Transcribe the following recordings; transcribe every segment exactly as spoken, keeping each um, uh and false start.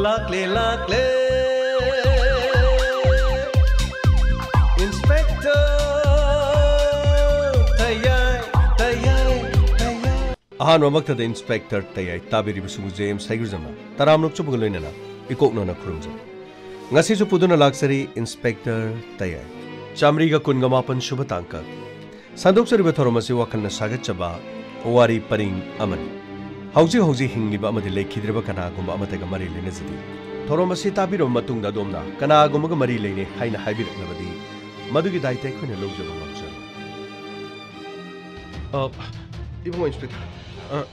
ꯂꯥꯛꯂꯦ, ꯂꯥꯛꯂꯦ, Inspector ꯇꯌꯥꯏ, ꯇꯌꯥꯏ, ꯇꯌꯥꯏ꯫ ꯑꯍꯥꯟꯕꯃꯛꯇꯗ Inspector ꯇꯌꯥꯏ ꯇꯥꯕꯤꯔꯤꯕꯁꯤꯡꯕꯨ J M ꯁꯩꯒ꯭ꯔꯖꯝꯅ ꯇꯔꯥꯝꯅ ꯑꯣꯛꯆꯕꯒ ꯂꯣꯏꯅꯅ ꯏꯀꯣꯛꯅꯅ ꯈꯨꯔꯨꯝꯖꯔꯤ꯫ ꯉꯁꯤꯁꯨ ꯄꯨꯗꯨꯅ ꯂꯥꯛꯆꯔꯤ Inspector ꯇꯌꯥꯏ꯫ ꯆꯥꯃꯔꯤꯒ ꯀꯨꯟꯒ ꯃꯥꯄꯟ ꯁꯨꯕ ꯇꯥꯡꯀꯛ꯫ ꯁꯟꯗꯣꯛꯆꯔꯤꯕ ꯊꯧꯔꯝ ꯑꯁꯤ ꯋꯥꯈꯜꯅ ꯁꯥꯒꯠꯆꯕ ꯋꯥꯔꯤ ꯄꯔꯤꯡ ꯑꯃꯅꯤ꯫ ꯍꯧꯖꯤꯛ ꯍꯧꯖꯤꯛ ꯍꯤꯡꯂꯤꯕ ꯑꯃꯗꯤ ꯂꯩꯈꯤꯗ꯭ꯔꯤꯕ ꯀꯅꯥꯒꯨꯝꯕ ꯑꯃꯠꯇꯒ ꯃꯔꯤ ꯂꯩꯅꯖꯗꯦ꯫ ꯊꯧꯔꯝ ꯑꯁꯤ ꯇꯥꯕꯤꯔꯕ ꯃꯇꯨꯡꯗ ꯑꯗꯣꯝꯅ ꯀꯅꯥꯒꯨꯝꯕꯒ ꯃꯔꯤ ꯂꯩꯅꯩ ꯍꯥꯏꯅ ꯍꯥꯏꯕꯤꯔꯛꯂꯕꯗꯤ ꯃꯗꯨꯒꯤ ꯗꯥꯏꯇ ꯑꯩꯈꯣꯏꯅ ꯂꯧꯖꯕ ꯉꯝꯖꯔꯣꯏ꯫ ꯑ, ꯏꯕꯨꯡꯉꯣ Inspector, ꯑ,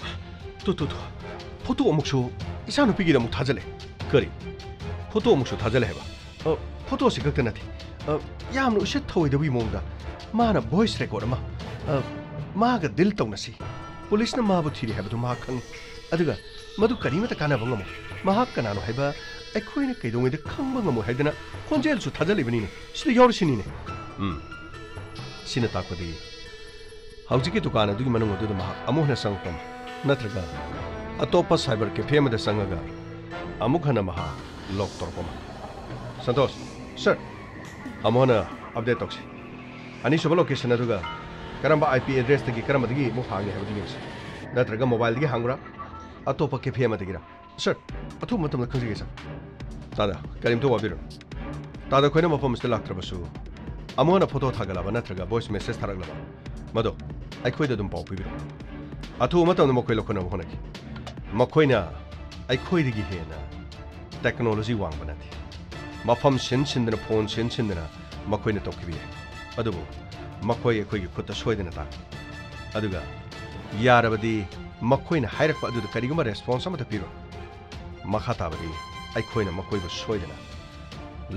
ꯇꯨ, ꯇꯨ, ꯇꯨ, ꯐꯣꯇꯣ ꯑꯃꯨꯛꯁꯨ ꯏꯆꯥꯅꯨꯄꯤꯒꯤꯗ ꯑꯃꯨꯛ ꯊꯥꯖꯤꯜꯂꯦ꯫ ꯀꯔꯤ? ꯐꯣꯇꯣ ꯑꯃꯨꯛꯁꯨ ꯊꯥꯖꯤꯜꯂꯦ ꯍꯥꯏꯕ? ꯑ, ꯐꯣꯇꯣꯁꯤ ꯈꯛꯇ ꯅꯠꯇꯦ꯫ ꯑ, ꯌꯥꯝꯅ ꯎꯁꯤꯠ ꯊꯑꯣꯏꯗꯕꯒꯤ ꯃꯑꯣꯡꯗ ꯃꯥꯅ voice record ꯑꯃ, ꯑ, ꯃꯥꯒ deal ꯇꯧꯅꯁꯤ꯫ ꯄꯨꯂꯤꯁꯅ ꯃꯥꯕꯨ ꯊꯤꯔꯤ ꯍꯥꯏꯕꯗꯨ ꯃꯍꯥꯛ ꯈꯪꯏ꯫ ꯑꯗꯨꯒ ꯃꯗꯨ ꯀꯔꯤꯃꯠꯇ ꯀꯥꯟꯅꯕ ꯉꯝꯃꯣꯏ꯫ ꯃꯍꯥꯛ ꯀꯅꯥꯅꯣ ꯍꯥꯏꯕ ꯑꯩꯈꯣꯏꯅ ꯀꯩꯗꯧꯉꯩꯗ ꯈꯪꯕ ꯉꯝꯃꯣꯏ ꯍꯥꯏꯗꯅ ꯈꯣꯟꯖꯦꯜꯁꯨ ꯊꯥꯖꯜꯂꯤꯕꯅꯤꯅꯦ꯫ ꯁꯤꯗ ꯌꯥꯎꯔꯤꯁꯤꯅꯤꯅꯦ꯫ ꯎꯝ꯫ ꯁꯤꯅ ꯇꯥꯛꯄꯗꯤ ꯍꯧꯖꯤꯛꯀꯤ ꯗꯨꯀꯥꯟ ꯑꯗꯨꯒꯤ ꯃꯅꯨꯡ ꯑꯗꯨꯗ ꯃꯍꯥꯛ ꯑꯃꯨꯛ ꯍꯟꯅ ꯆꯪꯉꯛꯄ ꯑꯃ, ꯅꯠꯇ꯭ꯔꯒ ꯑꯇꯣꯞꯄ cyber cafe ꯑꯃꯗ ꯆꯪꯉꯒ ꯑꯃꯨꯛ ꯍꯟꯅ ꯃꯍꯥꯛ lock ꯇꯧꯔꯛꯄ ꯑꯃ꯫ ꯁꯟꯇꯣꯁ, sir, ꯑꯃꯨꯛ ꯍꯟꯅ update ꯇꯧꯁꯤ꯫ ꯑꯅꯤꯁꯨꯕ location ꯑꯗꯨꯒ ꯀꯔꯝꯕ I P addressꯇꯒꯤ ꯀꯔꯝꯕꯗꯒꯤ ꯑꯃꯨꯛ ꯍꯥꯡꯉꯤ ꯍꯥꯏꯕꯗꯨ ꯌꯦꯡꯁꯤ꯫ ꯅꯠꯇ꯭ꯔꯒ mobileꯗꯒꯤ ꯍꯥꯡꯕ꯭ꯔꯥ? ꯑꯇꯣꯞꯄ cafe ꯑꯃꯗꯒꯤꯔꯥ? Sir, ꯑꯊꯨꯕ ꯃꯇꯝꯗ ꯈꯪꯖꯒꯦ, sir꯫ ꯇꯥꯗ, ꯀꯔꯤꯝꯇ ꯋꯥꯕꯤꯔꯨꯅꯨ꯫ ꯇꯥꯗ, ꯑꯩꯈꯣꯏꯅ ꯃꯐꯝ ꯑꯁꯤꯗ ꯂꯥꯛꯇ꯭ꯔꯕꯁꯨ, ꯑꯃꯨꯛ ꯍꯟꯅ ꯐꯣꯇꯣ ꯊꯥꯒꯠꯂꯕ ꯅꯠꯇ꯭ꯔꯒ voice message ꯊꯥꯔꯛꯂꯕ, ꯃꯗꯣ ꯑꯩꯈꯣꯏꯗ ꯑꯗꯨꯝ ꯄꯥꯎ ꯄꯤꯕꯤꯔꯛꯎ꯫ ꯑꯊꯨꯕ ꯃꯇꯝꯗ ꯃꯈꯣꯏ ꯂꯧꯈꯠꯅꯕ ꯍꯣꯠꯅꯈꯤ꯫ ꯃꯈꯣꯏꯅ ꯑꯩꯈꯣꯏꯗꯒꯤ ꯍꯦꯟꯅ technology ꯋꯥꯡꯕ ꯅꯠꯇꯦ꯫ ꯃꯐꯝ ꯁꯤꯟ ꯁꯤꯟꯗꯅ, ꯐꯣꯟ ꯁꯤꯟ ꯁꯤꯟꯗꯅ ꯃꯈꯣꯏꯅ ꯇꯧꯈꯤꯕ ꯌꯥꯏ꯫ ꯑꯗꯨꯕꯨ ꯃꯈꯣꯏ ꯑꯩꯈꯣꯏꯒꯤ ꯈꯨꯠꯇ ꯁꯣꯏꯗꯅ ꯇꯥꯈꯤ꯫ ꯑꯗꯨꯒ ꯌꯥꯔꯕꯗꯤ ꯃꯈꯣꯏꯅ ꯍꯥꯏꯔꯛꯄ ꯑꯗꯨꯗ ꯀꯔꯤꯒꯨꯝꯕ response ꯑꯃꯠꯇ ꯄꯤꯔꯣꯏ꯫ ꯃꯈꯥ ꯇꯥꯕꯗꯤ ꯑꯩꯈꯣꯏꯅ ꯃꯈꯣꯏꯕꯨ ꯁꯣꯏꯗꯅ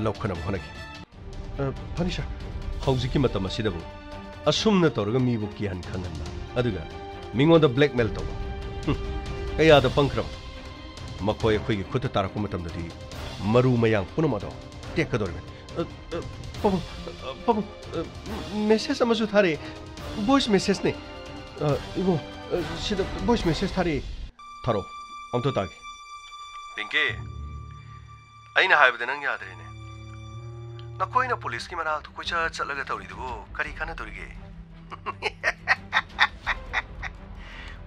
ꯂꯧꯈꯠꯅꯕ ꯍꯣꯠꯅꯈꯤ꯫ ꯑ, ꯐꯅꯤ, sir꯫ ꯍꯧꯖꯤꯛꯀꯤ ꯃꯇꯝ ꯑꯁꯤꯗꯕꯨ ꯑꯁꯨꯝꯅ ꯇꯧꯔꯒ ꯃꯤꯕꯨ ꯀꯤꯍꯟ ꯈꯪꯍꯟꯕ, ꯑꯗꯨꯒ ꯃꯤꯉꯣꯟꯗ blackmail ꯇꯧꯕ, ꯍꯨꯝ, ꯀꯌꯥꯗ ꯄꯪꯈ꯭ꯔꯕ! ꯃꯈꯣꯏ ꯑꯩꯈꯣꯏꯒꯤ ꯈꯨꯠꯇ ꯇꯥꯔꯛꯄ ꯃꯇꯝꯗꯗꯤ ꯃꯔꯨ ꯃꯌꯥꯡ ꯄꯨꯝꯅꯃꯛ ꯑꯗꯣ ꯇꯦꯛꯀꯗꯧꯔꯤꯕꯅꯤ꯫ ꯑ, ꯑ, ꯄꯥꯕꯨꯡ, ꯑ, ꯄꯥꯕꯨꯡ, ꯑ, message ꯑꯃꯁꯨ ꯊꯥꯔꯛꯑꯦ꯫ Voice messageꯅꯦ꯫ ꯑ, ꯏꯕꯨꯡ, ꯑ, ꯁꯤꯗ voice message ꯊꯥꯔꯛꯑꯦ꯫ ꯊꯥꯔꯛꯑꯣ, ꯑꯝꯇ ꯇꯥꯒꯦ꯫ ꯄꯤꯡꯀꯤ, ꯑꯩꯅ ꯍꯥꯏꯕꯗ ꯅꯪ ꯌꯥꯗ꯭ꯔꯦꯅꯦ꯫ ꯅꯈꯣꯏꯅ ꯄꯨꯂꯤꯁꯀꯤ ꯃꯅꯥꯛꯇ ꯀꯣꯏꯆꯠ ꯆꯠꯂꯒ ꯇꯧꯔꯤꯗꯨꯕꯨ ꯀꯔꯤ ꯀꯥꯟꯅꯗꯧꯔꯤꯒꯦ?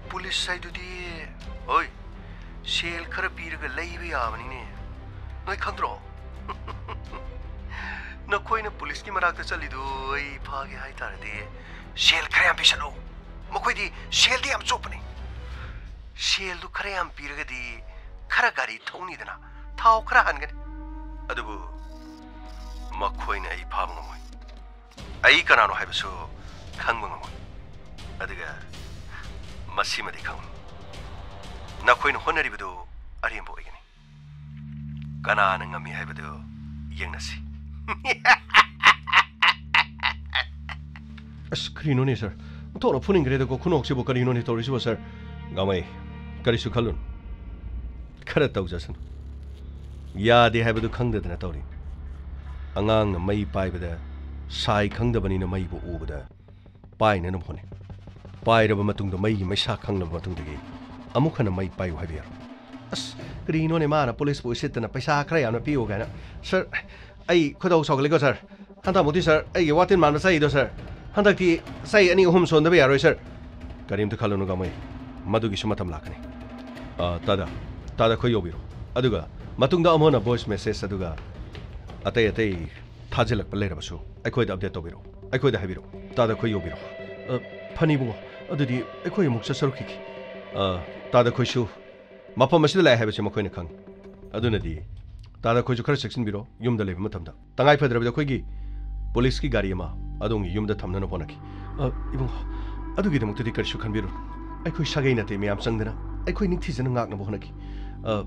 ꯄꯨꯂꯤꯁ ꯍꯥꯏꯗꯨꯗꯤ, ꯍꯣꯏ, ꯁꯦꯜ ꯈꯔ ꯄꯤꯔꯒ ꯂꯩꯕ ꯌꯥꯕꯅꯤꯅꯦ꯫ ꯅꯣꯏ ꯈꯪꯗ꯭ꯔꯣ? ꯅꯈꯣꯏꯅ ꯄꯨꯂꯤꯁꯀꯤ ꯃꯅꯥꯛꯇ ꯆꯠꯂꯤꯗꯨ ꯑꯩ ꯐꯥꯒꯦ ꯍꯥꯏ ꯇꯥꯔꯗꯤ ꯁꯦꯜ ꯈꯔ ꯌꯥꯝ ꯄꯤꯁꯜꯂꯨ꯫ ꯃꯈꯣꯏꯗꯤ ꯁꯦꯜꯗꯤ ꯌꯥꯝ ꯆꯣꯞꯄꯅꯤ꯫ ꯁꯦꯜꯗꯨ ꯈꯔ ꯌꯥꯝ ꯄꯤꯔꯒꯗꯤ ꯈꯔ ꯒꯥꯔꯤ ꯊꯧꯅꯤꯗꯅ, ꯊꯥꯎ ꯈꯔ ꯍꯟꯒꯅꯤ꯫ ꯑꯗꯨꯕꯨ ꯃꯈꯣꯏꯅ ꯑꯩ ꯐꯥꯕ ꯉꯝꯃꯣꯏ꯫ ꯑꯩ ꯀꯅꯥꯅꯣ ꯍꯥꯏꯕꯁꯨ ꯈꯪꯕ ꯉꯝꯃꯣꯏ꯫ ꯑꯗꯨꯒ ꯃꯁꯤꯃꯗꯤ ꯈꯪꯉꯨ, ꯅꯈꯣꯏꯅ ꯍꯣꯠꯅꯔꯤꯕꯗꯨ ꯑꯔꯦꯝꯕ ꯑꯣꯏꯒꯅꯤ꯫ ꯀꯅꯥꯅ ꯉꯝꯃꯤ ꯍꯥꯏꯕꯗꯨ ꯌꯦꯡꯅꯁꯤ꯫ ꯑꯁ, ꯀꯔꯤꯅꯣꯅꯦ, ꯁꯥꯔ? ꯑꯣꯟꯊꯣꯛꯅ ꯐꯨꯅꯤꯡꯈ꯭ꯔꯦꯗꯀꯣ, ꯈꯨꯅꯣꯛꯁꯤꯕꯨ ꯀꯔꯤꯅꯣꯅꯦ ꯇꯧꯔꯤꯁꯤꯕꯣ, ꯁꯥꯔ? ꯒꯥꯃꯩ, ꯀꯔꯤꯁꯨ ꯈꯜꯂꯨꯅꯨ꯫ ꯈꯔ ꯇꯧꯖꯁꯅꯨ꯫ ꯌꯥꯗꯦ ꯍꯥꯏꯕꯗꯨ ꯈꯪꯗꯗꯅ ꯇꯧꯔꯤ꯫ ꯑꯉꯥꯡꯅ ꯃꯩ ꯄꯥꯏꯕꯗ ꯁꯥꯏ ꯈꯪꯗꯕꯅꯤꯅ ꯃꯩꯕꯨ ꯎꯕꯗ ꯄꯥꯏꯅꯅꯕ ꯍꯣꯠꯅꯩ꯫ ꯄꯥꯏꯔꯕ ꯃꯇꯨꯡꯗ ꯃꯩꯒꯤ ꯃꯩꯁꯥ ꯈꯪꯂꯕ ꯃꯇꯨꯡꯗꯒꯤ ꯑꯃꯨꯛ ꯍꯟꯅ ꯃꯩ ꯄꯥꯏꯌꯨ ꯍꯥꯏꯕ ꯌꯥꯔꯣꯏ꯫ ꯑꯁ, ꯀꯔꯤꯅꯣꯅꯦ ꯃꯥꯅ ꯄꯨꯂꯤꯁꯄꯨ ꯎꯁꯤꯠꯇꯅ ꯄꯩꯁꯥ ꯈꯔ ꯌꯥꯝꯅ ꯄꯤꯌꯨ ꯀꯥꯏꯅ? ꯁꯥꯔ, ꯑꯩ ꯈꯣꯏꯗꯧ ꯁꯥꯎꯒꯠꯂꯦꯀꯣ, ꯁꯥꯔ꯫ ꯍꯟꯗꯛꯃꯨꯛꯇꯤ, ꯁꯥꯔ, ꯑꯩꯒꯤ ꯋꯥꯇꯤꯟ ꯃꯥꯟꯕ ꯆꯩꯗꯣ, ꯁꯥꯔ꯫ ꯍꯟꯗꯛꯇꯤ ꯆꯩ ꯑꯅꯤ ꯑꯍꯨꯝ ꯁꯣꯟꯗꯕ ꯌꯥꯔꯣꯏ, ꯁꯥꯔ꯫ ꯀꯔꯤꯝꯇ ꯈꯜꯂꯨꯅꯨ, ꯒꯥꯃꯩ꯫ ꯃꯗꯨꯒꯤꯁꯨ ꯃꯇꯝ ꯂꯥꯛꯀꯅꯤ꯫ ꯑ, ꯇꯥꯗ, ꯇꯥꯗ ꯈꯣꯏ ꯌꯧꯕꯤꯔꯣ꯫ ꯑꯗꯨꯒ ꯃꯇꯨꯡꯗ ꯑꯃꯨꯛ ꯍꯟꯅ voice message ꯑꯗꯨꯒ ꯑꯇꯩ ꯑꯇꯩ ꯊꯥꯖꯤꯜꯂꯛꯄ ꯂꯩꯔꯕꯁꯨ ꯑꯩꯈꯣꯏꯗ update ꯇꯧꯕꯤꯔꯛꯎ꯫ ꯑꯩꯈꯣꯏꯗ ꯍꯥꯏꯕꯤꯔꯛꯎ꯫ ꯇꯥꯗ ꯈꯣꯏ ꯌꯧꯕꯤꯔꯣ꯫ ꯑ, ꯐꯅꯤ ꯏꯕꯨꯡꯉꯣ꯫ ꯑꯗꯨꯗꯤ ꯑꯩꯈꯣꯏ ꯑꯃꯨꯛ ꯆꯠꯆꯔꯨꯈꯤꯒꯦ꯫ ꯑ, ꯇꯥꯗ ꯈꯣꯏꯁꯨ ꯃꯐꯝ ꯑꯁꯤꯗ ꯂꯥꯛꯑꯦ ꯍꯥꯏꯕꯁꯤ ꯃꯈꯣꯏꯅ ꯈꯪꯏ꯫ ꯑꯗꯨꯅꯗꯤ ꯇꯥꯗ ꯈꯣꯏꯁꯨ ꯈꯔ ꯆꯦꯛꯁꯤꯟꯕꯤꯔꯣ, ꯌꯨꯝꯗ ꯂꯩꯕ ꯃꯇꯝꯗ꯫ ꯇꯉꯥꯏ ꯐꯗ꯭ꯔꯕꯗꯤ ꯑꯩꯈꯣꯏꯒꯤ ꯄꯨꯂꯤꯁꯀꯤ ꯒꯥꯔꯤ ꯑꯃ ꯑꯗꯣꯝꯒꯤ ꯌꯨꯝꯗ ꯊꯝꯅꯅꯕ ꯍꯣꯠꯅꯈꯤ꯫ ꯑ, ꯏꯕꯨꯡꯉꯣ, ꯑꯗꯨꯒꯤꯗꯃꯛꯇꯗꯤ ꯀꯔꯤꯁꯨ ꯈꯟꯕꯤꯔꯨꯅꯨ꯫ ꯑꯩꯈꯣꯏ ꯁꯥꯒꯩ ꯅꯥꯇꯩ ꯃꯌꯥꯝ ꯆꯪꯗꯅ ꯑꯩꯈꯣꯏ ꯅꯤꯡꯊꯤꯖꯅ ꯉꯥꯛꯅꯕ ꯍꯣꯠꯅꯈꯤ꯫ ꯑ,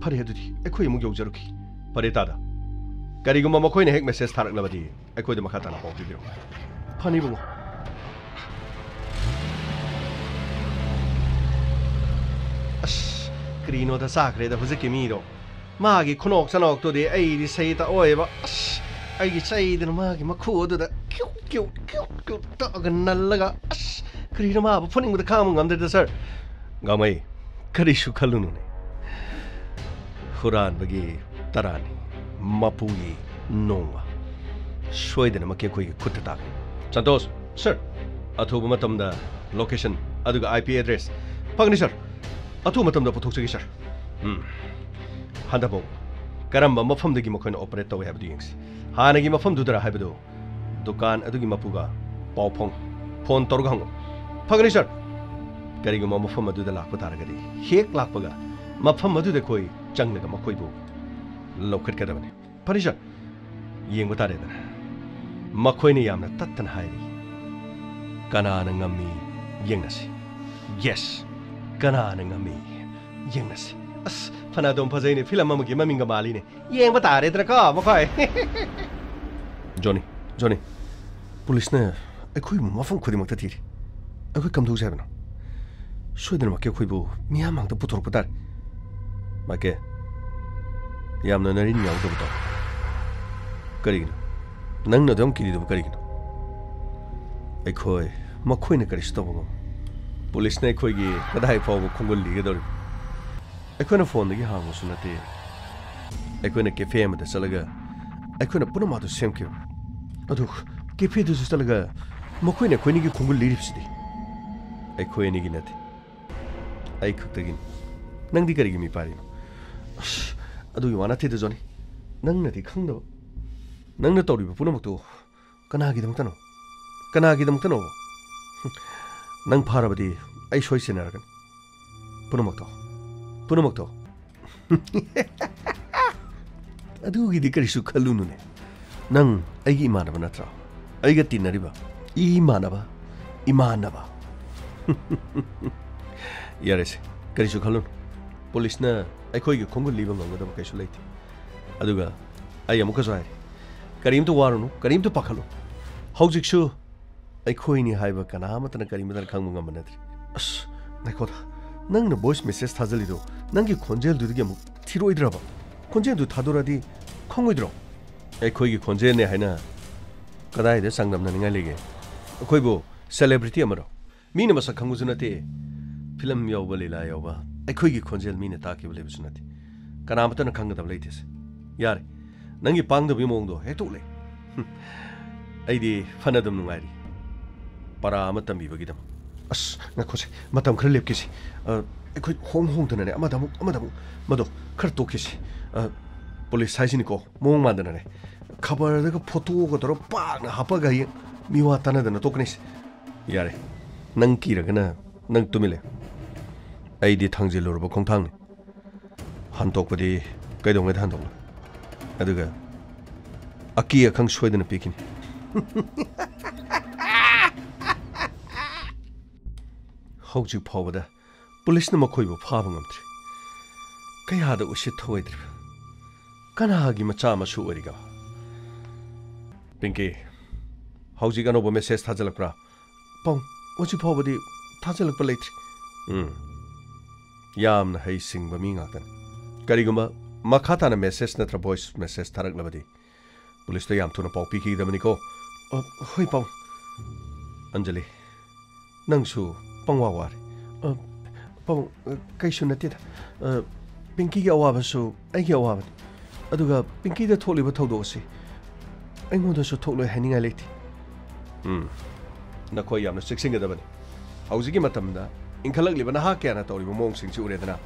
ꯐꯔꯦ, ꯑꯗꯨꯗꯤ ꯑꯩꯈꯣꯏ ꯑꯃꯨꯛ ꯌꯧꯖꯔꯨꯈꯤ꯫ ꯐꯔꯦ ꯇꯥꯗ, ꯀꯔꯤꯒꯨꯝꯕ ꯃꯈꯣꯏꯅ ꯍꯦꯛ message ꯊꯥꯔꯛꯂꯕꯗꯤ ꯑꯩꯈꯣꯏꯗ ꯃꯈꯥ ꯇꯥꯅ ꯄꯥꯎ ꯄꯤꯕꯤꯔꯛꯎ꯫ ꯐꯅꯤ ꯏꯕꯨꯡꯉꯣ꯫ ꯑꯁ, ꯀꯔꯤꯅꯣꯗ ꯆꯥꯈ꯭ꯔꯦꯗ ꯍꯧꯖꯤꯛꯀꯤ ꯃꯤꯗꯣ꯫ ꯃꯥꯒꯤ ꯈꯨꯅꯣꯛ ꯆꯅꯣꯛꯇꯨꯗꯤ ꯑꯩꯗꯤ ꯁꯩ ꯇꯛꯑꯣꯏꯕ꯫ ꯑꯁ, ꯑꯩꯒꯤ ꯆꯩꯗꯨꯅ ꯃꯥꯒꯤ ꯃꯈꯨ ꯑꯗꯨꯗ ꯀ꯭ꯌꯨ, ꯀ꯭ꯌꯨ, ꯀ꯭ꯌꯨ, ꯀ꯭ꯌꯨ ꯇꯛꯑꯒ ꯅꯜꯂꯒ, ꯑꯁ, ꯀꯔꯤꯅꯣ ꯃꯥꯕꯨ ꯐꯨꯅꯤꯡꯕꯗ ꯈꯥꯡꯕ ꯉꯝꯗ꯭ꯔꯦꯗ, ꯁꯥꯔ꯫ ꯒꯥꯃꯩ, ꯀꯔꯤꯁꯨ ꯈꯜꯂꯨꯅꯨꯅꯦ꯫ ꯍꯨꯔꯥꯟꯕꯒꯤ ꯇꯔꯥꯅꯤ꯫ ꯃꯄꯨꯒꯤ ꯅꯣꯡꯃ ꯁꯣꯏꯗꯅꯃꯛꯀꯤ ꯑꯩꯈꯣꯏꯒꯤ ꯈꯨꯠꯇ ꯇꯥꯒꯅꯤ꯫ ꯁꯟꯇꯣꯁ꯫ ꯁꯔ꯫ ꯑꯊꯨꯕ ꯃꯇꯝꯗ ꯂꯣꯀꯦꯁꯟ ꯑꯗꯨꯒ IP ꯑꯦꯗ꯭ꯔꯦꯁ꯫ ꯐꯒꯅꯤ ꯁꯔ꯫ ꯑꯊꯨꯕ ꯃꯇꯝꯗ ꯄꯨꯊꯣꯛꯆꯒꯦ ꯁꯔ꯫ ꯎꯝ꯫ ꯍꯟꯗꯛꯐꯥꯎ ꯀꯔꯝꯕ ꯃꯐꯝꯗꯒꯤ ꯃꯈꯣꯏꯅ ꯑꯣꯄꯔꯦꯠ ꯇꯧꯏ ꯍꯥꯏꯕꯗꯨ ꯌꯦꯡꯁꯤ꯫ ꯍꯥꯟꯅꯒꯤ ꯃꯐꯝꯗꯨꯗꯔ ꯍꯥꯏꯕꯗꯨ ꯗꯨꯀꯥꯟ ꯑꯗꯨꯒꯤ ꯃꯄꯨꯒ ꯄꯥꯎ ꯐꯥꯎ, ꯐꯣꯟ ꯇꯧꯔꯒ ꯍꯪꯉꯨ꯫ ꯐꯒꯅꯤ ꯁꯔ꯫ ꯀꯔꯤꯒꯨꯝꯕ ꯃꯐꯝ ꯑꯗꯨꯗ ꯂꯥꯛꯄ ꯇꯥꯔꯒꯗꯤ, ꯍꯦꯛ ꯂꯥꯛꯄꯒ ꯃꯐꯝ ꯑꯗꯨꯗ ꯑꯩꯈꯣꯏ ꯆꯪꯂꯒ ꯃꯈꯣꯏꯕꯨ ꯂꯧꯈꯠꯀꯗꯕꯅꯤ꯫ ꯐꯅꯤ ꯁꯔ꯫ ꯌꯦꯡꯕ ꯇꯥꯔꯦꯗꯅ꯫ ꯃꯈꯣꯏꯅ ꯌꯥꯝꯅ ꯇꯠꯇꯅ ꯍꯥꯏꯔꯤ꯫ ꯀꯅꯥꯅ ꯉꯝꯃꯤ ꯌꯦꯡꯅꯁꯤ꯫ ꯌꯦꯁ꯫ ꯀꯅꯥꯅ ꯉꯝꯃꯤ ꯌꯦꯡꯅꯁꯤ꯫ ꯑꯁ, ꯐꯅꯗꯨꯝ ꯐꯖꯩꯅꯦ, ꯐꯤꯂꯝ ꯑꯃꯒꯤ ꯃꯃꯤꯡꯒ ꯃꯥꯜꯂꯤꯅꯦ꯫ ꯌꯦꯡꯕ ꯇꯥꯔꯦꯗꯅꯀꯣ ꯃꯈꯣꯏ꯫ ꯖꯣꯅꯤ, ꯖꯣꯅꯤ, ꯄꯨꯂꯤꯁꯅ ꯑꯩꯈꯣꯏꯕꯨ ꯃꯐꯝ ꯈꯨꯗꯤꯡꯃꯛꯇ ꯊꯤꯔꯤ꯫ ꯑꯩꯈꯣꯏ ꯀꯝꯗꯧꯁꯦ ꯍꯥꯏꯕꯅꯣ? ꯁꯣꯏꯗꯅꯃꯛꯀꯤ ꯑꯩꯈꯣꯏꯕꯨ ꯃꯤꯌꯥꯝ ꯃꯥꯡꯗ ꯄꯨꯊꯣꯔꯛꯄ ꯇꯥꯔꯦ꯫ ꯃꯥꯏꯀꯦꯜ, ꯌꯥꯝꯅ ꯅꯔꯤꯟ ꯌꯥꯎꯗꯕ ꯇꯧ꯫ ꯀꯔꯤꯒꯤꯅꯣ? ꯅꯪꯅ ꯑꯗꯨꯝ ꯀꯤꯔꯤꯗꯨꯕꯨ ꯀꯔꯤꯒꯤꯅꯣ? ꯑꯩꯈꯣꯏ, ꯃꯈꯣꯏꯅ ꯀꯔꯤꯁꯨ ꯇꯧꯕ ꯉꯝꯃꯣꯏ꯫ ꯄꯨꯂꯤꯁꯅ ꯑꯩꯈꯣꯏꯒꯤ ꯀꯗꯥꯏ ꯐꯥꯎꯕ ꯈꯣꯡꯒꯨꯜ ꯂꯤꯒꯗꯧꯔꯤꯕ? ꯑꯩꯈꯣꯏꯅ ꯐꯣꯟꯗꯒꯤ ꯍꯥꯡꯕꯁꯨ ꯅꯠꯇꯦ꯫ ꯑꯩꯈꯣꯏꯅ ꯀꯦꯐꯦ ꯑꯃꯗ ꯆꯠꯂꯒ ꯑꯩꯈꯣꯏꯅ ꯄꯨꯝꯅꯃꯛ ꯑꯗꯨ ꯁꯦꯝꯈꯤꯕ꯫ ꯑꯗꯨ ꯀꯦꯐꯦꯗꯨꯁꯨ ꯆꯠꯂꯒ ꯃꯈꯣꯏꯅ ꯑꯩꯈꯣꯏ ꯑꯅꯤꯒꯤ ꯈꯣꯡꯒꯨꯜ ꯂꯤꯔꯤꯕꯁꯤꯗꯤ꯫ ꯑꯩꯈꯣꯏ ꯑꯅꯤꯒꯤ ꯅꯠꯇꯦ, ꯑꯩ ꯈꯛꯇꯒꯤꯅꯤ꯫ ꯅꯪꯗꯤ ꯀꯔꯤꯒꯤ ꯃꯤꯄꯥꯏꯔꯤꯅꯣ? ꯑꯁ, ꯑꯗꯨꯒꯤ ꯋꯥ ꯅꯠꯇꯦꯗ, ꯖꯣꯅꯤ꯫ ꯅꯪꯅꯗꯤ ꯈꯪꯗꯕ꯫ ꯅꯪꯅ ꯇꯧꯔꯤꯕ ꯄꯨꯝꯅꯃꯛꯇꯨ ꯀꯅꯥꯒꯤꯗꯃꯛꯇꯅꯣ? ꯀꯅꯥꯒꯤꯗꯃꯛꯇꯅꯣ? ꯅꯪ ꯐꯥꯔꯕꯗꯤ ꯑꯩ ꯁꯣꯏ ꯁꯦꯟꯅꯔꯒꯅꯤ꯫ ꯄꯨꯝꯅꯃꯛꯇꯣ, ꯄꯨꯝꯅꯃꯛꯇꯣ꯫ ꯑꯗꯨꯒꯤꯗꯤ ꯀꯔꯤꯁꯨ ꯈꯜꯂꯨꯅꯨꯅꯦ꯫ ꯅꯪ ꯑꯩꯒꯤ ꯏꯃꯥꯟꯅꯕ ꯅꯠꯇ꯭ꯔꯣ? ꯑꯩꯒ ꯇꯤꯟꯅꯔꯤꯕ ꯏꯃꯥꯟꯅꯕ, ꯏꯃꯥꯟꯅꯕ꯫ ꯌꯥꯔꯦꯁꯦ, ꯀꯔꯤꯁꯨ ꯈꯜꯂꯨꯅꯨ꯫ ꯄꯨꯂꯤꯁꯅ ꯑꯩꯈꯣꯏꯒꯤ ꯈꯣꯡꯒꯨꯜ ꯂꯤꯕ ꯉꯝꯒꯗꯕ ꯀꯩꯁꯨ ꯂꯩꯇꯦ꯫ ꯑꯗꯨꯒ ꯑꯩ ꯑꯃꯨꯛꯀꯁꯨ ꯍꯥꯏꯔꯤ, ꯀꯔꯤꯝꯇ ꯋꯥꯔꯨꯅꯨ, ꯀꯔꯤꯝꯇ ꯄꯥꯈꯠꯂꯨ꯫ ꯍꯧꯖꯤꯛꯁꯨ ꯑꯩꯈꯣꯏꯅꯤ ꯍꯥꯏꯕ ꯀꯅꯥ ꯑꯃꯠꯇꯅ ꯀꯔꯤꯃꯠꯇꯅ ꯈꯪꯕ ꯉꯝꯕ ꯅꯠꯇ꯭ꯔꯤ꯫ ꯑꯁ, ꯉꯥꯏꯈꯣꯗ, ꯅꯪꯅ ꯚꯣꯏꯁ ꯃꯦꯁꯦꯖ ꯊꯥꯖꯤꯜꯂꯤꯗꯣ ꯅꯪꯒꯤ ꯈꯣꯟꯖꯦꯜꯗꯨꯗꯒꯤ ꯑꯃꯨꯛ ꯊꯤꯔꯣꯏꯗ꯭ꯔꯕ? ꯈꯣꯟꯖꯦꯜꯗꯨ ꯊꯥꯗꯣꯔꯛꯑꯗꯤ ꯈꯪꯉꯣꯏꯗ꯭ꯔꯣ? ꯑꯩꯈꯣꯏꯒꯤ ꯈꯣꯟꯖꯦꯜꯅꯦ ꯍꯥꯏꯅ ꯀꯗꯥꯏꯗ ꯆꯥꯡꯗꯝꯅꯅꯤꯡꯉꯥꯏ ꯂꯩꯒꯦ? ꯑꯩꯈꯣꯏꯕꯨ ꯁꯦꯂꯦꯕ꯭ꯔꯤꯇꯤ ꯑꯃꯔꯣ? ꯃꯤꯅ ꯃꯁꯛ ꯈꯪꯕꯁꯨ ꯅꯠꯇꯦ, ꯐꯤꯂꯝ ꯌꯥꯎꯕ, ꯂꯤꯂꯥ ꯌꯥꯎꯕ꯫ ꯑꯩꯈꯣꯏꯒꯤ ꯈꯣꯟꯖꯦꯜ ꯃꯤꯅ ꯇꯥꯈꯤꯕ ꯂꯩꯕꯁꯨ ꯅꯠꯇꯦ꯫ ꯀꯅꯥꯃꯠꯇꯅ ꯈꯪꯒꯗꯕ ꯂꯩꯇꯦꯁꯦ꯫ ꯌꯥꯔꯦ, ꯅꯪꯒꯤ ꯄꯥꯡꯗꯕꯒꯤ ꯃꯑꯣꯡꯗꯣ ꯍꯦꯛꯇ ꯎꯠꯂꯦ꯫ ꯍꯨꯝ, ꯑꯩꯗꯤ ꯐꯅ ꯑꯗꯨꯝ ꯅꯨꯡꯉꯥꯏꯔꯤ꯫ ꯄꯔꯥ ꯑꯃ ꯇꯝꯕꯤꯕꯒꯤꯗꯃꯛ꯫ ꯑꯁ, ꯉꯥꯏꯈꯣꯁꯦ, ꯃꯇꯝ ꯈꯔ ꯂꯦꯞꯈꯤꯁꯤ꯫ ꯑ, ꯑꯩꯈꯣꯏ ꯍꯣꯡ ꯍꯣꯡꯗꯅꯅꯦ, ꯑꯃꯗ ꯑꯃꯨꯛ, ꯑꯃꯗ ꯑꯃꯨꯛ, ꯃꯗꯣ ꯈꯔ ꯇꯣꯛꯈꯤꯁꯤ꯫ ꯑ, ꯄꯨꯂꯤꯁ ꯍꯥꯏꯁꯤꯅꯤꯀꯣ, ꯃꯑꯣꯡ ꯃꯥꯟꯗꯅꯅꯦ, ꯈꯕꯔꯗꯒ ꯐꯣꯇꯣꯒ ꯇꯧꯔ ꯄꯥꯛꯅ ꯍꯥꯞꯄꯒ ꯍꯌꯦꯡ ꯃꯤꯋꯥ ꯇꯥꯅꯗꯅ ꯇꯣꯛꯀꯅꯤꯁꯦ꯫ ꯌꯥꯔꯦ, ꯅꯪ ꯀꯤꯔꯒꯅ ꯅꯪ ꯇꯨꯃꯤꯜꯂꯦ꯫ ꯑꯩꯗꯤ ꯊꯥꯡꯖꯤꯜꯂꯨꯔꯕ ꯈꯣꯡꯊꯥꯡꯅꯤ꯫ ꯍꯟꯗꯣꯛꯄꯗꯤ ꯀꯩꯗꯧꯉꯩꯗ ꯍꯟꯗꯣꯛꯂꯣꯏ? ꯑꯗꯨꯒ ꯑꯀꯤ ꯑꯈꯪ ꯁꯣꯏꯗꯅ ꯄꯤꯈꯤꯅꯤ꯫ ꯍꯧꯖꯤꯛ ꯐꯥꯎꯕꯗ ꯄꯨꯂꯤꯁꯅ ꯃꯈꯣꯏꯕꯨ ꯐꯥꯕ ꯉꯝꯗ꯭ꯔꯤ꯫ ꯀꯌꯥꯗ ꯎꯁꯤꯠ ꯊꯧꯑꯣꯏꯗ꯭ꯔꯤꯕ꯫ ꯀꯅꯥꯒꯤ ꯃꯆꯥ ꯃꯁꯨ ꯑꯣꯏꯔꯤꯒꯕ? ꯄꯤꯡꯀꯤ, ꯍꯧꯖꯤꯛ ꯑꯅꯧꯕ ꯃꯦꯁꯦꯖ ꯊꯥꯖꯤꯜꯂꯛꯄ꯭ꯔꯥ? ꯄꯥꯎ, ꯍꯧꯖꯤꯛ ꯐꯥꯎꯕꯗꯤ ꯊꯥꯖꯤꯜꯂꯛꯄ ꯂꯩꯇ꯭ꯔꯤ꯫ ꯎꯝ, ꯌꯥꯝꯅ ꯍꯩꯁꯤꯡꯕ ꯃꯤ ꯉꯥꯛꯇꯅꯤ꯫ ꯀꯔꯤꯒꯨꯝꯕ ꯃꯈꯥ ꯇꯥꯅ ꯃꯦꯁꯦꯖ ꯅꯠꯇ꯭ꯔ ꯚꯣꯏꯁ ꯃꯦꯁꯦꯖ ꯊꯥꯔꯛꯂꯕꯗꯤ ꯄꯨꯂꯤꯁꯇ ꯌꯥꯝ ꯊꯨꯅ ꯄꯥꯎ ꯄꯤꯈꯤꯒꯗꯕꯅꯤꯀꯣ꯫ ꯑ, ꯍꯣꯏ, ꯄꯥꯎ꯫ ꯑꯟꯖꯂꯤ, ꯅꯪꯁꯨ ꯄꯪꯋꯥ ꯋꯥꯔꯦ꯫ ꯑ, ꯄꯥꯎ, ꯑ, ꯀꯩꯁꯨ ꯅꯠꯇꯦꯗ꯫ ꯑ, ꯄꯤꯡꯀꯤꯒꯤ ꯑꯋꯥꯕꯁꯨ ꯑꯩꯒꯤ ꯑꯋꯥꯕꯅꯤ꯫ ꯑꯗꯨꯒ ꯄꯤꯡꯀꯤꯗ ꯊꯣꯛꯂꯤꯕ ꯊꯧꯗꯣꯛ ꯑꯁꯤ ꯑꯩꯉꯣꯟꯗꯁꯨ ꯊꯣꯛꯂꯣꯏ ꯍꯥꯏꯅꯤꯡꯉꯥꯏ ꯂꯩꯇꯦ꯫ ꯎꯝ, ꯅꯈꯣꯏ ꯌꯥꯝꯅ ꯆꯦꯛꯁꯤꯟꯒꯗꯕꯅꯤ꯫ ꯍꯧꯖꯤꯛꯀꯤ ꯃꯇꯝꯗ ꯏꯟꯈꯠꯂꯛꯂꯤꯕ ꯅꯍꯥ ꯀꯌꯥꯅ ꯇꯧꯔꯤꯕ ꯃꯑꯣꯡꯁꯤꯡꯁꯤ ꯎꯔꯦꯗꯅ,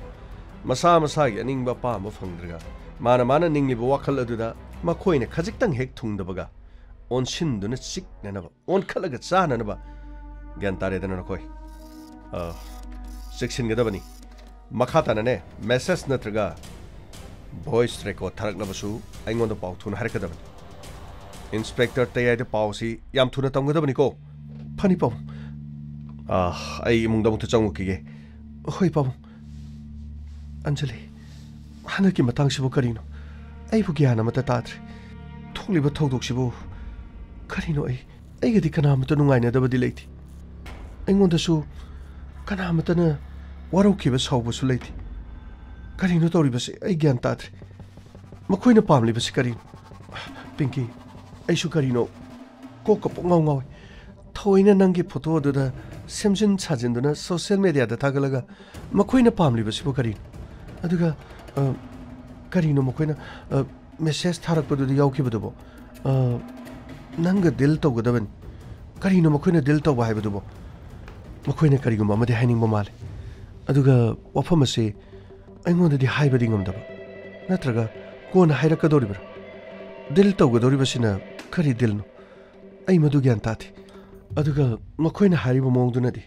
ꯃꯁꯥ ꯃꯁꯥꯒꯤ ꯑꯅꯤꯡꯕ ꯑꯄꯥꯝꯕ ꯐꯪꯗ꯭ꯔꯒ ꯃꯥꯅ ꯃꯥꯅ ꯅꯤꯡꯂꯤꯕ ꯋꯥꯈꯜ ꯑꯗꯨꯗ ꯃꯈꯣꯏꯅ ꯈꯖꯤꯛꯇꯪ ꯍꯦꯛ ꯊꯨꯡꯗꯕꯒ ꯑꯣꯟꯁꯤꯟꯗꯨꯅ ꯆꯤꯛꯅꯅꯕ, ꯑꯣꯟꯈꯠꯂꯒ ꯆꯥꯅꯅꯕ꯫ ꯒ꯭ꯌꯥꯟ ꯇꯥꯔꯦꯗꯅ ꯅꯈꯣꯏ? ꯑ, ꯆꯦꯛꯁꯤꯟꯒꯗꯕꯅꯤ꯫ ꯃꯈꯥ ꯇꯥꯅꯅꯦ, ꯃꯦꯁꯦꯖ ꯅꯠꯇ꯭ꯔꯒ ꯚꯣꯏꯁ ꯔꯦꯀꯣꯔꯗ ꯊꯥꯔꯛꯂꯕꯁꯨ ꯑꯩꯉꯣꯟꯗ ꯄꯥꯎ ꯊꯨꯅ ꯍꯥꯏꯔꯛꯀꯗꯕꯅꯤ꯫ ꯏꯟꯁꯄꯦꯛꯇꯔ ꯇꯌꯥꯏꯗ ꯄꯥꯎ ꯑꯁꯤ ꯌꯥꯝ ꯊꯨꯅ ꯇꯝꯒꯗꯕꯅꯤꯀꯣ꯫ ꯐꯅꯤ, ꯄꯥꯕꯨꯡ꯫ ꯑ, ꯑꯩ ꯏꯃꯨꯡꯗ ꯑꯃꯨꯛꯇ ꯆꯪꯉꯨꯈꯤꯒꯦ꯫ ꯍꯣꯏ, ꯄꯥꯕꯨꯡ꯫ ꯑꯟꯖꯂꯤ, ꯍꯟꯗꯛꯀꯤ ꯃꯇꯥꯡꯁꯤꯕꯨ ꯀꯔꯤꯅꯣ? ꯑꯩꯕꯨ ꯒ꯭ꯌꯥꯟ ꯑꯃꯠꯇ ꯇꯥꯗ꯭ꯔꯦ꯫ ꯊꯣꯛꯂꯤꯕ ꯊꯧꯗꯣꯛꯁꯤꯕꯨ ꯀꯔꯤꯅꯣ? ꯑꯩ, ꯑꯩꯒꯗꯤ ꯀꯅꯥꯃꯠꯇ ꯅꯨꯡꯉꯥꯏꯅꯗꯕꯗꯤ ꯂꯩꯇꯦ꯫ ꯑꯩꯉꯣꯟꯗꯁꯨ ꯀꯅꯥꯃꯠꯇꯅ ꯋꯥꯔꯧꯈꯤꯕ ꯁꯥꯎꯕꯁꯨ ꯂꯩꯇꯦ꯫ ꯀꯔꯤꯅꯣ ꯇꯧꯔꯤꯕꯁꯦ? ꯑꯩ ꯒ꯭ꯌꯥꯟ ꯇꯥꯗ꯭ꯔꯦ꯫ ꯃꯈꯣꯏꯅ ꯄꯥꯝꯂꯤꯕꯁꯤ ꯀꯔꯤꯅꯣ? ꯄꯤꯡꯀꯤ, ꯑꯩꯁꯨ ꯀꯔꯤꯅꯣ ꯀꯣꯛꯀ ꯄꯨꯡꯉꯥꯎ ꯉꯥꯎꯏ꯫ ꯊꯑꯣꯏꯅ ꯅꯪꯒꯤ ꯐꯣꯇꯣ ꯑꯗꯨꯗ ꯁꯦꯝꯖꯤꯟ ꯁꯥꯖꯤꯟꯗꯨꯅ ꯁꯣꯁꯤꯌꯦꯜ ꯃꯦꯗꯤꯌꯥꯗ ꯊꯥꯒꯠꯂꯒ ꯃꯈꯣꯏꯅ ꯄꯥꯝꯂꯤꯕꯁꯤꯕꯨ ꯀꯔꯤꯅꯣ? ꯑꯗꯨꯒ, ꯑ, ꯀꯔꯤꯅꯣ ꯃꯈꯣꯏꯅ, ꯑ, ꯃꯦꯁꯦꯖ ꯊꯥꯔꯛꯄꯗꯨꯗ ꯌꯥꯎꯈꯤꯕꯗꯨꯕꯣ? ꯑ, ꯅꯪꯒ ꯗꯤꯜ ꯇꯧꯒꯗꯕꯅꯤ꯫ ꯀꯔꯤꯅꯣ ꯃꯈꯣꯏꯅ ꯗꯤꯜ ꯇꯧꯕ ꯍꯥꯏꯕꯗꯨꯕꯣ? ꯃꯈꯣꯏꯅ ꯀꯔꯤꯒꯨꯝꯕ ꯑꯃꯗꯤ ꯍꯥꯏꯅꯤꯡꯕ ꯃꯥꯜꯂꯦ꯫ ꯑꯗꯨꯒ ꯋꯥꯐꯝ ꯑꯁꯤ ꯑꯩꯉꯣꯟꯗꯗꯤ ꯍꯥꯏꯕꯗꯤ ꯉꯝꯗꯕ꯫ ꯅꯠꯇ꯭ꯔꯒ ꯀꯣꯟꯅ ꯍꯥꯏꯔꯛꯀꯗꯧꯔꯤꯕ꯭ꯔꯥ? ꯗꯤꯜ ꯇꯧꯒꯗꯧꯔꯤꯕꯁꯤꯅ ꯀꯔꯤ ꯗꯤꯜꯅꯣ? ꯑꯩ ꯃꯗꯨ ꯒ꯭ꯌꯥꯟ ꯇꯥꯗꯦ꯫ ꯑꯗꯨꯒ ꯃꯈꯣꯏꯅ ꯍꯥꯏꯔꯤꯕ ꯃꯑꯣꯡꯗꯨꯅꯗꯤ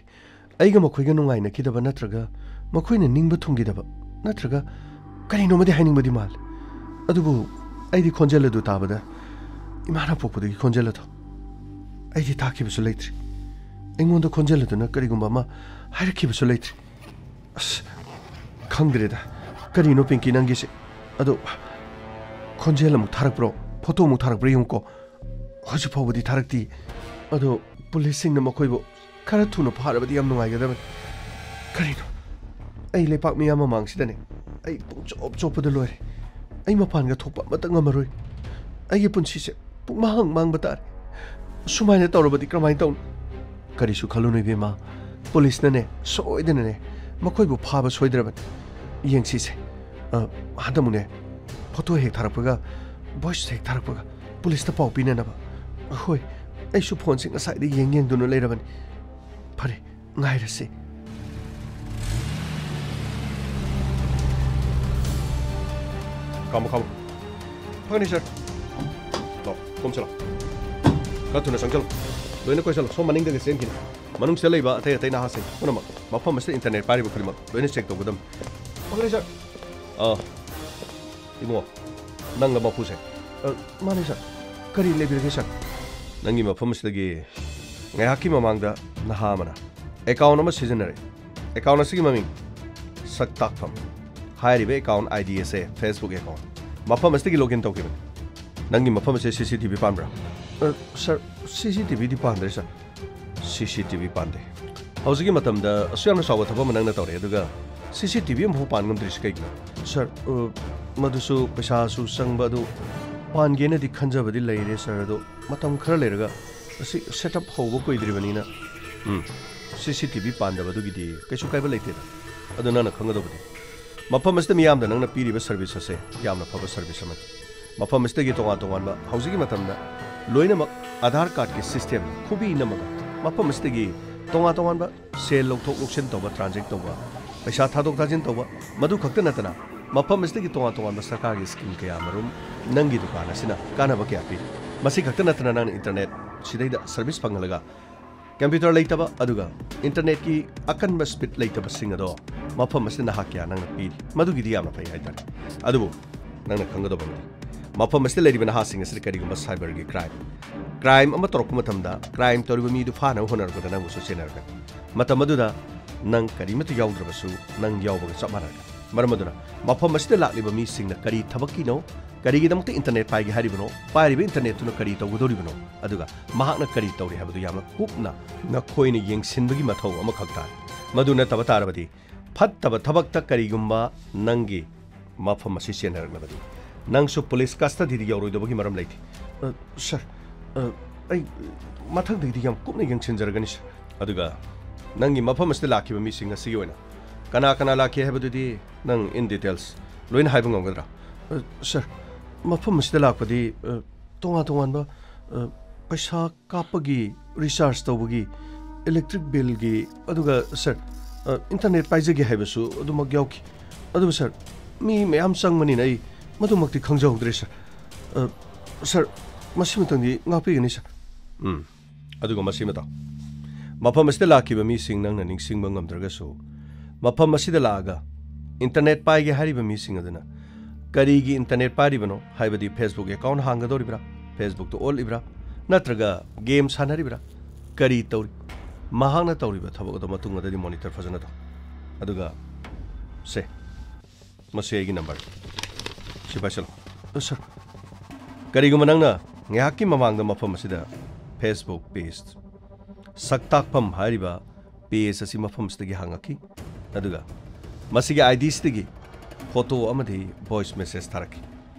ꯑꯩꯒ ꯃꯈꯣꯏꯒ ꯅꯨꯡꯉꯥꯏꯅꯈꯤꯗꯕ ꯅꯠꯇ꯭ꯔꯒ ꯃꯈꯣꯏꯅ ꯅꯤꯡꯕ ꯊꯨꯡꯈꯤꯗꯕ ꯅꯠꯇ꯭ꯔꯒ ꯀꯔꯤꯅꯣꯃꯗꯤ ꯍꯥꯏꯅꯤꯡꯕꯗꯤ ꯃꯥꯜꯂꯦ꯫ ꯑꯗꯨꯕꯨ ꯑꯩꯗꯤ ꯈꯣꯟꯖꯦꯜ ꯑꯗꯨ ꯇꯥꯕꯗ ꯏꯃꯥꯅ ꯄꯣꯛꯄꯗꯒꯤ ꯈꯣꯟꯖꯦꯜ ꯑꯗꯨ ꯑꯩꯗꯤ ꯇꯥꯈꯤꯕꯁꯨ ꯂꯩꯇ꯭ꯔꯤ꯫ ꯑꯩꯉꯣꯟꯗ ꯈꯣꯟꯖꯦꯜ ꯑꯗꯨꯅ ꯀꯔꯤꯒꯨꯝꯕ ꯑꯃ ꯍꯥꯏꯔꯛꯈꯤꯕꯁꯨ ꯂꯩꯇ꯭ꯔꯤ꯫ ꯑꯁ, ꯈꯪꯗ꯭ꯔꯦꯗ꯫ ꯀꯔꯤꯅꯣ ꯄꯤꯡꯀꯤ ꯅꯪꯒꯤꯁꯦ? ꯑꯗꯣ ꯈꯣꯟꯖꯦꯜ ꯑꯃꯨꯛ ꯊꯥꯔꯛꯄ꯭ꯔꯣ? ꯐꯣꯇꯣ ꯑꯃꯨꯛ ꯊꯥꯔꯛꯄ꯭ꯔꯥ ꯌꯦꯡꯉꯨꯀꯣ꯫ ꯍꯧꯖꯤꯛ ꯐꯥꯎꯕꯗꯤ ꯊꯥꯔꯛꯇꯦ꯫ ꯑꯗꯣ ꯄꯨꯂꯤꯁꯁꯤꯡꯅ ꯃꯈꯣꯏꯕꯨ ꯈꯔ ꯊꯨꯅ ꯐꯥꯔꯕꯗꯤ ꯌꯥꯝ ꯅꯨꯡꯉꯥꯏꯒꯗꯕꯅꯤ꯫ ꯀꯔꯤꯅꯣ? ꯑꯩ ꯂꯩꯄꯥꯛ ꯃꯤꯌꯥꯝ ꯃꯃꯥꯡꯁꯤꯗꯅꯦ꯫ ꯑꯩ ꯄꯨꯡꯆꯣꯞ ꯆꯣꯞꯄꯗ ꯂꯣꯏꯔꯦ꯫ ꯑꯩ ꯃꯄꯥꯟꯒ ꯊꯣꯛꯄ ꯑꯃꯠꯇ ꯉꯝꯃꯔꯣꯏ꯫ ꯑꯩꯒꯤ ꯄꯨꯟꯁꯤꯁꯦ ꯄꯨꯡꯃꯥꯡ ꯃꯥꯡꯕ ꯇꯥꯔꯦ꯫ ꯁꯨꯃꯥꯏꯅ ꯇꯧꯔꯕꯗꯤ ꯀꯔꯝꯍꯥꯏꯅ ꯇꯧꯅꯤ? ꯀꯔꯤꯁꯨ ꯈꯜꯂꯨꯅꯨ ꯏꯕꯦꯝꯃ꯫ ꯄꯨꯂꯤꯁꯅꯅꯦ, ꯁꯣꯏꯗꯅꯅꯦ ꯃꯈꯣꯏꯕꯨ ꯐꯥꯕ ꯁꯣꯏꯗ꯭ꯔꯕꯅꯤ꯫ ꯌꯦꯡꯁꯤꯁꯦ꯫ ꯑ, ꯍꯟꯗꯛꯃꯨꯛꯅꯦ, ꯐꯣꯇꯣ ꯍꯦꯛ ꯊꯥꯔꯛꯄꯒ, ꯚꯣꯏꯁ ꯍꯦꯛ ꯊꯥꯔꯛꯄꯒ ꯄꯨꯂꯤꯁꯇ ꯄꯥꯎ ꯄꯤꯅꯅꯕ꯫ ꯍꯣꯏ, ꯑꯩꯁꯨ ꯐꯣꯟꯁꯦ ꯉꯁꯥꯏꯗꯒꯤ ꯌꯦꯡ ꯌꯦꯡꯗꯨꯅ ꯂꯩꯔꯕꯅꯤ꯫ ꯐꯔꯦ, ꯉꯥꯏꯔꯁꯤ꯫ ꯈꯥꯝꯃꯣ, ꯈꯥꯝꯃꯣ꯫ ꯐꯒꯅꯤ, ꯁꯥꯔ꯫ ꯂꯥꯛꯑꯣ, ꯀꯨꯝꯁꯤ ꯂꯥꯛꯑꯣ꯫ ꯈꯔ ꯊꯨꯅ ꯆꯪꯁꯤꯜꯂꯣ꯫ ꯂꯣꯏꯅ ꯀꯣꯏꯁꯤꯜꯂꯣ꯫ ꯁꯣꯝ ꯃꯅꯤꯡꯗꯒꯤ ꯆꯦꯟꯈꯤꯅꯤ꯫ ꯃꯅꯨꯡꯁꯤꯗ ꯂꯩꯕ ꯑꯇꯩ ꯑꯇꯩ ꯅꯍꯥꯁꯤꯡ ꯄꯨꯝꯅꯃꯛ, ꯃꯐꯝ ꯑꯁꯤꯗ ꯏꯟꯇꯔꯅꯦꯠ ꯄꯥꯏꯔꯤꯕ ꯈꯨꯗꯤꯡꯃꯛ ꯂꯣꯏꯅ ꯆꯦꯛ ꯇꯧꯒꯗꯕꯅꯤ꯫ ꯐꯒꯅꯤ, ꯁꯥꯔ꯫ ꯑꯥ, ꯏꯕꯨꯡꯉꯣ, ꯅꯪꯂ ꯃꯄꯨꯁꯦ? ꯑ, ꯃꯥꯅꯦ, ꯁꯥꯔ꯫ ꯀꯔꯤ ꯂꯩꯕꯤꯔꯒꯦ, ꯁꯥꯔ? ꯅꯪꯒꯤ ꯃꯐꯝ ꯑꯁꯤꯗꯒꯤ ꯉꯥꯏꯍꯥꯛꯀꯤ ꯃꯃꯥꯡꯗ ꯅꯍꯥ ꯑꯃꯅ ꯑꯦꯀꯥꯎꯟ ꯑꯃ ꯁꯤꯖꯤꯟꯅꯔꯦ꯫ ꯑꯦꯀꯥꯎꯟ ꯑꯁꯤꯒꯤ ꯃꯃꯤꯡ ꯁꯛ ꯇꯥꯛꯐꯝ꯫ ꯍꯥꯏꯔꯤꯕ ꯑꯦꯀꯥꯎꯟ ꯑꯥꯏ ꯗꯤ ꯑꯁꯦ Facebook ꯑꯦꯀꯥꯎꯟ꯫ ꯃꯐꯝ ꯑꯁꯤꯗꯒꯤ ꯂꯣꯒꯏꯟ ꯇꯧꯈꯤꯕꯅꯤ꯫ ꯅꯪꯒꯤ ꯃꯐꯝ ꯑꯁꯦ ꯁꯤ ꯁꯤ ꯇꯤ ꯚꯤ ꯄꯥꯟꯕ꯭ꯔꯥ? ꯑ, ꯁꯥꯔ, ꯁꯤ ꯁꯤ ꯇꯤ ꯚꯤꯗꯤ ꯄꯥꯟꯗ꯭ꯔꯦ, ꯁꯥꯔ꯫ ꯁꯤ ꯁꯤ ꯇꯤ ꯚꯤ ꯄꯥꯟꯗꯦ꯫ ꯍꯧꯖꯤꯛꯀꯤ ꯃꯇꯝꯗ ꯑꯁꯨꯛ ꯌꯥꯝꯅ ꯆꯥꯎꯕ ꯊꯕꯛ ꯑꯃ ꯅꯪꯅ ꯇꯧꯔꯦ, ꯑꯗꯨꯒ ꯁꯤ ꯁꯤ ꯇꯤ ꯚꯤ ꯑꯃꯐꯥꯎ ꯄꯥꯟ ꯉꯝꯗ꯭ꯔꯤꯁꯤ ꯀꯩꯒꯤꯅꯣ? ꯁꯥꯔ, ꯑ, ꯃꯗꯨꯁꯨ ꯄꯩꯁꯥꯁꯨ ꯆꯪꯕ, ꯑꯗꯨ ꯄꯥꯟꯒꯦꯅꯗꯤ ꯈꯟꯖꯕꯗꯤ ꯂꯩꯔꯦ, ꯁꯥꯔ, ꯑꯗꯣ ꯃꯇꯝ ꯈꯔ ꯂꯩꯔꯒ ꯑꯁꯤ ꯁꯦꯠ ꯑꯞ ꯍꯧꯕ ꯀꯨꯏꯗ꯭ꯔꯤꯕꯅꯤꯅ꯫ ꯎꯝ, ꯁꯤ ꯁꯤ ꯇꯤ ꯚꯤ ꯄꯥꯟꯗꯕꯗꯨꯒꯤꯗꯤ ꯀꯩꯁꯨ ꯀꯥꯏꯕ ꯂꯩꯇꯦꯗ꯫ ꯑꯗꯨ ꯅꯪꯅ ꯈꯪꯒꯗꯧꯕꯗꯤ, ꯃꯐꯝ ꯑꯁꯤꯗ ꯃꯤꯌꯥꯝꯗ ꯅꯪꯅ ꯄꯤꯔꯤꯕ ꯁꯔꯚꯤꯁ ꯑꯁꯦ ꯌꯥꯝꯅ ꯐꯕ ꯁꯔꯚꯤꯁ ꯑꯃꯅꯤ꯫ ꯃꯐꯝ ꯑꯁꯤꯗꯒꯤ ꯇꯣꯉꯥꯟ ꯇꯣꯉꯥꯟꯕ, ꯍꯧꯖꯤꯛꯀꯤ ꯃꯇꯝꯗ ꯂꯣꯏꯅꯃꯛ ꯑꯥꯙꯥꯔ ꯀꯥꯔꯗꯀꯤ ꯁꯤꯁꯇꯦꯝ ꯈꯨꯕꯤ ꯅꯝꯃꯒ, ꯃꯐꯝ ꯑꯁꯤꯗꯒꯤ ꯇꯣꯉꯥꯟ ꯇꯣꯉꯥꯟꯕ ꯁꯦꯜ ꯂꯧꯊꯣꯛ ꯂꯧꯁꯤꯟ ꯇꯧꯕ, ꯇ꯭ꯔꯥꯟꯖꯦꯛ ꯇꯧꯕ, ꯄꯩꯁꯥ ꯊꯥꯗꯣꯛ ꯊꯥꯖꯤꯟ ꯇꯧꯕ, ꯃꯗꯨ ꯈꯛꯇ ꯅꯠꯇꯅ ꯃꯐꯝ ꯑꯁꯤꯗꯒꯤ ꯇꯣꯉꯥꯟ ꯇꯣꯉꯥꯟꯕ ꯁꯔꯀꯥꯔꯒꯤ ꯁ꯭ꯀꯤꯝ ꯀꯌꯥ ꯃꯔꯨꯝ ꯅꯪꯒꯤ ꯗꯨꯀꯥꯟ ꯑꯁꯤꯅ ꯀꯥꯟꯅꯕ ꯀꯌꯥ ꯄꯤꯔꯤ꯫ ꯃꯁꯤ ꯈꯛꯇ ꯅꯠꯇꯅ ꯅꯪꯅ ꯏꯟꯇꯔꯅꯦꯠ ꯁꯤꯗꯩꯗ ꯁꯔꯚꯤꯁ ꯐꯪꯍꯜꯂꯒ, ꯀꯝꯄ꯭ꯌꯨꯇꯔ ꯂꯩꯇꯕ ꯑꯗꯨꯒ ꯏꯟꯇꯔꯅꯦꯠꯀꯤ ꯑꯀꯟꯕ ꯁ꯭ꯄꯤꯗ ꯂꯩꯇꯕꯁꯤꯡ ꯑꯗꯣ ꯃꯐꯝ ꯑꯁꯤꯗ ꯅꯍꯥꯛ ꯀꯌꯥ ꯅꯪꯅ ꯄꯤꯔꯤ꯫ ꯃꯗꯨꯒꯤꯗꯤ ꯌꯥꯝꯅ ꯐꯩ ꯍꯥꯏꯇꯥꯔꯦ꯫ ꯑꯗꯨꯕꯨ ꯅꯪꯅ ꯈꯪꯒꯗꯕ ꯑꯃꯗꯤ, ꯃꯐꯝ ꯑꯁꯤꯗ ꯂꯩꯔꯤꯕ ꯅꯍꯥꯁꯤꯡ ꯑꯁꯤꯗ ꯀꯔꯤꯒꯨꯝꯕ ꯁꯥꯏꯕꯔꯒꯤ ꯀ꯭ꯔꯥꯏꯝ, ꯀ꯭ꯔꯥꯏꯝ ꯑꯃ ꯇꯧꯔꯛꯄ ꯃꯇꯝꯗ, ꯀ꯭ꯔꯥꯏꯝ ꯇꯧꯔꯤꯕ ꯃꯤꯗꯨ ꯐꯥꯅꯕ ꯍꯣꯠꯅꯔꯛꯄꯗ ꯅꯪꯕꯨꯁꯨ ꯆꯦꯟꯅꯔꯛꯀꯅꯤ꯫ ꯃꯇꯝ ꯑꯗꯨꯗ ꯅꯪ ꯀꯔꯤꯃꯠꯇ ꯌꯥꯎꯗ꯭ꯔꯕꯁꯨ ꯅꯪ ꯌꯥꯎꯕꯒ ꯆꯞ ꯃꯥꯟꯅꯔꯛꯀꯅꯤ꯫ ꯃꯔꯝ ꯑꯗꯨꯅ ꯃꯐꯝ ꯑꯁꯤꯗ ꯂꯥꯛꯂꯤꯕ ꯃꯤꯁꯤꯡꯅ ꯀꯔꯤ ꯊꯕꯛꯀꯤꯅꯣ, ꯀꯔꯤꯒꯤꯗꯃꯛꯇ ꯏꯟꯇꯔꯅꯦꯠ ꯄꯥꯏꯒꯦ ꯍꯥꯏꯔꯤꯕꯅꯣ, ꯄꯥꯏꯔꯤꯕ ꯏꯟꯇꯔꯅꯦꯠꯇꯨꯅ ꯀꯔꯤ ꯇꯧꯒꯗꯧꯔꯤꯕꯅꯣ, ꯑꯗꯨꯒ ꯃꯍꯥꯛꯅ ꯀꯔꯤ ꯇꯧꯔꯤ ꯍꯥꯏꯕꯗꯨ ꯌꯥꯝꯅ ꯀꯨꯞꯅ ꯅꯈꯣꯏꯅ ꯌꯦꯡꯁꯤꯟꯕꯒꯤ ꯃꯊꯧ ꯑꯃꯈꯛ ꯇꯥꯏ꯫ ꯃꯗꯨ ꯅꯠꯇꯕ ꯇꯥꯔꯕꯗꯤ, ꯐꯠꯇꯕ ꯊꯕꯛꯇ ꯀꯔꯤꯒꯨꯝꯕ ꯅꯪꯒꯤ ꯃꯐꯝ ꯑꯁꯤ ꯆꯦꯟꯅꯔꯛꯂꯕꯗꯤ, ꯅꯪꯁꯨ ꯄꯨꯂꯤꯁ ꯀꯁꯇꯗꯤꯗ ꯌꯧꯔꯣꯏꯗꯕꯒꯤ ꯃꯔꯝ ꯂꯩꯇꯦ꯫ ꯑ, ꯁꯔ, ꯑ, ꯑꯩ ꯃꯊꯪꯗꯒꯤꯗꯤ ꯌꯥꯝ ꯀꯨꯞꯅ ꯌꯦꯡꯁꯤꯟꯖꯔꯒꯅꯤ, ꯁꯔ꯫ ꯑꯗꯨꯒ ꯅꯪꯒꯤ ꯃꯐꯝ ꯑꯁꯤꯗ ꯂꯥꯛꯈꯤꯕ ꯃꯤꯁꯤꯡ ꯑꯁꯤꯒꯤ ꯑꯣꯏꯅ ꯀꯅꯥ ꯀꯅꯥ ꯂꯥꯛꯈꯤ ꯍꯥꯏꯕꯗꯨꯗꯤ ꯅꯪ in details ꯂꯣꯏꯅ ꯍꯥꯏꯕ ꯉꯝꯒꯗ꯭ꯔꯥ? ꯑ, ꯁꯔ, ꯃꯐꯝ ꯑꯁꯤꯗ ꯂꯥꯛꯄꯗꯤ, ꯑ, ꯇꯣꯉꯥꯟ ꯇꯣꯉꯥꯟꯕ, ꯑ, ꯄꯩꯁꯥ ꯀꯥꯞꯄꯒꯤ, ꯔꯤꯆꯥꯔꯖ ꯇꯧꯕꯒꯤ, ꯏꯂꯦꯛꯇ꯭ꯔꯤꯛ ꯕꯤꯜꯒꯤ, ꯑꯗꯨꯒ, ꯁꯔ, ꯑ, ꯏꯟꯇꯔꯅꯦꯠ ꯄꯥꯏꯖꯒꯦ ꯍꯥꯏꯕꯁꯨ ꯑꯗꯨꯃꯛ ꯌꯥꯎꯈꯤ꯫ ꯑꯗꯨꯕꯨ, ꯁꯔ, ꯃꯤ ꯃꯌꯥꯝ ꯆꯪꯕꯅꯤꯅ ꯑꯩ ꯃꯗꯨꯃꯛꯇꯤ ꯈꯪꯖꯍꯧꯗ꯭ꯔꯦ, ꯁꯔ꯫ ꯑ, ꯁꯔ, ꯃꯁꯤꯃꯇꯪꯗꯤ ꯉꯥꯛꯄꯤꯒꯅꯤ, ꯁꯔ꯫ ꯎꯝ꯫ ꯑꯗꯨꯒ ꯃꯁꯤꯃ ꯇꯥꯎ꯫ ꯃꯐꯝ ꯑꯁꯤꯗ ꯂꯥꯛꯈꯤꯕ ꯃꯤꯁꯤꯡ ꯅꯪꯅ ꯅꯤꯡꯁꯤꯡꯕ ꯉꯝꯗ꯭ꯔꯒꯁꯨ, ꯃꯐꯝ ꯑꯁꯤꯗ ꯂꯥꯛꯑꯒ ꯏꯟꯇꯔꯅꯦꯠ ꯄꯥꯏꯒꯦ ꯍꯥꯏꯔꯤꯕ ꯃꯤꯁꯤꯡ ꯑꯗꯨꯅ ꯀꯔꯤꯒꯤ ꯏꯟꯇꯔꯅꯦꯠ ꯄꯥꯏꯔꯤꯕꯅꯣ ꯍꯥꯏꯕꯗꯤ, Facebook ꯑꯦꯀꯥꯎꯟ ꯍꯥꯡꯒꯗꯧꯔꯤꯕ꯭ꯔꯥ, Facebookꯇ ꯑꯣꯠꯂꯤꯕ꯭ꯔꯥ, ꯅꯠꯇ꯭ꯔꯒ ꯒꯦꯝ ꯁꯥꯟꯅꯔꯤꯕ꯭ꯔꯥ, ꯀꯔꯤ ꯇꯧꯔꯤ, ꯃꯍꯥꯛꯅ ꯇꯧꯔꯤꯕ ꯊꯕꯛ ꯑꯗꯨ ꯃꯇꯨꯡꯗꯗꯤ ꯃꯣꯅꯤꯇꯔ ꯐꯖꯅ ꯇꯧ꯫ ꯑꯗꯨꯒ ꯁꯦ, ꯃꯁꯤ ꯑꯩꯒꯤ ꯅꯝꯕꯔ꯫ ꯁꯤ ꯄꯥꯏꯁꯤꯜꯂꯣ꯫ ꯑ, ꯁꯔ꯫ ꯀꯔꯤꯒꯨꯝꯕ ꯅꯪꯅ ꯉꯥꯏꯍꯥꯛꯀꯤ ꯃꯃꯥꯡꯗ ꯃꯐꯝ ꯑꯁꯤꯗ Facebook ꯄꯦꯖ, ꯁꯛꯇꯥꯛꯐꯝ ꯍꯥꯏꯔꯤꯕ ꯄꯦꯖ ꯑꯁꯤ ꯃꯐꯝ ꯑꯁꯤꯗꯒꯤ ꯍꯥꯡꯉꯛꯈꯤ, ꯑꯗꯨꯒ ꯃꯁꯤꯒꯤ ꯑꯥꯏ ꯗꯤꯁꯤꯗꯒꯤ ꯐꯣꯇꯣ ꯑꯃꯗꯤ ꯚꯣꯏꯁ ꯃꯦꯁꯦꯖ ꯊꯥꯔꯛꯈꯤ꯫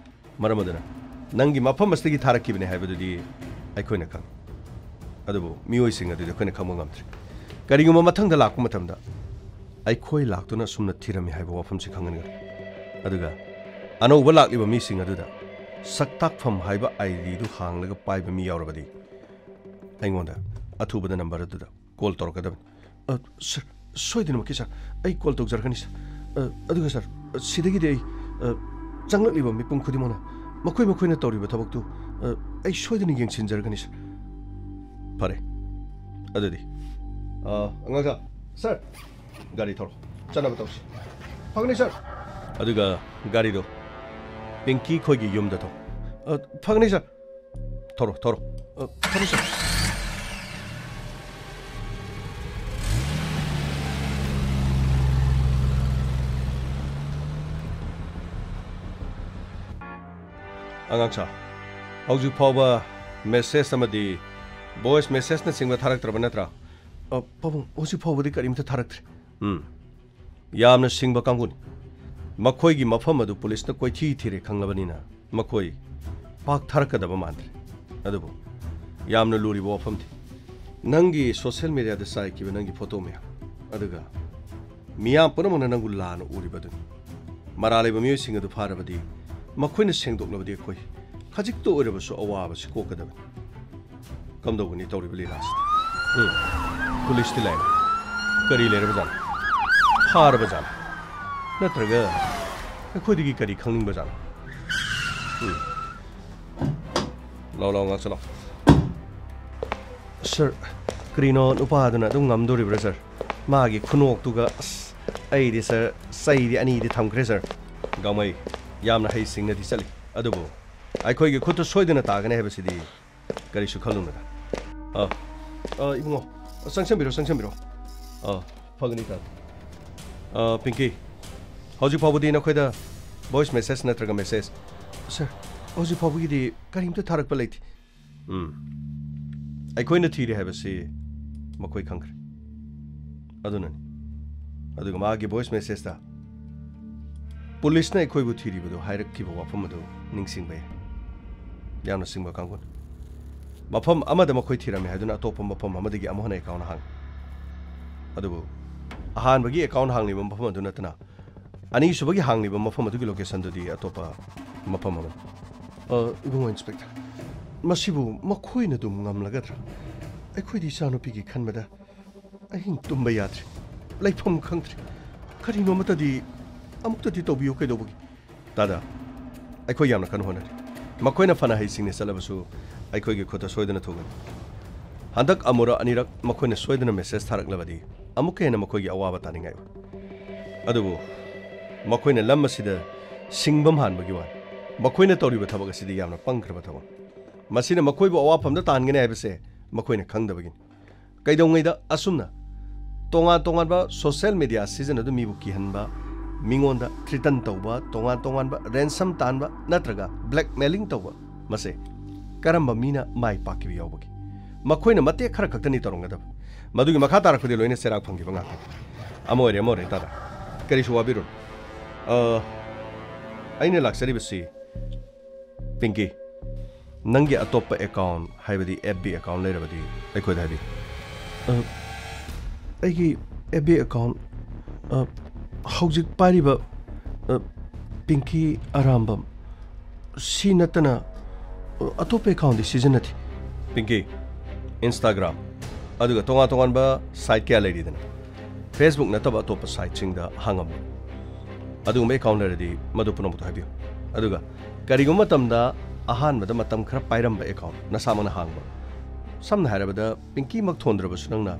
ꯃꯔꯝ ꯑꯗꯨꯅ ꯅꯪꯒꯤ ꯃꯐꯝ ꯑꯁꯤꯗꯒꯤ ꯊꯥꯔꯛꯈꯤꯕꯅꯤ ꯍꯥꯏꯕꯗꯨꯗꯤ ꯑꯩꯈꯣꯏꯅ ꯈꯪꯏ꯫ ꯑꯗꯨꯕꯨ ꯃꯤꯑꯣꯏꯁꯤꯡ ꯑꯗꯨꯗꯤ ꯑꯩꯈꯣꯏꯅ ꯈꯪꯕ ꯉꯝꯗ꯭ꯔꯤ꯫ ꯀꯔꯤꯒꯨꯝꯕ ꯃꯊꯪꯗ ꯂꯥꯛꯄ ꯃꯇꯝꯗ ꯑꯩꯈꯣꯏ ꯂꯥꯛꯇꯨꯅ ꯑꯁꯨꯝꯅ ꯊꯤꯔꯝꯃꯤ ꯍꯥꯏꯕ ꯋꯥꯐꯝꯁꯤ ꯈꯪꯍꯟꯒꯅꯤ꯫ ꯑꯗꯨꯒ ꯑꯅꯧꯕ ꯂꯥꯛꯂꯤꯕ ꯃꯤꯁꯤꯡ ꯑꯗꯨꯗ ꯁꯛꯇꯥꯛꯐꯝ ꯍꯥꯏꯕ ꯑꯥꯏ ꯗꯤꯗꯨ ꯍꯥꯡꯂꯒ ꯄꯥꯏꯕ ꯃꯤ ꯌꯥꯎꯔꯕꯗꯤ ꯑꯩꯉꯣꯟꯗ ꯑꯊꯨꯕꯗ ꯅꯝꯕꯔ ꯑꯗꯨꯗ ꯀꯣꯜ ꯇꯧꯔꯛꯀꯗꯕꯅꯤ꯫ ꯑ, ꯁꯔ, ꯁꯣꯏꯗꯅꯃꯛꯀꯤ ꯁꯔ, ꯑꯩ ꯀꯣꯜ ꯇꯧꯖꯔꯛꯀꯅꯤ ꯁꯔ꯫ ꯑ, ꯑꯗꯨꯒ ꯁꯔ, ꯁꯤꯗꯒꯤꯗꯤ ꯑꯩ, ꯑ, ꯆꯪꯂꯛꯂꯤꯕ ꯃꯤꯄꯨꯝ ꯈꯨꯗꯤꯡꯃꯛꯅ ꯃꯈꯣꯏ ꯃꯈꯣꯏꯅ ꯇꯧꯔꯤꯕ ꯊꯕꯛꯇꯨ, ꯑ, ꯑꯩ ꯁꯣꯏꯗꯅ ꯌꯦꯡꯁꯤꯟꯖꯔꯒꯅꯤ ꯁꯔ꯫ ꯐꯔꯦ, ꯑꯗꯨꯗꯤ, ꯑ, ꯑꯉꯥꯡꯁꯥ, ꯁꯔ, ꯒꯥꯔꯤ ꯊꯧꯔꯣ, ꯆꯠꯅꯕ ꯇꯧꯁꯤ꯫ ꯐꯒꯅꯤ ꯁꯔ꯫ ꯑꯗꯨꯒ ꯒꯥꯔꯤꯗꯣ ꯄꯤꯡꯀꯤ ꯈꯣꯏꯒꯤ ꯌꯨꯝꯗ ꯊꯧ꯫ ꯑ, ꯐꯒꯅꯤ ꯁꯔ꯫ ꯊꯧꯔꯣ, ꯊꯧꯔꯣ꯫ ꯑ, ꯊꯧꯔꯣ ꯁꯔ꯫ ꯑꯉꯥꯡꯁꯥ, ꯍꯧꯖꯤꯛ ꯐꯥꯎꯕ ꯃꯦꯁꯦꯖ ꯑꯃꯗꯤ ꯚꯣꯏꯁ ꯃꯦꯁꯦꯖꯅꯆꯤꯡꯕ ꯊꯥꯔꯛꯇ꯭ꯔꯕ ꯅꯠꯇ꯭ꯔꯥ? ꯑ, ꯄꯥꯕꯨꯡ, ꯍꯧꯖꯤꯛ ꯐꯥꯎꯕꯗꯤ ꯀꯔꯤꯝꯇ ꯊꯥꯔꯛꯇ꯭ꯔꯤ꯫ ꯎꯝ꯫ ꯌꯥꯝꯅ ꯁꯤꯡꯕ ꯀꯥꯡꯕꯨꯅꯤ꯫ ꯃꯈꯣꯏꯒꯤ ꯃꯐꯝ ꯑꯗꯨ ꯄꯨꯂꯤꯁꯅ ꯀꯣꯏꯊꯤ ꯊꯤꯔꯦ ꯈꯪꯂꯕꯅꯤꯅ ꯃꯈꯣꯏ ꯄꯥꯛ ꯊꯥꯔꯛꯀꯗꯕ ꯃꯥꯟꯗ꯭ꯔꯦ꯫ ꯑꯗꯨꯕꯨ ꯌꯥꯝꯅ ꯂꯨꯔꯤꯕ ꯋꯥꯐꯝꯗꯤ ꯅꯪꯒꯤ ꯁꯣꯁꯤꯌꯦꯜ ꯃꯦꯗꯤꯌꯥꯗ ꯆꯥꯏꯈꯤꯕ ꯅꯪꯒꯤ ꯐꯣꯇꯣ ꯃꯌꯥꯝ, ꯑꯗꯨꯒ ꯃꯤꯌꯥꯝ ꯄꯨꯝꯅꯃꯛꯅ ꯅꯪꯕꯨ ꯂꯥꯟꯅ ꯎꯔꯤꯕ ꯑꯗꯨꯅꯤ꯫ ꯃꯔꯥꯜ ꯂꯩꯕ ꯃꯤꯑꯣꯏꯁꯤꯡ ꯑꯗꯨ ꯐꯥꯔꯕꯗꯤ, ꯃꯈꯣꯏꯅ ꯁꯦꯡꯗꯣꯛꯂꯕꯗꯤ ꯑꯩꯈꯣꯏ ꯈꯖꯤꯛꯇ ꯑꯣꯏꯔꯕꯁꯨ ꯑꯋꯥꯕꯁꯤ ꯀꯣꯛꯀꯗꯕꯅꯤ꯫ ꯀꯝꯗꯧꯒꯅꯤ ꯇꯧꯔꯤꯕ ꯂꯤꯂꯥꯁꯤꯗꯤ? ꯎꯝ꯫ ꯄꯨꯂꯤꯁꯇꯤ ꯂꯥꯛꯑꯦ꯫ ꯀꯔꯤ ꯂꯩꯔꯕꯖꯥꯠꯅꯣ? ꯐꯥꯔꯕꯖꯥꯠꯂꯥ? ꯅꯠꯇ꯭ꯔꯒ ꯑꯩꯈꯣꯏꯗꯒꯤ ꯀꯔꯤ ꯈꯪꯅꯤꯡꯕꯖꯥꯠꯅꯣ? ꯎꯝ꯫ ꯂꯥꯎ, ꯂꯥꯎ, ꯉꯥꯛ ꯆꯠꯂꯣ꯫ ꯁꯔ, ꯀꯔꯤꯅꯣ ꯅꯨꯄꯥꯗꯨꯅ ꯑꯗꯨꯝ ꯉꯝꯗꯣꯔꯤꯕ꯭ꯔꯥ, ꯁꯔ? ꯃꯥꯒꯤ ꯈꯨꯅꯣꯛꯇꯨꯒ, ꯑꯁ, ꯑꯩꯗꯤ, ꯁꯔ, ꯆꯩꯗꯤ ꯑꯅꯤꯗꯤ ꯊꯝꯈ꯭ꯔꯦ, ꯁꯔ꯫ ꯒꯥꯡꯃꯩ, ꯌꯥꯝꯅ ꯍꯩꯁꯤꯡꯅꯗꯤ ꯆꯠꯂꯤ, ꯑꯗꯨꯕꯨ ꯑꯩꯈꯣꯏꯒꯤ ꯈꯨꯠꯇ ꯁꯣꯏꯗꯅ ꯇꯥꯒꯅꯤ ꯍꯥꯏꯕꯁꯤꯗꯤ ꯀꯔꯤꯁꯨ ꯈꯜꯂꯨꯅꯨꯗ꯫ ꯑ, ꯑ, ꯏꯕꯨꯡꯉꯣ, ꯆꯪꯁꯟꯕꯤꯔꯣ, ꯆꯪꯁꯟꯕꯤꯔꯣ꯫ ꯑ, ꯐꯒꯅꯤ, ꯇꯥ꯫ ꯑ, ꯄꯤꯡꯀꯤ, ꯍꯧꯖꯤꯛ ꯐꯥꯎꯕꯗꯤ ꯅꯈꯣꯏꯗ ꯚꯣꯏꯁ ꯃꯦꯁꯦꯖ ꯅꯠꯇ꯭ꯔꯒ ꯃꯦꯁꯦꯖ? ꯁꯔ, ꯍꯧꯖꯤꯛ ꯐꯥꯎꯕꯒꯤꯗꯤ ꯀꯔꯤꯝꯇ ꯊꯥꯔꯛꯄ ꯂꯩꯇꯦ꯫ ꯎꯝ꯫ ꯑꯩꯈꯣꯏꯅ ꯊꯤꯔꯦ ꯍꯥꯏꯕꯁꯤ ꯃꯈꯣꯏ ꯈꯪꯈ꯭ꯔꯦ꯫ ꯑꯗꯨꯅꯅꯤ꯫ ꯑꯗꯨꯒ ꯃꯥꯒꯤ ꯚꯣꯏꯁ ꯃꯦꯁꯦꯖꯇ ꯄꯨꯂꯤꯁꯅ ꯑꯩꯈꯣꯏꯕꯨ ꯊꯤꯔꯤꯕꯗꯨ ꯍꯥꯏꯔꯛꯈꯤꯕ ꯋꯥꯐꯝ ꯑꯗꯨ ꯅꯤꯡꯁꯤꯡꯕ ꯌꯥꯏ꯫ ꯌꯥꯝꯅ ꯁꯤꯡꯕ ꯀꯥꯡꯕꯨꯅꯤ꯫ ꯃꯐꯝ ꯑꯃꯗ ꯃꯈꯣꯏ ꯊꯤꯔꯝꯃꯤ ꯍꯥꯏꯗꯨꯅ ꯑꯇꯣꯞꯄ ꯃꯐꯝ ꯑꯃꯗꯒꯤ ꯑꯃꯨꯛ ꯍꯟꯅ ꯑꯦꯀꯥꯎꯟ ꯍꯥꯡꯉꯤ꯫ ꯑꯗꯨꯕꯨ ꯑꯍꯥꯟꯕꯒꯤ ꯑꯦꯀꯥꯎꯟ ꯍꯥꯡꯂꯤꯕ ꯃꯐꯝ ꯑꯗꯨ ꯅꯠꯇꯅ ꯑꯅꯤꯁꯨꯕꯒꯤ ꯍꯥꯡꯂꯤꯕ ꯃꯐꯝ ꯑꯗꯨꯒꯤ ꯂꯣꯀꯦꯁꯟꯗꯨꯗꯤ ꯑꯇꯣꯞꯄ ꯃꯐꯝ ꯑꯃꯅꯤ꯫ ꯑ, ꯏꯕꯨꯡꯉꯣ ꯏꯟꯁꯄꯦꯛꯇꯔ, ꯃꯁꯤꯕꯨ ꯃꯈꯣꯏꯅ ꯑꯗꯨꯝ ꯉꯝꯂꯒꯗ꯭ꯔꯥ? ꯑꯩꯈꯣꯏꯗꯤ ꯏꯆꯥꯅꯨꯄꯤꯒꯤ ꯈꯟꯕꯗ ꯑꯍꯤꯡ ꯇꯨꯝꯕ ꯌꯥꯗ꯭ꯔꯦ, ꯂꯩꯐꯝ ꯈꯪꯗ꯭ꯔꯦ꯫ ꯀꯔꯤꯅꯣ ꯑꯃꯠꯇꯗꯤ, ꯑꯃꯨꯛꯇꯗꯤ ꯇꯧꯕꯤꯌꯨ ꯀꯩꯗꯧꯕꯒꯤ? ꯗꯥꯗꯥ, ꯑꯩꯈꯣꯏ ꯌꯥꯝꯅ ꯀꯟꯅ ꯍꯣꯠꯅꯔꯤ꯫ ꯃꯈꯣꯏꯅ ꯐꯅ ꯍꯩꯁꯤꯡꯅ ꯆꯠꯂꯕꯁꯨ ꯑꯩꯈꯣꯏꯒꯤ ꯈꯨꯠꯇ ꯁꯣꯏꯗꯅ ꯊꯣꯛꯀꯅꯤ꯫ ꯍꯟꯗꯛ ꯑꯃꯨꯔꯛ ꯑꯅꯤꯔꯛ ꯃꯈꯣꯏꯅ ꯁꯣꯏꯗꯅ ꯃꯦꯁꯦꯖ ꯊꯥꯔꯛꯂꯕꯗꯤ ꯑꯃꯨꯛꯀ ꯍꯦꯟꯅ ꯃꯈꯣꯏꯒꯤ ꯑꯋꯥꯕ ꯇꯥꯅꯤꯡꯉꯥꯏ ꯑꯣꯏ꯫ ꯑꯗꯨꯕꯨ ꯃꯈꯣꯏꯅ ꯂꯝ ꯑꯁꯤꯗ ꯁꯤꯡꯕꯝ ꯍꯥꯟꯕꯒꯤ ꯋꯥꯅꯤ꯫ ꯃꯈꯣꯏꯅ ꯇꯧꯔꯤꯕ ꯊꯕꯛ ꯑꯁꯤꯗꯤ ꯌꯥꯝꯅ ꯄꯪꯈ꯭ꯔꯕ ꯊꯕꯛ꯫ ꯃꯁꯤꯅ ꯃꯈꯣꯏꯕꯨ ꯑꯋꯥꯐꯝꯗ ꯇꯥꯍꯟꯒꯅꯤ ꯍꯥꯏꯕꯁꯦ ꯃꯈꯣꯏꯅ ꯈꯪꯗꯕꯒꯤꯅꯤ꯫ ꯀꯩꯗꯧꯉꯩꯗ ꯑꯁꯨꯝꯅ ꯇꯣꯉꯥꯟ ꯇꯣꯉꯥꯟꯕ ꯁꯣꯁꯤꯌꯦꯜ ꯃꯤꯗꯤꯌꯥ ꯁꯤꯖꯤꯟꯅꯗꯨꯅ ꯃꯤꯕꯨ ꯀꯤꯍꯟꯕ, ꯃꯤꯉꯣꯟꯗ ꯊ꯭ꯔꯤꯇꯟ ꯇꯧꯕ, ꯇꯣꯉꯥꯟ ꯇꯣꯉꯥꯟꯕ ꯔꯦꯟꯁꯝ ꯇꯥꯟꯕ ꯅꯠꯇ꯭ꯔꯒ ꯕ꯭ꯂꯦꯛꯃꯦꯂꯤꯡ ꯇꯧꯕ, ꯃꯁꯦ ꯀꯔꯝꯕ ꯃꯤꯅ ꯃꯥꯏ ꯄꯥꯛꯈꯤꯕ ꯌꯥꯎꯕꯒꯦ? ꯃꯈꯣꯏꯅ ꯃꯇꯦꯛ ꯈꯔ ꯈꯛꯇꯅꯤ ꯇꯧꯔꯝꯒꯗꯕ꯫ ꯃꯗꯨꯒꯤ ꯃꯈꯥ ꯇꯥꯔꯛꯄꯗꯤ ꯂꯣꯏꯅ ꯆꯩꯔꯥꯛ ꯐꯪꯈꯤꯕ ꯉꯥꯛꯇꯅꯤ꯫ ꯑꯃ ꯑꯣꯏꯔꯦ, ꯑꯃ ꯑꯣꯏꯔꯦ, ꯇꯥꯗ꯫ ꯀꯔꯤꯁꯨ ꯋꯥꯕꯤꯔꯨꯅꯨ꯫ ꯑ, ꯑꯩꯅ ꯂꯥꯛꯆꯔꯤꯕꯁꯤ ꯄꯤꯡꯀꯤ, ꯅꯪꯒꯤ ꯑꯇꯣꯞꯄ ꯑꯦꯀꯥꯎꯟ, ꯍꯥꯏꯕꯗꯤ ꯑꯦꯐ ꯕꯤ ꯑꯦꯀꯥꯎꯟ ꯂꯩꯔꯕꯗꯤ ꯑꯩꯈꯣꯏꯗ ꯍꯥꯏꯕꯤꯌꯨ꯫ ꯑ, ꯑꯩꯒꯤ ꯑꯦꯐ ꯕꯤ ꯑꯦꯀꯥꯎꯟ, ꯑ, ꯍꯧꯖꯤꯛ ꯄꯥꯏꯔꯤꯕ, ꯑ, ꯄꯤꯡꯀꯤ ꯑꯔꯥꯝꯕꯝ ꯁꯤ ꯅꯠꯇꯅ, ꯑ, ꯑꯇꯣꯞꯄ ꯑꯦꯀꯥꯎꯟꯗꯤ ꯁꯤꯖꯤꯟꯅꯗꯦ꯫ ꯄꯤꯡꯀꯤ, ꯏꯟꯁꯇꯥꯒ꯭ꯔꯥꯝ, ꯑꯗꯨꯒ ꯇꯣꯉꯥꯟ ꯇꯣꯉꯥꯟꯕ ꯁꯥꯏꯠ ꯀꯌꯥ ꯂꯩꯔꯤꯗꯅ, ꯐꯦꯁꯕꯨꯛ ꯅꯠꯇꯕ ꯑꯇꯣꯞꯄ ꯁꯥꯏꯠꯁꯤꯡꯗ ꯍꯥꯡꯉꯝꯃꯨ꯫ ꯑꯗꯨꯒꯨꯝꯕ ꯑꯦꯀꯥꯎꯟ ꯂꯩꯔꯗꯤ ꯃꯗꯨ ꯄꯨꯝꯅꯃꯛꯇꯣ ꯍꯥꯏꯕꯤꯌꯨ꯫ ꯑꯗꯨꯒ ꯀꯔꯤꯒꯨꯝꯕ ꯃꯇꯝꯗ ꯑꯍꯥꯟꯕꯗ ꯃꯇꯝ ꯈꯔ ꯄꯥꯏꯔꯝꯕ ꯑꯦꯀꯥꯎꯟ ꯅꯁꯥꯃꯛꯅ ꯍꯥꯡꯕ, ꯁꯝꯅ ꯍꯥꯏꯔꯕꯗ ꯄꯤꯡꯀꯤꯃꯛ ꯊꯣꯟꯗ꯭ꯔꯕꯁꯨ ꯅꯪꯅ,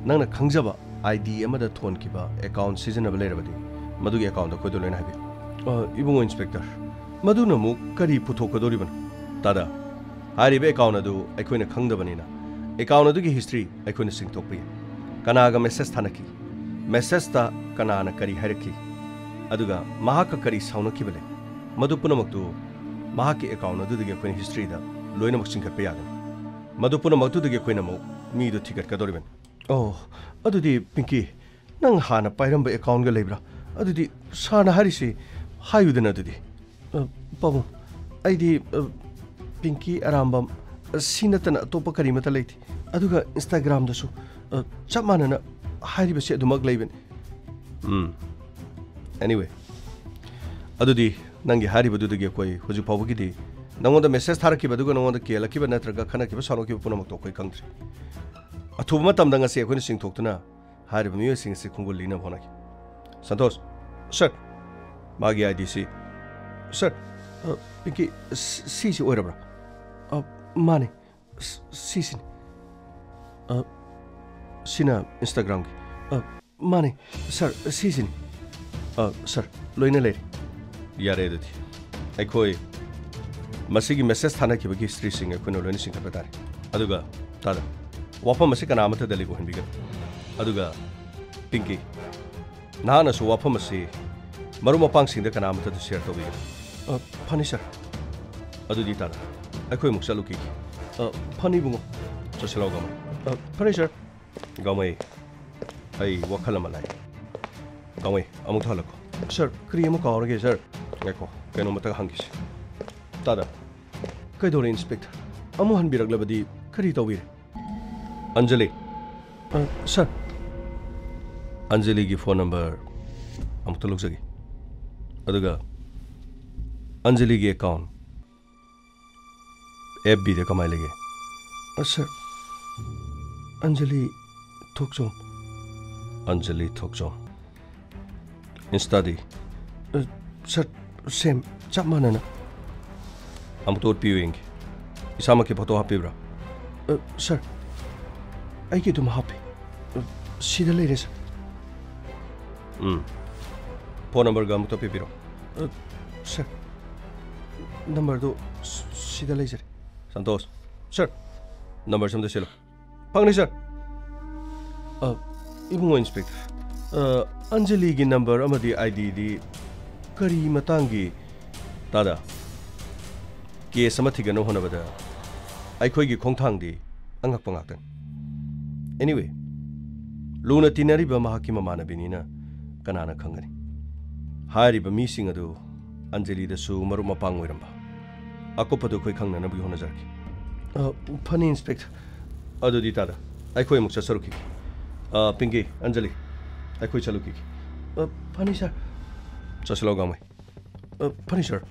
ꯅꯪꯅ ꯈꯪꯖꯕ ꯑꯥꯏ ꯗꯤ ꯑꯃꯗ ꯊꯣꯟꯈꯤꯕ ꯑꯦꯀꯥꯎꯟ ꯁꯤꯖꯤꯟꯅꯕ ꯂꯩꯔꯕꯗꯤ ꯃꯗꯨꯒꯤ ꯑꯦꯀꯥꯎꯟꯗ ꯑꯩꯈꯣꯏꯗ ꯂꯣꯏꯅ ꯍꯥꯏꯕꯤꯌꯨ꯫ ꯑ, ꯏꯕꯨꯡꯉꯣ ꯏꯟꯁꯄꯦꯛꯇꯔ, ꯃꯗꯨꯅ ꯑꯃꯨꯛ ꯀꯔꯤ ꯄꯨꯊꯣꯛꯀꯗꯧꯔꯤꯕꯅꯣ? ꯇꯥꯗ, ꯍꯥꯏꯔꯤꯕ ꯑꯦꯀꯥꯎꯟ ꯑꯗꯨ ꯑꯩꯈꯣꯏꯅ ꯈꯪꯗꯕꯅꯤꯅ ꯑꯦꯀꯥꯎꯟ ꯑꯗꯨꯒꯤ ꯍꯤꯁꯇ꯭ꯔꯤ ꯑꯩꯈꯣꯏꯅ ꯆꯤꯡꯊꯣꯛꯄ ꯌꯥꯏ꯫ ꯀꯅꯥꯒ ꯃꯦꯁꯦꯖ ꯊꯥꯅꯈꯤ? ꯃꯦꯁꯦꯖꯇ ꯀꯅꯥꯅ ꯀꯔꯤ ꯍꯥꯏꯔꯛꯈꯤ? ꯑꯗꯨꯒ ꯃꯍꯥꯛꯀ ꯀꯔꯤ ꯁꯥꯎꯅꯈꯤꯕ ꯂꯩ? ꯃꯗꯨ ꯄꯨꯝꯅꯃꯛꯇꯨ ꯃꯍꯥꯛꯀꯤ ꯑꯦꯀꯥꯎꯟ ꯑꯗꯨꯗꯒꯤ ꯑꯩꯈꯣꯏꯅ ꯍꯤꯁꯇ꯭ꯔꯤꯗ ꯂꯣꯏꯅꯃꯛ ꯆꯤꯡꯈꯠꯄ ꯌꯥꯒꯅꯤ꯫ ꯃꯗꯨ ꯄꯨꯝꯅꯃꯛꯇꯨꯗꯒꯤ ꯑꯩꯈꯣꯏꯅ ꯑꯃꯨꯛ ꯃꯤꯗꯨ ꯊꯤꯒꯠꯀꯗꯧꯔꯤꯕꯅꯤ꯫ ꯑꯣ, ꯑꯗꯨꯗꯤ ꯄꯤꯡꯀꯤ, ꯅꯪ ꯍꯥꯟꯅ ꯄꯥꯏꯔꯝꯕ ꯑꯦꯀꯥꯎꯟꯒ ꯂꯩꯕ꯭ꯔꯥ? ꯑꯗꯨꯗꯤ ꯁꯥꯔꯅ ꯍꯥꯏꯔꯤꯁꯤ ꯍꯥꯏꯌꯨꯗꯅ ꯑꯗꯨꯗꯤ꯫ ꯑ, ꯄꯥꯕꯨꯡ, ꯑꯩꯗꯤ, ꯑ, ꯄꯤꯡꯀꯤ ꯑꯔꯥꯝꯕꯝ, ꯑ, ꯁꯤ ꯅꯠꯇꯅ ꯑꯇꯣꯞꯄ ꯀꯔꯤꯃꯠꯇ ꯂꯩꯇꯦ꯫ ꯑꯗꯨꯒ ꯏꯟꯁꯇꯥꯒ꯭ꯔꯥꯝꯗꯁꯨ, ꯑ, ꯆꯞ ꯃꯥꯟꯅꯅ ꯍꯥꯏꯔꯤꯕꯁꯤ ꯑꯗꯨꯃꯛ ꯂꯩꯕꯅꯤ꯫ ꯎꯝ꯫ Anyway, ꯑꯗꯨꯗꯤ ꯅꯪꯒꯤ ꯍꯥꯏꯔꯤꯕꯗꯨꯗꯒꯤ ꯑꯩꯈꯣꯏ ꯍꯧꯖꯤꯛ ꯐꯥꯎꯕꯒꯤꯗꯤ ꯅꯉꯣꯟꯗ ꯃꯦꯁꯦꯖ ꯊꯥꯔꯛꯈꯤꯕ ꯑꯗꯨꯒ ꯅꯉꯣꯟꯗ ꯀꯦꯜꯂꯛꯈꯤꯕ ꯅꯠꯇ꯭ꯔꯒ ꯈꯠꯅꯈꯤꯕ ꯁꯥꯎꯅꯈꯤꯕ ꯄꯨꯝꯅꯃꯛꯇꯣ ꯑꯩꯈꯣꯏ ꯈꯪꯗ꯭ꯔꯤ꯫ ꯑꯊꯨꯕ ꯃꯇꯝꯗ ꯉꯁꯤ ꯑꯩꯈꯣꯏꯅ ꯆꯤꯡꯊꯣꯛꯇꯨꯅ ꯍꯥꯏꯔꯤꯕ ꯃꯤꯑꯣꯏꯁꯤꯡ ꯑꯁꯤ ꯈꯣꯡꯒꯨꯜ ꯂꯤꯅꯕ ꯍꯣꯠꯅꯒꯦ꯫ ꯁꯟꯇꯣꯁ꯫ ꯁꯔ꯫ ꯃꯥꯒꯤ ID ꯁꯤ꯫ ꯁꯔ꯫ ꯑ, ꯄꯤꯡꯀꯤ, ꯁꯤ-, ꯁꯤꯁꯤ ꯑꯣꯏꯔꯕ꯭ꯔꯥ? ꯑ, ꯃꯥꯅꯦ꯫ ꯁ-, ꯁꯤꯁꯤꯅꯤ꯫ ꯑ, ꯁꯤꯅ Instagram ꯒꯤ꯫ ꯑ, ꯃꯥꯅꯦ, ꯁꯔ, ꯁꯤꯁꯤꯅꯤ꯫ ꯑ, ꯁꯔ, ꯂꯣꯏꯅ ꯂꯩꯔꯦ꯫ ꯌꯥꯔꯦ ꯑꯗꯨꯗꯤ꯫ ꯑꯩꯈꯣꯏ ꯃꯁꯤꯒꯤ ꯃꯦꯁꯦꯖ ꯊꯥꯅꯈꯤꯕꯒꯤ history ꯁꯤꯡ ꯑꯩꯈꯣꯏꯅ ꯂꯣꯏꯅ ꯆꯤꯡꯈꯠꯄ ꯇꯥꯔꯦ꯫ ꯑꯗꯨꯒ, ꯇꯥꯗ, ꯋꯥꯐꯝ ꯑꯁꯤ ꯀꯅꯥ ꯑꯃꯠꯇꯗ ꯂꯤꯛ ꯑꯣꯏꯍꯟꯕꯤꯒꯅꯨ꯫ ꯑꯗꯨꯒ, ꯄꯤꯡꯀꯤ, ꯅꯍꯥꯛꯅꯁꯨ ꯋꯥꯐꯝ ꯑꯁꯤ ꯃꯔꯨꯞ ꯃꯄꯥꯡꯁꯤꯡꯗ ꯀꯅꯥ ꯑꯃꯠꯇꯗ share ꯇꯧꯕꯤꯒꯅꯨ꯫ ꯑ, ꯐꯅꯤ, ꯁꯔ꯫ ꯑꯗꯨꯗꯤ, ꯇꯥꯗ, ꯑꯩꯈꯣꯏ ꯑꯃꯨꯛ ꯆꯠꯂꯨꯈꯤꯒꯦ꯫ ꯑ, ꯐꯅꯤ, ꯏꯕꯨꯡꯉꯣ꯫ ꯆꯠꯁꯤꯜꯂꯣ, ꯒꯥꯃꯩ꯫ ꯑ, ꯐꯅꯤ, ꯁꯔ꯫ ꯒꯥꯃꯩ, ꯑꯩ ꯋꯥꯈꯜ ꯑꯃ ꯂꯥꯛꯑꯦ꯫ ꯒꯥꯃꯩ, ꯑꯃꯨꯛꯇ ꯍꯜꯂꯛꯈꯣ꯫ ꯁꯔ, ꯀꯔꯤ ꯑꯃ ꯀꯥꯎꯔꯒꯦ, ꯁꯔ? ꯉꯥꯏꯈꯣ, ꯀꯩꯅꯣꯝꯇ ꯍꯪꯈꯤꯁꯤ꯫ ꯇꯥꯗ, ꯀꯩꯗꯧꯔꯦ, ꯏꯟꯁꯄꯦꯛꯇꯔ? ꯑꯃꯨꯛ ꯍꯟꯕꯤꯔꯛꯂꯕꯗꯤ ꯀꯔꯤ ꯇꯧꯕꯤꯔꯦ? ꯑꯟꯖꯂꯤ꯫ ꯑ, ꯁꯔ꯫ ꯑꯟꯖꯂꯤꯒꯤ phone number ꯑꯃꯨꯛꯇ ꯂꯧꯖꯒꯦ꯫ ꯑꯗꯨꯒ ꯑꯟꯖꯂꯤꯒꯤ account FB ꯗ ꯀꯃꯥꯏ ꯂꯩꯒꯦ? ꯑ, ꯁꯔ, ꯑꯟꯖꯂꯤ ꯊꯣꯛꯆꯣꯝ꯫ ꯑꯟꯖꯂꯤ ꯊꯣꯛꯆꯣꯝ꯫ Insta ꯗꯤ? ꯑ, ꯁꯔ, same, ꯆꯞ ꯃꯥꯟꯅꯅ꯫ ꯑꯃꯨꯛꯇ ꯎꯠꯄꯤꯌꯨ ꯌꯦꯡꯒꯦ꯫ ꯏꯁꯥꯃꯛꯀꯤ photo ꯍꯥꯞꯄꯤꯕ꯭ꯔꯥ? ꯑ, ꯁꯔ, ꯑꯩꯒꯤ ꯑꯗꯨꯝ ꯍꯥꯞꯄꯤ꯫ ꯑ, ꯁꯤꯗ ꯂꯩꯔꯦ, ꯁꯔ꯫ ꯎꯝ꯫ Phone number ꯒ ꯑꯃꯨꯛꯇ ꯄꯤꯕꯤꯔꯣ꯫ ꯑ, ꯁꯔ, number ꯗꯨ ꯁ-, ꯁꯤꯗ ꯂꯩꯖꯔꯦ꯫ ꯁꯟꯇꯣꯁ꯫ ꯁꯔ, number ꯁꯣꯝꯗ ꯁꯤꯜꯂꯨ꯫ ꯐꯪꯅꯤ, ꯁꯔ꯫ ꯑ, ꯏꯕꯨꯡꯉꯣ ꯏꯟꯁꯄꯦꯛꯇꯔ, ꯑ, ꯑꯟꯖꯂꯤꯒꯤ number ꯑꯃꯗꯤ ID ꯗꯤ ꯀꯔꯤ ꯃꯇꯥꯡꯒꯤ? ꯇꯥꯗ, case ꯑꯃ ꯊꯤꯒꯠꯅꯕ ꯍꯣꯠꯅꯕꯗ ꯑꯩꯈꯣꯏꯒꯤ ꯈꯣꯡꯊꯥꯡꯗꯤ ꯑꯉꯛꯄ ꯉꯥꯛꯇꯅꯤ꯫ Anyway, ꯂꯨꯅ ꯇꯤꯟꯅꯔꯤꯕ ꯃꯍꯥꯛꯀꯤ ꯃꯃꯥꯟꯅꯕꯤꯅꯤꯅ ꯀꯅꯥꯅ ꯈꯪꯒꯅꯤ? ꯍꯥꯏꯔꯤꯕ ꯃꯤꯁꯤꯡ ꯑꯗꯨ ꯑꯟꯖꯂꯤꯗꯁꯨ ꯃꯔꯨꯞ ꯃꯄꯥꯡ ꯑꯣꯏꯔꯝꯕ꯫ ꯑꯀꯨꯞꯄꯗꯨ ꯑꯩꯈꯣꯏ ꯈꯪꯅꯅꯕꯒꯤ ꯍꯣꯠꯅꯖꯔꯛꯀꯦ꯫ ꯑ, ꯐꯅꯤ, ꯏꯟꯁꯄꯦꯛꯇꯔ꯫ ꯑꯗꯨꯗꯤ ꯇꯥꯗ, ꯑꯩꯈꯣꯏ ꯑꯃꯨꯛ ꯆꯠꯆꯔꯨꯈꯤꯒꯦ꯫ ꯑ, ꯄꯤꯡꯀꯤ, ꯑꯟꯖꯂꯤ, ꯑꯩꯈꯣꯏ ꯆꯠꯂꯨꯈꯤꯒꯦ꯫ ꯑ, ꯐꯅꯤ, ꯁꯔ꯫ ꯆꯠꯁꯤꯜꯂꯣ, ꯒꯥꯃꯩ꯫ ꯑ, ꯐꯅꯤ, ꯁꯔ꯫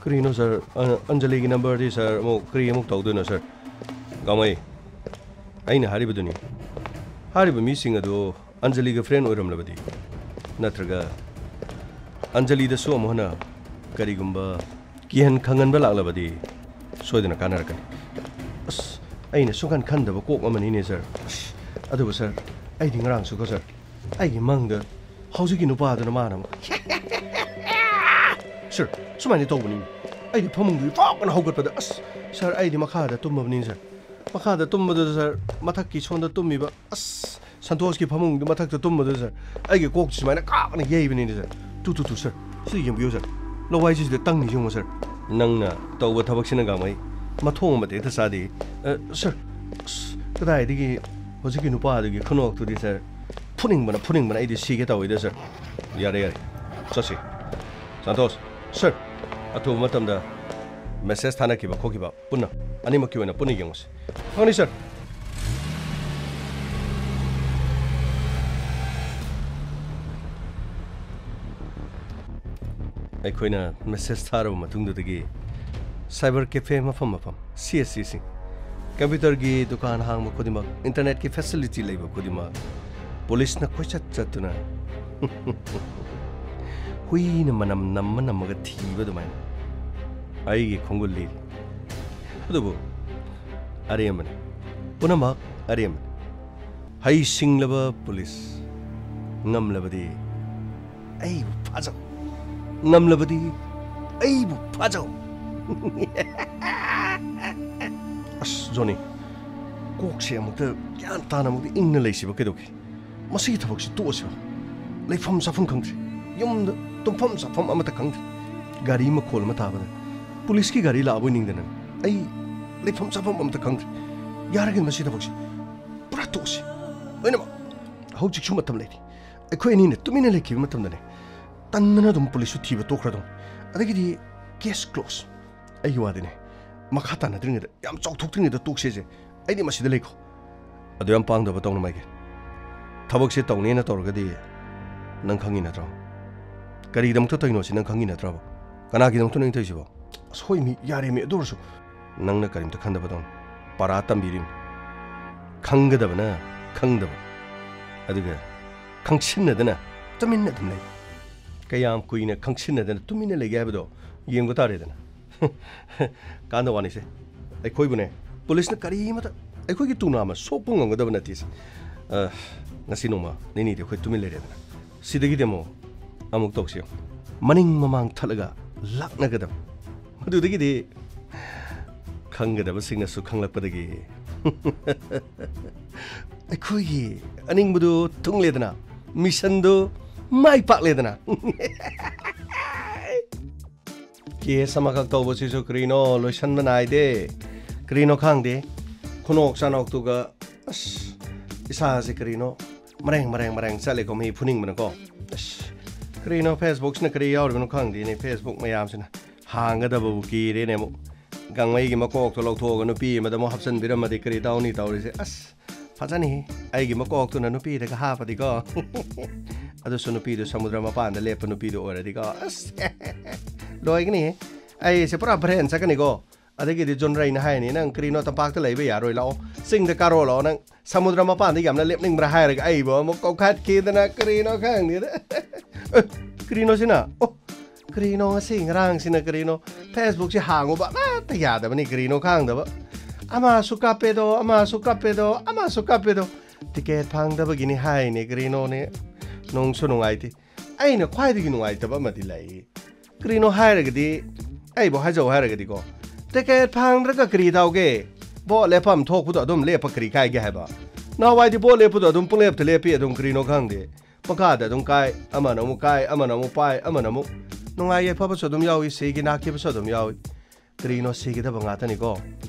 ꯀꯔꯤꯅꯣ ꯁꯥꯔ? ꯑ, ꯑꯟꯖꯂꯤꯒꯤ ꯅꯝꯕꯔꯗꯤ ꯁꯥꯔ ꯑꯃꯨꯛ ꯀꯔꯤ ꯑꯃꯨꯛ ꯇꯧꯗꯣꯏꯅꯣ ꯁꯥꯔ? ꯒꯥꯡꯃꯩ, ꯑꯩꯅ ꯍꯥꯏꯔꯤꯕꯗꯨꯅꯤ, ꯍꯥꯏꯔꯤꯕ ꯃꯤꯁꯤꯡ ꯑꯗꯨ ꯑꯟꯖꯂꯤꯒ ꯐ꯭ꯔꯦꯟ ꯑꯣꯏꯔꯝꯂꯕꯗꯤ, ꯅꯠꯇ꯭ꯔꯒ ꯑꯟꯖꯂꯤꯗꯁꯨ ꯑꯃꯨꯛ ꯍꯟꯅ ꯀꯔꯤꯒꯨꯝꯕ ꯀꯤꯍꯟ ꯈꯪꯍꯟꯕ ꯂꯥꯛꯂꯕꯗꯤ ꯁꯣꯏꯗꯅ ꯀꯥꯟꯅꯔꯛꯀꯅꯤ꯫ ꯑꯁ, ꯑꯩꯅ ꯁꯨꯡꯈꯟ ꯈꯟꯗꯕ ꯀꯣꯛ ꯑꯃꯅꯤꯅꯦ ꯁꯥꯔ꯫ ꯑꯁ, ꯑꯗꯨꯕꯨ ꯁꯥꯔ, ꯑꯩꯗꯤ ꯉꯔꯥꯡꯁꯨꯀꯣ ꯁꯥꯔ, ꯑꯩꯒꯤ ꯃꯪꯗ ꯍꯧꯖꯤꯛꯀꯤ ꯅꯨꯄꯥꯗꯨꯅ ꯃꯥꯅ ꯑꯃꯨꯛ ꯁꯥꯔ, ꯁꯨꯃꯥꯏꯅ ꯇꯧꯕꯅꯤ꯫ ꯑꯩꯗꯤ ꯐꯃꯨꯡꯗꯒꯤ ꯐꯥꯎꯕꯅ ꯍꯧꯒꯠꯄꯗ, ꯑꯁ, ꯁꯥꯔ, ꯑꯩꯗꯤ ꯃꯈꯥꯗ ꯇꯨꯝꯃꯕꯅꯤ ꯁꯥꯔ꯫ ꯃꯈꯥꯗ ꯇꯨꯝꯕꯗꯨꯗ ꯁꯥꯔ, ꯃꯊꯛꯀꯤ ꯁꯣꯝꯗ ꯇꯨꯝꯃꯤꯕ, ꯑꯁ, ꯁꯟꯇꯣꯁꯀꯤ ꯐꯃꯨꯡꯗꯨ ꯃꯊꯛꯇ ꯇꯨꯝꯕꯗꯨꯗ ꯁꯥꯔ, ꯑꯩꯒꯤ ꯀꯣꯛꯇ ꯁꯨꯃꯥꯏꯅ ꯀꯥꯞꯅ ꯌꯩꯕꯅꯤꯅꯦ ꯁꯥꯔ꯫ ꯇꯨ, ꯇꯨ, ꯇꯨ, ꯁꯥꯔ, ꯁꯤ ꯌꯦꯡꯕꯤꯌꯨ ꯁꯥꯔ, ꯂꯋꯥꯏꯁꯤꯁꯤꯗ ꯇꯪꯉꯤꯁꯤ ꯌꯦꯡꯉꯨ ꯁꯥꯔ꯫ ꯅꯪꯅ ꯇꯧꯕ ꯊꯕꯛꯁꯤꯅ ꯒꯥꯡꯃꯩ, ꯃꯊꯣꯡ ꯑꯃꯗꯤ ꯍꯦꯛꯇ ꯆꯥꯗꯦ꯫ ꯑ, ꯁꯥꯔ, ꯑꯁ, ꯀꯗꯥꯏꯗꯒꯤ ꯍꯧꯖꯤꯛꯀꯤ ꯅꯨꯄꯥꯗꯨꯒꯤ ꯈꯨꯅꯣꯛꯇꯨꯗꯤ ꯁꯥꯔ, ꯐꯨꯅꯤꯡꯕꯅ, ꯐꯨꯅꯤꯡꯕꯅ ꯑꯩꯗꯤ ꯁꯤꯒꯦ ꯇꯧꯋꯤꯗ ꯁꯥꯔ꯫ ꯌꯥꯔꯦ, ꯌꯥꯔꯦ, ꯆꯠꯁꯤ꯫ ꯁꯟꯇꯣꯁ, ꯁꯥꯔ, ꯑꯊꯨꯕ ꯃꯇꯝꯗ ꯃꯦꯁꯦꯖ ꯊꯥꯅꯈꯤꯕ ꯈꯣꯠꯈꯤꯕ ꯄꯨꯟꯅ, ꯑꯅꯤꯃꯛꯀꯤ ꯑꯣꯏꯅ ꯄꯨꯟꯅ ꯌꯦꯡꯉꯨꯁꯤ꯫ ꯐꯪꯅꯤ ꯁꯥꯔ꯫ ꯑꯩꯈꯣꯏꯅ ꯃꯦꯁꯦꯖ ꯊꯥꯔꯕ ꯃꯇꯨꯡꯗꯨꯗꯒꯤ ꯁꯥꯏꯕꯔ ꯀꯦꯐꯦ ꯃꯐꯝ ꯃꯐꯝ, ꯁꯤ ꯑꯦꯁ ꯁꯤꯁꯤꯡ, ꯀꯝꯄ꯭ꯌꯨꯇꯔꯒꯤ ꯗꯨꯀꯥꯟ ꯍꯥꯡꯕ ꯈꯨꯗꯤꯡꯃꯛ, ꯏꯟꯇꯔꯅꯦꯠꯀꯤ ꯐꯦꯁꯤꯂꯤꯇꯤ ꯂꯩꯕ ꯈꯨꯗꯤꯡꯃꯛ ꯄꯨꯂꯤꯁꯅ ꯀꯣꯏꯆꯠ ꯆꯠꯇꯨꯅ ꯍꯨꯏꯅ ꯃꯅꯝ ꯅꯝꯃ ꯅꯝꯃꯒ ꯊꯤꯕ ꯑꯗꯨꯃꯥꯏꯅ ꯑꯩꯒꯤ ꯈꯣꯡꯒꯨꯜ ꯂꯤꯔꯤ꯫ ꯑꯗꯨꯕꯨ ꯑꯔꯦꯝꯕꯅꯤ, ꯄꯨꯝꯅꯃꯛ ꯑꯔꯦꯝꯕꯅꯤ꯫ ꯍꯩꯁꯤꯡꯂꯕ ꯄꯨꯂꯤꯁ ꯉꯝꯂꯕꯗꯤ ꯑꯩꯕꯨ ꯐꯥꯖꯧ, ꯉꯝꯂꯕꯗꯤ ꯑꯩꯕꯨ ꯐꯥꯖꯧ꯫ ꯑꯁ, ꯖꯣꯅꯤ, ꯀꯣꯛꯁꯦ ꯑꯃꯨꯛꯇ ꯒ꯭ꯌꯥꯟ ꯇꯥꯅ ꯑꯃꯨꯛꯇ ꯏꯪꯅ ꯂꯩꯁꯤꯕ ꯀꯩꯗꯧꯒꯦ? ꯃꯁꯤꯒꯤ ꯊꯕꯛꯁꯤ ꯇꯣꯛꯑꯁꯤꯔꯣ? ꯂꯩꯐꯝ ꯆꯥꯐꯝ ꯈꯪꯗ꯭ꯔꯦ, ꯌꯨꯝꯗ ꯇꯨꯝꯐꯝ ꯆꯥꯐꯝ ꯑꯃꯠꯇ ꯈꯪꯗ꯭ꯔꯦ꯫ ꯒꯥꯔꯤ ꯃꯈꯣꯜ ꯑꯃ ꯇꯥꯕꯗ, ꯄꯨꯂꯤꯁꯀꯤ ꯒꯥꯔꯤ ꯂꯥꯛꯑꯕꯣꯏ ꯅꯤꯡꯗꯅ ꯑꯩ ꯂꯩꯐꯝ ꯆꯥꯐꯝ ꯑꯃꯠꯇ ꯈꯪꯗ꯭ꯔꯦ꯫ ꯌꯥꯔꯒꯗꯤ ꯃꯁꯤ ꯊꯕꯛꯁꯤ ꯄꯨꯔꯥ ꯇꯣꯛꯑꯁꯤ꯫ ꯂꯣꯏꯅꯃꯛ꯫ ꯍꯧꯖꯤꯛꯁꯨ ꯃꯇꯝ ꯂꯩꯔꯤ꯫ ꯑꯩꯈꯣꯏ ꯑꯅꯤꯅ ꯇꯨꯃꯤꯟꯅ ꯂꯩꯈꯤꯕ ꯃꯇꯝꯗꯅꯦ, ꯇꯟꯗꯅ ꯑꯗꯨꯝ ꯄꯨꯂꯤꯁꯁꯨ ꯊꯤꯕ ꯇꯣꯛꯈ꯭ꯔꯗꯧꯅꯤ꯫ ꯑꯗꯒꯤꯗꯤ case close꯫ ꯑꯩꯒꯤ ꯋꯥꯗꯤꯅꯦ, ꯃꯈꯥ ꯇꯥꯅꯗ꯭ꯔꯤꯉꯩꯗ, ꯌꯥꯝ ꯆꯥꯎꯊꯣꯛꯇ꯭ꯔꯤꯉꯩꯗ ꯇꯣꯛꯁꯦꯁꯦ꯫ ꯑꯩꯗꯤ ꯃꯁꯤꯗ ꯂꯩꯀꯣ꯫ ꯑꯗꯨ ꯌꯥꯝ ꯄꯥꯡꯗꯕ ꯇꯧꯅꯨ, ꯃꯥꯏꯀꯦꯜ꯫ ꯊꯕꯛꯁꯦ ꯇꯧꯅꯦꯅ ꯇꯧꯔꯒꯗꯤ ꯅꯪ ꯈꯪꯉꯤ ꯅꯠꯇ꯭ꯔꯣ? ꯀꯔꯤꯒꯤꯗꯃꯛꯇ ꯇꯧꯔꯤꯅꯣ ꯁꯤ ꯅꯪ ꯈꯪꯉꯤ ꯅꯠꯇ꯭ꯔꯕ? ꯀꯅꯥꯒꯤꯗꯃꯛꯇꯅꯣ ꯑꯩꯅ ꯇꯧꯔꯤꯁꯤꯕꯣ? ꯑꯁ, ꯍꯣꯏ, ꯃꯤ ꯌꯥꯔꯦ, ꯃꯤ, ꯑꯗꯨ ꯑꯣꯏꯔꯁꯨ ꯅꯪꯅ ꯀꯔꯤꯝꯇ ꯈꯟꯗꯕꯗꯧꯅ ꯄꯔꯥ ꯇꯝꯕꯤꯔꯤꯕꯅꯤ꯫ ꯈꯪꯒꯗꯕꯅ ꯈꯪꯗꯕ, ꯑꯗꯨꯒ ꯈꯪꯁꯤꯟꯅꯗꯅ ꯇꯨꯃꯤꯟꯅ ꯑꯗꯨꯝ ꯂꯩ꯫ ꯀꯌꯥꯝ ꯀꯨꯏꯅ ꯈꯪꯁꯤꯟꯅꯗꯅ ꯇꯨꯃꯤꯟꯅ ꯂꯩꯒꯦ ꯍꯥꯏꯕꯗꯣ ꯌꯦꯡꯕ ꯇꯥꯔꯦꯗꯅ꯫ ꯀꯥꯟꯗ ꯋꯥꯅꯤꯁꯦ꯫ ꯑꯩꯈꯣꯏꯕꯨꯅꯦ, ꯄꯨꯂꯤꯁꯅ ꯀꯔꯤꯃꯇ ꯑꯩꯈꯣꯏꯒꯤ ꯇꯨꯅꯥ ꯑꯃ ꯁꯣꯛꯄ ꯉꯝꯒꯗꯕ ꯅꯠꯇꯦꯁꯦ꯫ ꯑ, ꯉꯁꯤ ꯅꯣꯡꯃ ꯅꯤꯅꯤꯗꯤ ꯑꯩꯈꯣꯏ ꯇꯨꯃꯤꯟ ꯂꯩꯔꯦꯗꯅ꯫ ꯁꯤꯗꯒꯤꯗꯤ ꯑꯃꯨꯛ, ꯑꯃꯨꯛ ꯇꯧꯁꯤ ꯌꯦꯡꯉꯨ꯫ ꯃꯅꯤꯡ ꯃꯃꯥꯡ ꯊꯠꯂꯒ ꯂꯥꯛꯅꯒꯗꯕ꯫ ꯃꯗꯨꯗꯒꯤꯗꯤ ꯈꯪꯒꯗꯕꯁꯤꯡꯅꯁꯨ ꯈꯪꯂꯛꯄꯗꯒꯤ ꯑꯩꯈꯣꯏꯒꯤ ꯑꯅꯤꯡꯕꯗꯨ ꯊꯨꯡꯂꯦꯗꯅ, ꯃꯤꯁꯟꯗꯨ ꯃꯥꯏ ꯄꯥꯛꯂꯦꯗꯅ꯫ ꯀꯦꯁ ꯑꯃꯈꯛ ꯇꯧꯕꯁꯤꯁꯨ ꯀꯔꯤꯅꯣ ꯂꯣꯏꯁꯟꯕ ꯅꯥꯏꯗꯦ꯫ ꯀꯔꯤꯅꯣ ꯈꯪꯗꯦ꯫ ꯈꯨꯅꯣꯛ ꯆꯥꯅꯣꯛꯇꯨꯒ ꯑꯁ, ꯏꯁꯥꯁꯦ ꯀꯔꯤꯅꯣ ꯃꯔꯦꯡ ꯃꯔꯦꯡ ꯃꯔꯦꯡ ꯆꯠꯂꯦꯀꯣ, ꯃꯤ ꯐꯨꯅꯤꯡꯕꯅꯀꯣ꯫ ꯑꯁ, ꯀꯔꯤꯅꯣ Facebookꯁꯤꯅ ꯀꯔꯤ ꯌꯥꯎꯔꯤꯕꯅꯣ ꯈꯪꯗꯦꯅꯦ, Facebook ꯃꯌꯥꯝꯁꯤꯅ꯫ ꯍꯥꯡꯒꯗꯕꯕꯨ ꯀꯤꯔꯦꯅꯦ ꯑꯃꯨꯛ꯫ ꯒꯥꯡꯃꯩꯒꯤ ꯃꯀꯣꯛꯇꯣ ꯂꯧꯊꯣꯛꯑꯒ ꯅꯨꯄꯤ ꯑꯃꯗ ꯑꯃꯨꯛ ꯍꯥꯞꯆꯤꯟꯕꯤꯔꯝꯃꯗꯤ ꯀꯔꯤ ꯇꯧꯅꯤ ꯇꯧꯔꯤꯁꯦ? ꯑꯁ, ꯐꯖꯅꯤ꯫ ꯑꯩꯒꯤ ꯃꯀꯣꯛꯇꯨꯅ ꯅꯨꯄꯤꯗꯒ ꯍꯥꯞꯄꯗꯤꯀꯣ꯫ ꯑꯗꯨꯁꯨ ꯅꯨꯄꯤꯗꯨ ꯁꯃꯨꯗ꯭ꯔ ꯃꯄꯥꯟꯗ ꯂꯦꯞꯄ ꯅꯨꯄꯤꯗꯨ ꯑꯣꯏꯔꯗꯤꯀꯣ꯫ ꯑꯁ, ꯂꯣꯏꯒꯅꯤ꯫ ꯑꯩꯁꯦ ꯄꯨꯔꯥ ꯕ꯭ꯔꯦꯟ ꯆꯠꯀꯅꯤꯀꯣ꯫ ꯑꯗꯒꯤꯗꯤ ꯖꯣꯟ ꯔꯩꯅ ꯍꯥꯏꯅꯤ, "ꯅꯪ ꯀꯔꯤꯅꯣ ꯇꯝꯄꯥꯛꯇ ꯂꯩꯕ ꯌꯥꯔꯣꯏ, ꯂꯥꯛꯑꯣ, ꯆꯤꯡꯗ ꯀꯥꯔꯣ ꯂꯥꯛꯑꯣ, ꯅꯪ ꯁꯃꯨꯗ꯭ꯔ ꯃꯄꯥꯟꯗ ꯌꯥꯝꯅ ꯂꯦꯞꯅꯤꯡꯕ꯭ꯔꯥ?" ꯍꯥꯏꯔꯒ ꯑꯩꯕꯨ ꯑꯃꯨꯛ ꯀꯧꯈꯠꯈꯤꯗꯅ ꯀꯔꯤꯅꯣ ꯈꯪꯗꯦꯗ꯫ ꯑꯦ, ꯀꯔꯤꯅꯣ ꯁꯤꯅ? ꯑꯣ, ꯀꯔꯤꯅꯣ ꯉꯁꯤ ꯉꯔꯥꯡꯁꯤꯅ ꯀꯔꯤꯅꯣ? Facebookꯁꯤ ꯍꯥꯡꯉꯨꯕ ꯑꯃꯠꯇ ꯌꯥꯗꯕꯅꯤ, ꯀꯔꯤꯅꯣ ꯈꯪꯗꯕ꯫ ꯑꯃꯁꯨ ꯀꯥꯞꯄꯦꯗꯣ, ꯑꯃꯁꯨ ꯀꯥꯞꯄꯦꯗꯣ, ꯑꯃꯁꯨ ꯀꯥꯞꯄꯦꯗꯣ꯫ ꯇꯤꯀꯦꯠ ꯐꯪꯗꯕꯒꯤꯅꯤ ꯍꯥꯏꯅꯦ, ꯀꯔꯤꯅꯣꯅꯦ? ꯅꯨꯡꯁꯨ ꯅꯨꯡꯉꯥꯏꯇꯦ꯫ ꯑꯩꯅ ꯈ꯭ꯋꯥꯏꯗꯒꯤ ꯅꯨꯡꯉꯥꯏꯇꯕ ꯑꯃꯗꯤ ꯂꯩ꯫ ꯀꯔꯤꯅꯣ ꯍꯥꯏꯔꯒꯗꯤ, ꯑꯩꯕꯨ ꯍꯥꯏꯖꯧ ꯍꯥꯏꯔꯒꯗꯤꯀꯣ, ꯇꯤꯀꯦꯠ ꯐꯪꯗ꯭ꯔꯒ ꯀꯔꯤ ꯇꯧꯒꯦ? ꯚꯣꯠ ꯂꯦꯞꯐꯝ ꯊꯣꯛꯄꯗꯣ ꯑꯗꯨꯝ ꯂꯦꯞꯄ ꯀꯔꯤ ꯀꯥꯏꯒꯦ ꯍꯥꯏꯕ? ꯅꯍꯥꯟꯋꯥꯏꯗꯤ ꯚꯣꯠ ꯂꯦꯞꯄꯗꯣ ꯑꯗꯨꯝ ꯄꯨꯡꯂꯦꯞꯇ ꯂꯦꯞꯄꯤ, ꯑꯗꯨꯝ ꯀꯔꯤꯅꯣ ꯈꯪꯗꯦ꯫ ꯄꯪꯀꯥꯗ ꯑꯗꯨꯝ ꯀꯥꯏ, ꯑꯃꯅ ꯑꯃꯨꯛ ꯀꯥꯏ, ꯑꯃꯅ ꯑꯃꯨꯛ ꯄꯥꯏ, ꯑꯃꯅ ꯑꯃꯨꯛ꯫ ꯅꯨꯡꯉꯥꯏ ꯌꯥꯏꯐꯕꯁꯨ ꯑꯗꯨꯝ ꯌꯥꯎꯏ, ꯁꯤꯒꯤ ꯅꯥꯈꯤꯕꯁꯨ ꯑꯗꯨꯝ ꯌꯥꯎꯏ꯫ ꯀꯔꯤꯅꯣ ꯁꯤꯒꯗꯕ ꯉꯥꯛꯇꯅꯤꯀꯣ꯫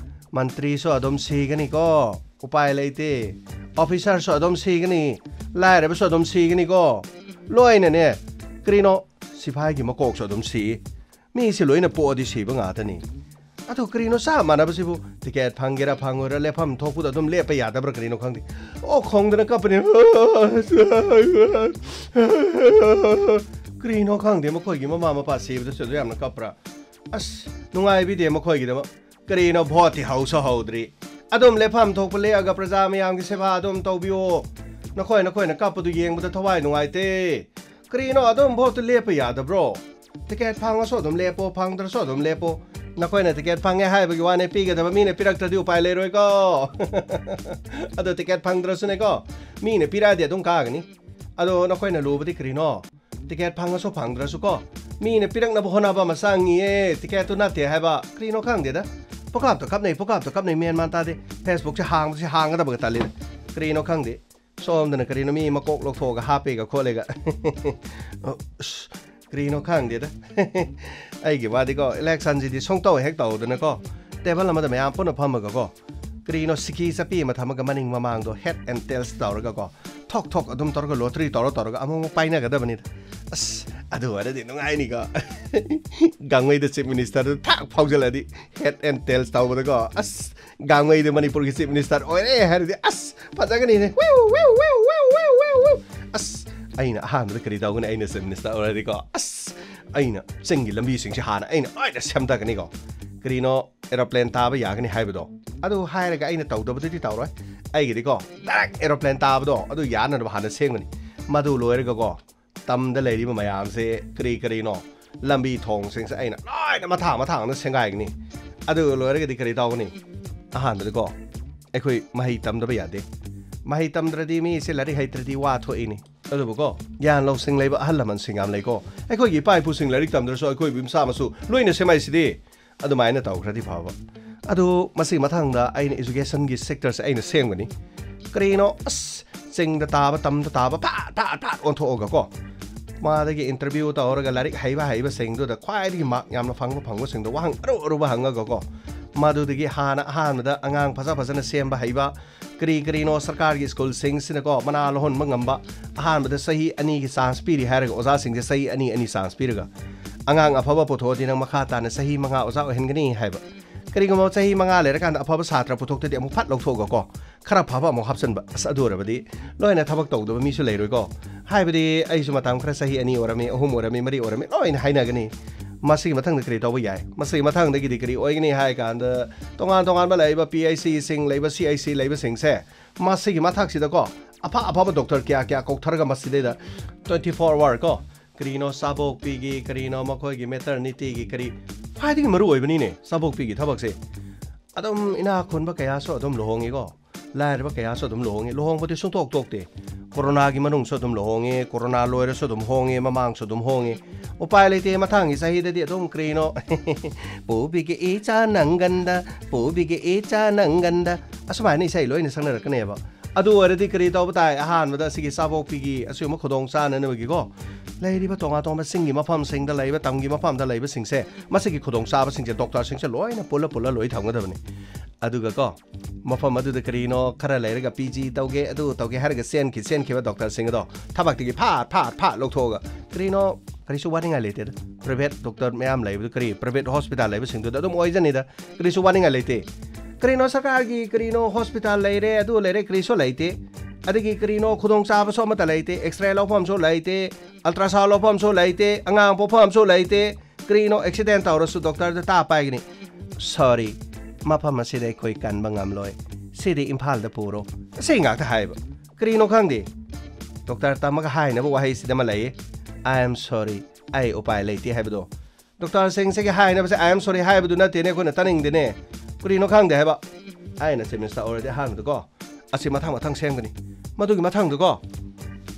ꯃꯟꯇ꯭ꯔꯤꯁꯨ ꯑꯗꯨꯝ ꯁꯤꯒꯅꯤꯀꯣ꯫ ꯎꯄꯥꯏ ꯂꯩꯇꯦ꯫ ꯑꯣꯐꯤꯁꯥꯔꯁꯨ ꯑꯗꯨꯝ ꯁꯤꯒꯅꯤ꯫ ꯂꯥꯏꯔꯕꯁꯨ ꯑꯗꯨꯝ ꯁꯤꯒꯅꯤꯀꯣ꯫ ꯂꯣꯏꯅꯅꯦ꯫ ꯀꯔꯤꯅꯣ? ꯁꯤꯐꯥꯏꯒꯤ ꯃꯀꯣꯛꯁꯨ ꯑꯗꯨꯝ ꯁꯤ꯫ ꯃꯤꯁꯤ ꯂꯣꯏꯅ ꯄꯣꯛꯑꯗꯤ ꯁꯤꯕ ꯉꯥꯛꯇꯅꯤ꯫ ꯑꯗꯣ ꯀꯔꯤꯅꯣ ꯆꯞ ꯃꯥꯟꯅꯕꯁꯤꯕꯨ? ꯇꯤꯀꯦꯠ ꯐꯪꯒꯦꯔꯥ ꯐꯪꯉꯣꯏꯔꯥ ꯂꯦꯞꯐꯝ ꯊꯣꯛꯄꯗ ꯑꯗꯨꯝ ꯂꯦꯞꯄ ꯌꯥꯗꯕ꯭ꯔꯥ ꯀꯔꯤꯅꯣ ꯈꯪꯗꯦ꯫ ꯑꯣ, ꯈꯣꯡꯗꯅ ꯀꯞꯄꯅꯦ꯫ ꯀꯔꯤꯅꯣ ꯈꯪꯗꯦ, ꯃꯈꯣꯏꯒꯤ ꯃꯃꯥ ꯃꯄꯥ ꯁꯤꯕꯗꯁꯨ ꯑꯗꯨ ꯌꯥꯝꯅ ꯀꯞꯄ꯭ꯔꯥ? ꯑꯁ, ꯅꯨꯡꯉꯥꯏꯕꯤꯗꯦ ꯃꯈꯣꯏꯒꯤꯗꯃꯛ꯫ ꯀꯔꯤꯅꯣ, ꯚꯣꯠꯇꯤ ꯍꯧꯁꯨ ꯍꯧꯗ꯭ꯔꯤ, ꯑꯗꯨꯝ ꯂꯦꯞꯐꯝ ꯊꯣꯛꯄ ꯂꯦꯛꯑꯒ ꯄ꯭ꯔꯖꯥ ꯃꯌꯥꯝꯒꯤ ꯁꯦꯕꯥ ꯑꯗꯨꯝ ꯇꯧꯕꯤꯌꯣ꯫ ꯅꯈꯣꯏ ꯅꯈꯣꯏꯅ ꯀꯞꯄꯗꯨ ꯌꯦꯡꯕꯗ ꯊꯋꯥꯏ ꯅꯨꯡꯉꯥꯏꯇꯦ꯫ ꯀꯔꯤꯅꯣ, ꯑꯗꯨꯝ ꯚꯣꯠꯇꯨ ꯂꯦꯞꯄ ꯌꯥꯗꯕ꯭ꯔꯣ? ꯇꯤꯀꯦꯠ ꯐꯪꯉꯁꯨ ꯑꯗꯨꯝ ꯂꯦꯞꯄꯣ, ꯐꯪꯗ꯭ꯔꯁꯨ ꯑꯗꯨꯝ ꯂꯦꯞꯄꯣ꯫ ꯅꯈꯣꯏꯅ ꯇꯤꯀꯦꯠ ꯐꯪꯉꯦ ꯍꯥꯏꯕꯒꯤ ꯋꯥꯅꯦ, ꯄꯤꯒꯗꯕ ꯃꯤꯅ ꯄꯤꯔꯛꯇ꯭ꯔꯗꯤ ꯎꯄꯥꯏ ꯂꯩꯔꯣꯏꯀꯣ꯫ ꯑꯗꯣ ꯇꯤꯀꯦꯠ ꯐꯪꯗ꯭ꯔꯁꯨꯅꯦꯀꯣ, ꯃꯤꯅ ꯄꯤꯔꯛꯑꯗꯤ ꯑꯗꯨꯝ ꯀꯥꯒꯅꯤ꯫ ꯑꯗꯣ ꯅꯈꯣꯏꯅ ꯂꯨꯕꯗꯤ ꯀꯔꯤꯅꯣ? ꯇꯤꯀꯦꯠ ꯐꯪꯉꯁꯨ ꯐꯪꯗ꯭ꯔꯁꯨ ꯀꯣ, ꯃꯤꯅ ꯄꯤꯔꯛꯅꯕ ꯍꯣꯠꯅꯕ ꯑꯃ ꯆꯪꯉꯤꯌꯦ꯫ ꯇꯤꯀꯦꯠꯇꯨ ꯅꯠꯇꯦ ꯍꯥꯏꯕ꯫ ꯀꯔꯤꯅꯣ ꯈꯪꯗꯦꯗ꯫ ꯄꯣꯀꯥꯞꯇ ꯀꯞꯅꯩ, ꯄꯣꯀꯥꯞꯇ ꯀꯞꯅꯩ, ꯃꯦꯟ ꯃꯥꯟ ꯇꯥꯗꯦ꯫ ꯐꯦꯁꯕꯨꯛꯁꯦ ꯍꯥꯡꯕꯁꯦ ꯍꯥꯡꯒꯗꯕꯒ ꯇꯜꯂꯤꯗ꯫ ꯀꯔꯤꯅꯣ ꯈꯪꯗꯦ꯫ ꯁꯣꯝꯗꯅ ꯀꯔꯤꯅꯣ ꯃꯤ ꯃꯀꯣꯛ ꯂꯧꯊꯣꯛꯑꯒ ꯍꯥꯞꯄꯦꯒ ꯈꯣꯠꯂꯦꯒ꯫ ꯑꯁ, ꯀꯔꯤꯅꯣ ꯈꯪꯗꯦꯗ꯫ ꯑꯩꯒꯤ ꯋꯥꯗꯤꯀꯣ, ꯏꯂꯦꯛꯁꯟꯁꯤꯗꯤ ꯁꯨꯡꯇꯧ ꯍꯦꯛ ꯇꯧꯗꯅꯀꯣ, ꯇꯦꯕꯜ ꯑꯃꯗ ꯃꯌꯥꯝ ꯄꯨꯟꯅ ꯐꯝꯃꯒꯀꯣ, ꯀꯔꯤꯅꯣ ꯁꯤꯀꯤ ꯆꯠꯄꯤ ꯑꯃ ꯊꯝꯃꯒ ꯃꯅꯤꯡ ꯃꯃꯥꯡꯗꯣ head and tails ꯇꯧꯔꯒꯀꯣ, ꯊꯣꯛ ꯊꯣꯛ ꯑꯗꯨꯝ ꯇꯧꯔꯒ lottery ꯇꯧꯔ ꯇꯧꯔꯒ ꯑꯃꯨꯛ ꯑꯃꯨꯛ ꯄꯥꯏꯅꯒꯗꯕꯅꯤꯗ꯫ ꯑꯁ, ꯑꯗꯨ ꯑꯣꯏꯔꯗꯤ ꯅꯨꯡꯉꯥꯏꯅꯤꯀꯣ꯫ ꯒꯥꯡꯃꯩꯗ chief ministerꯗꯨ ꯊꯥꯛ ꯐꯥꯎꯖꯜꯂꯗꯤ head and tails ꯇꯧꯕꯗꯀꯣ꯫ ꯑꯁ, ꯒꯥꯡꯃꯩꯗ ꯃꯅꯤꯄꯨꯔꯒꯤ chief minister ꯑꯣꯏꯔꯦ ꯍꯥꯏꯔꯗꯤ, ꯑꯁ, ꯐꯖꯒꯅꯤꯅꯦ꯫ View, view, view, view, view, view, view. ꯑꯁ, ꯑꯩꯅ ꯑꯍꯥꯟꯕꯗ ꯀꯔꯤ ꯇꯧꯒꯅꯤ? ꯑꯩꯅ chief minister ꯑꯣꯏꯔꯗꯤꯀꯣ, ꯑꯁ, ꯑꯩꯅ ꯆꯤꯡꯒꯤ ꯂꯝꯕꯤꯁꯤꯡꯁꯦ ꯍꯥꯟꯅ ꯑꯩꯅ ꯂꯣꯏꯅ ꯁꯦꯝꯗꯒꯅꯤꯀꯣ꯫ ꯀꯔꯤꯅꯣ, aeroplane ꯇꯥꯕ ꯌꯥꯒꯅꯤ ꯍꯥꯏꯕꯗꯣ꯫ ꯑꯗꯨ ꯍꯥꯏꯔꯒ ꯑꯩꯅ ꯇꯧꯗꯕꯗꯨꯗꯤ ꯇꯧꯔꯣꯏ꯫ ꯑꯩꯒꯤꯗꯤꯀꯣ, direct aeroplane ꯇꯥꯕꯗꯣ ꯑꯗꯨ ꯌꯥꯅꯅꯕ ꯍꯥꯟꯅ ꯁꯦꯝꯒꯅꯤ꯫ ꯃꯗꯨ ꯂꯣꯏꯔꯒꯀꯣ, ꯇꯝꯗ ꯂꯩꯔꯤꯕ ꯃꯌꯥꯝꯁꯦ ꯀꯔꯤ ꯀꯔꯤꯅꯣ, ꯂꯝꯕꯤ ꯊꯣꯡꯁꯤꯡꯁꯦ ꯑꯩꯅ ꯂꯣꯏꯅ ꯃꯊꯥ ꯃꯊꯥ ꯑꯃ ꯁꯦꯝꯒꯥꯏꯒꯅꯤ꯫ ꯑꯗꯨ ꯂꯣꯏꯔꯒꯗꯤ ꯀꯔꯤ ꯇꯧꯒꯅꯤ? ꯑꯍꯥꯟꯕꯗꯀꯣ, ꯑꯩꯈꯣꯏ ꯃꯍꯩ ꯇꯝꯗꯕ ꯌꯥꯗꯦ꯫ ꯃꯍꯩ ꯇꯝꯗ꯭ꯔꯗꯤ ꯃꯤꯁꯦ ꯂꯥꯏꯔꯤꯛ ꯍꯩꯇ꯭ꯔꯗꯤ ꯋꯥ ꯊꯣꯛꯏꯅꯤ꯫ ꯑꯗꯨꯕꯨꯀꯣ, ꯒ꯭ꯌꯥꯟ ꯂꯧꯁꯤꯡ ꯂꯩꯕ ꯑꯍꯜ ꯂꯃꯟꯁꯤꯡ ꯌꯥꯝ ꯂꯩꯀꯣ꯫ ꯑꯩꯈꯣꯏꯒꯤ ꯏꯄꯥ ꯏꯄꯨꯁꯤꯡ ꯂꯥꯏꯔꯤꯛ ꯇꯝꯗ꯭ꯔꯁꯨ ꯑꯩꯈꯣꯏꯕꯨ ꯏꯁꯥꯃꯛꯁꯨ ꯂꯣꯏꯅ ꯁꯦꯝꯃꯛꯏꯁꯤꯗꯤ꯫ ꯑꯗꯨꯃꯥꯏꯅ ꯇꯧꯈ꯭ꯔꯗꯤ ꯐꯕ꯫ ꯑꯗꯨ ꯃꯁꯤ ꯃꯊꯪꯗ ꯑꯩꯅ educationꯒꯤ sectorꯁꯦ ꯑꯩꯅ ꯁꯦꯝꯒꯅꯤ꯫ ꯀꯔꯤꯅꯣ, ꯑꯁ, ꯆꯤꯡꯗ ꯇꯥꯕ, ꯇꯝꯗ ꯇꯥꯕ, ꯐꯥꯠ ꯐꯥꯠ ꯐꯥꯠ ꯑꯣꯟꯊꯣꯛꯑꯒꯀꯣ, ꯃꯥꯗꯒꯤ interview ꯇꯧꯔꯒ ꯂꯥꯏꯔꯤꯛ ꯍꯩꯕ ꯍꯩꯕꯁꯤꯡꯗꯨꯗ ꯈ꯭ꯋꯥꯏꯗꯒꯤ mark ꯌꯥꯝꯅ ꯐꯪꯕ ꯐꯪꯕꯁꯤꯡꯗꯣ ꯋꯥꯍꯪ ꯑꯔꯨ ꯑꯔꯨꯕ ꯍꯪꯉꯒꯀꯣ, ꯃꯗꯨꯗꯒꯤ ꯍꯥꯟꯅ ꯑꯍꯥꯟꯕꯗ ꯑꯉꯥꯡ ꯐꯖ ꯐꯖꯅ ꯁꯦꯝꯕ ꯍꯩꯕ, ꯀꯔꯤ ꯀꯔꯤꯅꯣ ꯁꯔꯀꯥꯔꯒꯤ ꯁ꯭ꯀꯨꯜꯁꯤꯡꯁꯤꯅꯀꯣ ꯃꯅꯥ ꯂꯧꯍꯟꯕ ꯉꯝꯕ, ꯑꯍꯥꯟꯕꯗ ꯆꯍꯤ ꯑꯅꯤꯒꯤ chance ꯄꯤꯔꯤ ꯍꯥꯏꯔꯒ ꯑꯣꯖꯥꯁꯤꯡꯁꯦ ꯆꯍꯤ ꯑꯅꯤ ꯑꯅꯤ chance ꯄꯤꯔꯒ, ꯑꯉꯥꯡ ꯑꯐꯕ ꯄꯨꯊꯣꯛꯑꯗꯤ ꯅꯪ ꯃꯈꯥ ꯇꯥꯅ ꯆꯍꯤ ꯃꯉꯥ ꯑꯣꯖꯥ ꯑꯣꯏꯍꯟꯒꯅꯤ ꯍꯥꯏꯕ꯫ ꯀꯔꯤꯒꯨꯝꯕ ꯆꯍꯤ ꯃꯉꯥ ꯂꯩꯔꯀꯥꯟꯗ ꯑꯐꯕ ꯁꯥꯇ꯭ꯔ ꯄꯨꯊꯣꯛꯇꯗꯤ ꯑꯃꯨꯛ ꯐꯠ ꯂꯧꯊꯣꯛꯑꯒꯀꯣ, ꯈꯔ ꯐꯕ ꯑꯃꯨꯛ ꯍꯥꯞꯆꯤꯟꯕ꯫ ꯑꯁ, ꯑꯗꯨ ꯑꯣꯏꯔꯕꯗꯤ ꯂꯣꯏꯅ ꯊꯕꯛ ꯇꯧꯗꯕ ꯃꯤꯁꯨ ꯂꯩꯔꯣꯏꯀꯣ꯫ ꯍꯥꯏꯕꯗꯤ ꯑꯩꯁꯨ ꯃꯇꯝ ꯈꯔ, ꯆꯍꯤ ꯑꯅꯤ ꯑꯣꯏꯔꯝꯃꯤ, ꯑꯍꯨꯝ ꯑꯣꯏꯔꯝꯃꯤ, ꯃꯔꯤ ꯑꯣꯏꯔꯝꯃꯤ, ꯂꯣꯏꯅ ꯍꯥꯏꯅꯒꯅꯤ꯫ ꯃꯁꯤꯒꯤ ꯃꯊꯪꯗ ꯀꯔꯤ ꯇꯧꯕ ꯌꯥꯏ? ꯃꯁꯤꯒꯤ ꯃꯊꯪꯗꯒꯤꯗꯤ ꯀꯔꯤ ꯑꯣꯏꯒꯅꯤ ꯍꯥꯏ ꯀꯥꯟꯗ, ꯇꯣꯉꯥꯟ ꯇꯣꯉꯥꯟꯕ ꯂꯩꯔꯤꯕ ꯄꯤ ꯑꯩꯆ ꯁꯤꯁꯤꯡ ꯂꯩꯕ, ꯁꯤ ꯑꯩꯆ ꯁꯤ ꯂꯩꯕꯁꯤꯡꯁꯦ, ꯃꯁꯤꯒꯤ ꯃꯊꯛꯁꯤꯗꯀꯣ, ꯑꯐ ꯑꯐꯕ ꯗꯣꯛꯇꯔ ꯀꯌꯥ ꯀꯌꯥ ꯀꯧꯊꯔꯒ ꯃꯁꯤꯗꯩꯗ twenty four hour ꯀꯣ, ꯀꯔꯤꯅꯣ ꯆꯥꯕꯣꯛꯄꯤꯒꯤ, ꯀꯔꯤꯅꯣ ꯃꯈꯣꯏꯒꯤ ꯃꯦꯇꯔꯅꯤꯇꯤꯒꯤ, ꯀꯔꯤ ꯈ꯭ꯋꯥꯏꯗꯒꯤ ꯃꯔꯨ ꯑꯣꯏꯕꯅꯤꯅꯦ ꯆꯥꯕꯣꯛꯄꯤꯒꯤ ꯊꯕꯛꯁꯦ꯫ ꯑꯗꯨꯝ ꯏꯅꯥꯛ ꯈꯨꯟꯕ ꯀꯌꯥꯁꯨ ꯑꯗꯨꯝ ꯂꯨꯍꯣꯡꯉꯤꯀꯣ, ꯂꯥꯏꯔꯕ ꯀꯌꯥꯁꯨ ꯑꯗꯨꯝ ꯂꯨꯍꯣꯡꯉꯤ꯫ ꯂꯨꯍꯣꯡꯕꯗꯤ ꯁꯨꯡꯇꯣꯛ ꯇꯣꯛꯇꯦ꯫ ꯀꯣꯔꯣꯅꯥꯒꯤ ꯃꯅꯨꯡꯁꯨ ꯑꯗꯨꯝ ꯂꯨꯍꯣꯡꯉꯦ, ꯀꯣꯔꯣꯅꯥ ꯂꯣꯏꯔꯁꯨ ꯑꯗꯨꯝ ꯍꯣꯡꯉꯦ, ꯃꯃꯥꯡꯁꯨ ꯑꯗꯨꯝ ꯍꯣꯡꯉꯦ꯫ ꯎꯄꯥꯏ ꯂꯩꯇꯦ, ꯃꯊꯪꯒꯤ ꯆꯍꯤꯗꯗꯤ ꯑꯗꯨꯝ ꯀꯔꯤꯅꯣ, ꯄꯨꯕꯤꯒꯦ ꯏꯆꯥ ꯅꯪꯒꯟꯗ, ꯄꯨꯕꯤꯒꯦ ꯏꯆꯥ ꯅꯪꯒꯟꯗ, ꯑꯁꯨꯃꯥꯏꯅ ꯏꯁꯩ ꯂꯣꯏꯅ ꯁꯛꯅꯔꯛꯀꯅꯦꯕ꯫ ꯑꯗꯨ ꯑꯣꯏꯔꯗꯤ ꯀꯔꯤ ꯇꯧꯕ ꯇꯥꯏ? ꯑꯍꯥꯟꯕꯗ ꯑꯁꯤꯒꯤ ꯆꯥꯕꯣꯛꯄꯤꯒꯤ ꯑꯁꯤꯒꯨꯝꯕ ꯈꯨꯗꯣꯡ ꯆꯥꯅꯅꯕꯒꯤꯀꯣ, ꯂꯩꯔꯤꯕ ꯇꯣꯉꯥꯟ ꯇꯣꯉꯥꯟꯕ ꯆꯤꯡꯒꯤ ꯃꯐꯝꯁꯤꯡꯗ ꯂꯩꯕ, ꯇꯝꯒꯤ ꯃꯐꯝꯗ ꯂꯩꯕꯁꯤꯡꯁꯦ, ꯃꯁꯤꯒꯤ ꯈꯨꯗꯣꯡꯆꯥꯕꯁꯤꯡꯁꯦ ꯗꯣꯛꯇꯔꯁꯤꯡꯁꯦ ꯂꯣꯏꯅ ꯄꯨꯜꯂ ꯄꯨꯜꯂ ꯂꯣꯏ ꯊꯝꯒꯗꯕꯅꯤ꯫ ꯑꯗꯨꯒ ꯀꯣ, ꯃꯐꯝ ꯑꯗꯨꯗ ꯀꯔꯤꯅꯣ ꯈꯔ ꯂꯩꯔꯒ ꯄꯤ ꯖꯤ ꯇꯧꯒꯦ, ꯑꯗꯨ ꯇꯧꯒꯦ ꯍꯥꯏꯔꯒ ꯆꯦꯟꯈꯤ, ꯆꯦꯟꯈꯤꯕ ꯗꯣꯛꯇꯔꯁꯤꯡ ꯑꯗꯣ ꯊꯕꯛꯇꯒꯤ ꯐꯥꯠ ꯐꯥꯠ ꯐꯥꯠ ꯂꯧꯊꯣꯛꯑꯒ, ꯀꯔꯤꯅꯣ, ꯀꯔꯤꯁꯨ ꯋꯥꯅꯤꯡꯉꯥꯏ ꯂꯩꯇꯦꯗ꯫ ꯄ꯭ꯔꯥꯏꯚꯦꯠ ꯗꯣꯛꯇꯔ ꯃꯌꯥꯝ ꯂꯩꯕꯗꯨ, ꯀꯔꯤ ꯄ꯭ꯔꯥꯏꯚꯦꯠ ꯍꯣꯁꯄꯤꯇꯥꯜ ꯂꯩꯕꯁꯤꯡꯗꯨꯗ ꯑꯗꯨꯝ ꯑꯣꯏꯖꯅꯤꯗ, ꯀꯔꯤꯁꯨ ꯋꯥꯅꯤꯡꯉꯥꯏ ꯂꯩꯇꯦ꯫ ꯀꯔꯤꯅꯣ, ꯁꯔꯀꯥꯔꯒꯤ ꯀꯔꯤꯅꯣ ꯍꯣꯁꯄꯤꯇꯥꯜ ꯂꯩꯔꯦ, ꯑꯗꯨ ꯂꯩꯔꯦ, ꯀꯔꯤꯁꯨ ꯂꯩꯇꯦ꯫ ꯑꯗꯒꯤ ꯀꯔꯤꯅꯣ ꯈꯨꯗꯣꯡꯆꯥꯕꯁꯨ ꯑꯃꯠꯇ ꯂꯩꯇꯦ, ꯑꯦꯛꯁꯔꯦ ꯂꯧꯐꯝꯁꯨ ꯂꯩꯇꯦ, ꯑꯜꯇ꯭ꯔꯥꯁꯥꯎꯟ ꯂꯧꯐꯝꯁꯨ ꯂꯩꯇꯦ, ꯑꯉꯥꯡ ꯄꯣꯛꯐꯝꯁꯨ ꯂꯩꯇꯦ꯫ ꯀꯔꯤꯅꯣ, ꯑꯦꯛꯁꯤꯗꯦꯟ ꯇꯧꯔꯁꯨ ꯗꯣꯛꯇꯔꯗ ꯇꯥ ꯄꯥꯏꯒꯅꯤ꯫ "ꯁꯣꯔꯤ, ꯃꯐꯝ ꯑꯁꯤꯗ ꯑꯩꯈꯣꯏ ꯀꯟꯕ ꯉꯝꯂꯣꯏ, ꯁꯤꯗꯤ ꯏꯝꯐꯥꯜꯗ ꯄꯨꯔꯣ", ꯑꯁꯤ ꯉꯥꯛꯇ ꯍꯥꯏꯕ꯫ ꯀꯔꯤꯅꯣ ꯈꯪꯗꯦ, ꯗꯣꯛꯇꯔ ꯇꯝꯃꯒ ꯍꯥꯏꯅꯕ ꯋꯥꯍꯩꯁꯤꯗ ꯑꯃ ꯂꯩꯌꯦ, "I am sorry, ꯑꯩ ꯎꯄꯥꯏ ꯂꯩꯇꯦ" ꯍꯥꯏꯕꯗꯣ꯫ ꯗꯣꯛꯇꯔꯁꯤꯡꯁꯤꯒꯤ ꯍꯥꯏꯅꯕꯁꯦ "I am sorry" ꯍꯥꯏꯕꯗꯨ ꯅꯠꯇꯦꯅꯦ ꯑꯩꯈꯣꯏꯅ ꯇꯥꯅꯤꯡꯗꯦꯅꯦ꯫ ꯀꯔꯤꯅꯣ ꯈꯪꯗꯦ ꯍꯥꯏꯕ꯫ ꯑꯩꯅ ꯆꯤꯐ ꯃꯤꯅꯤꯁꯇꯔ ꯑꯣꯏꯔꯗꯤ ꯑꯍꯥꯟꯕꯗꯀꯣ, ꯑꯁꯤ ꯃꯊꯪ ꯃꯊꯪ ꯁꯦꯝꯒꯅꯤ꯫ ꯃꯗꯨꯒꯤ ꯃꯊꯪꯗꯀꯣ,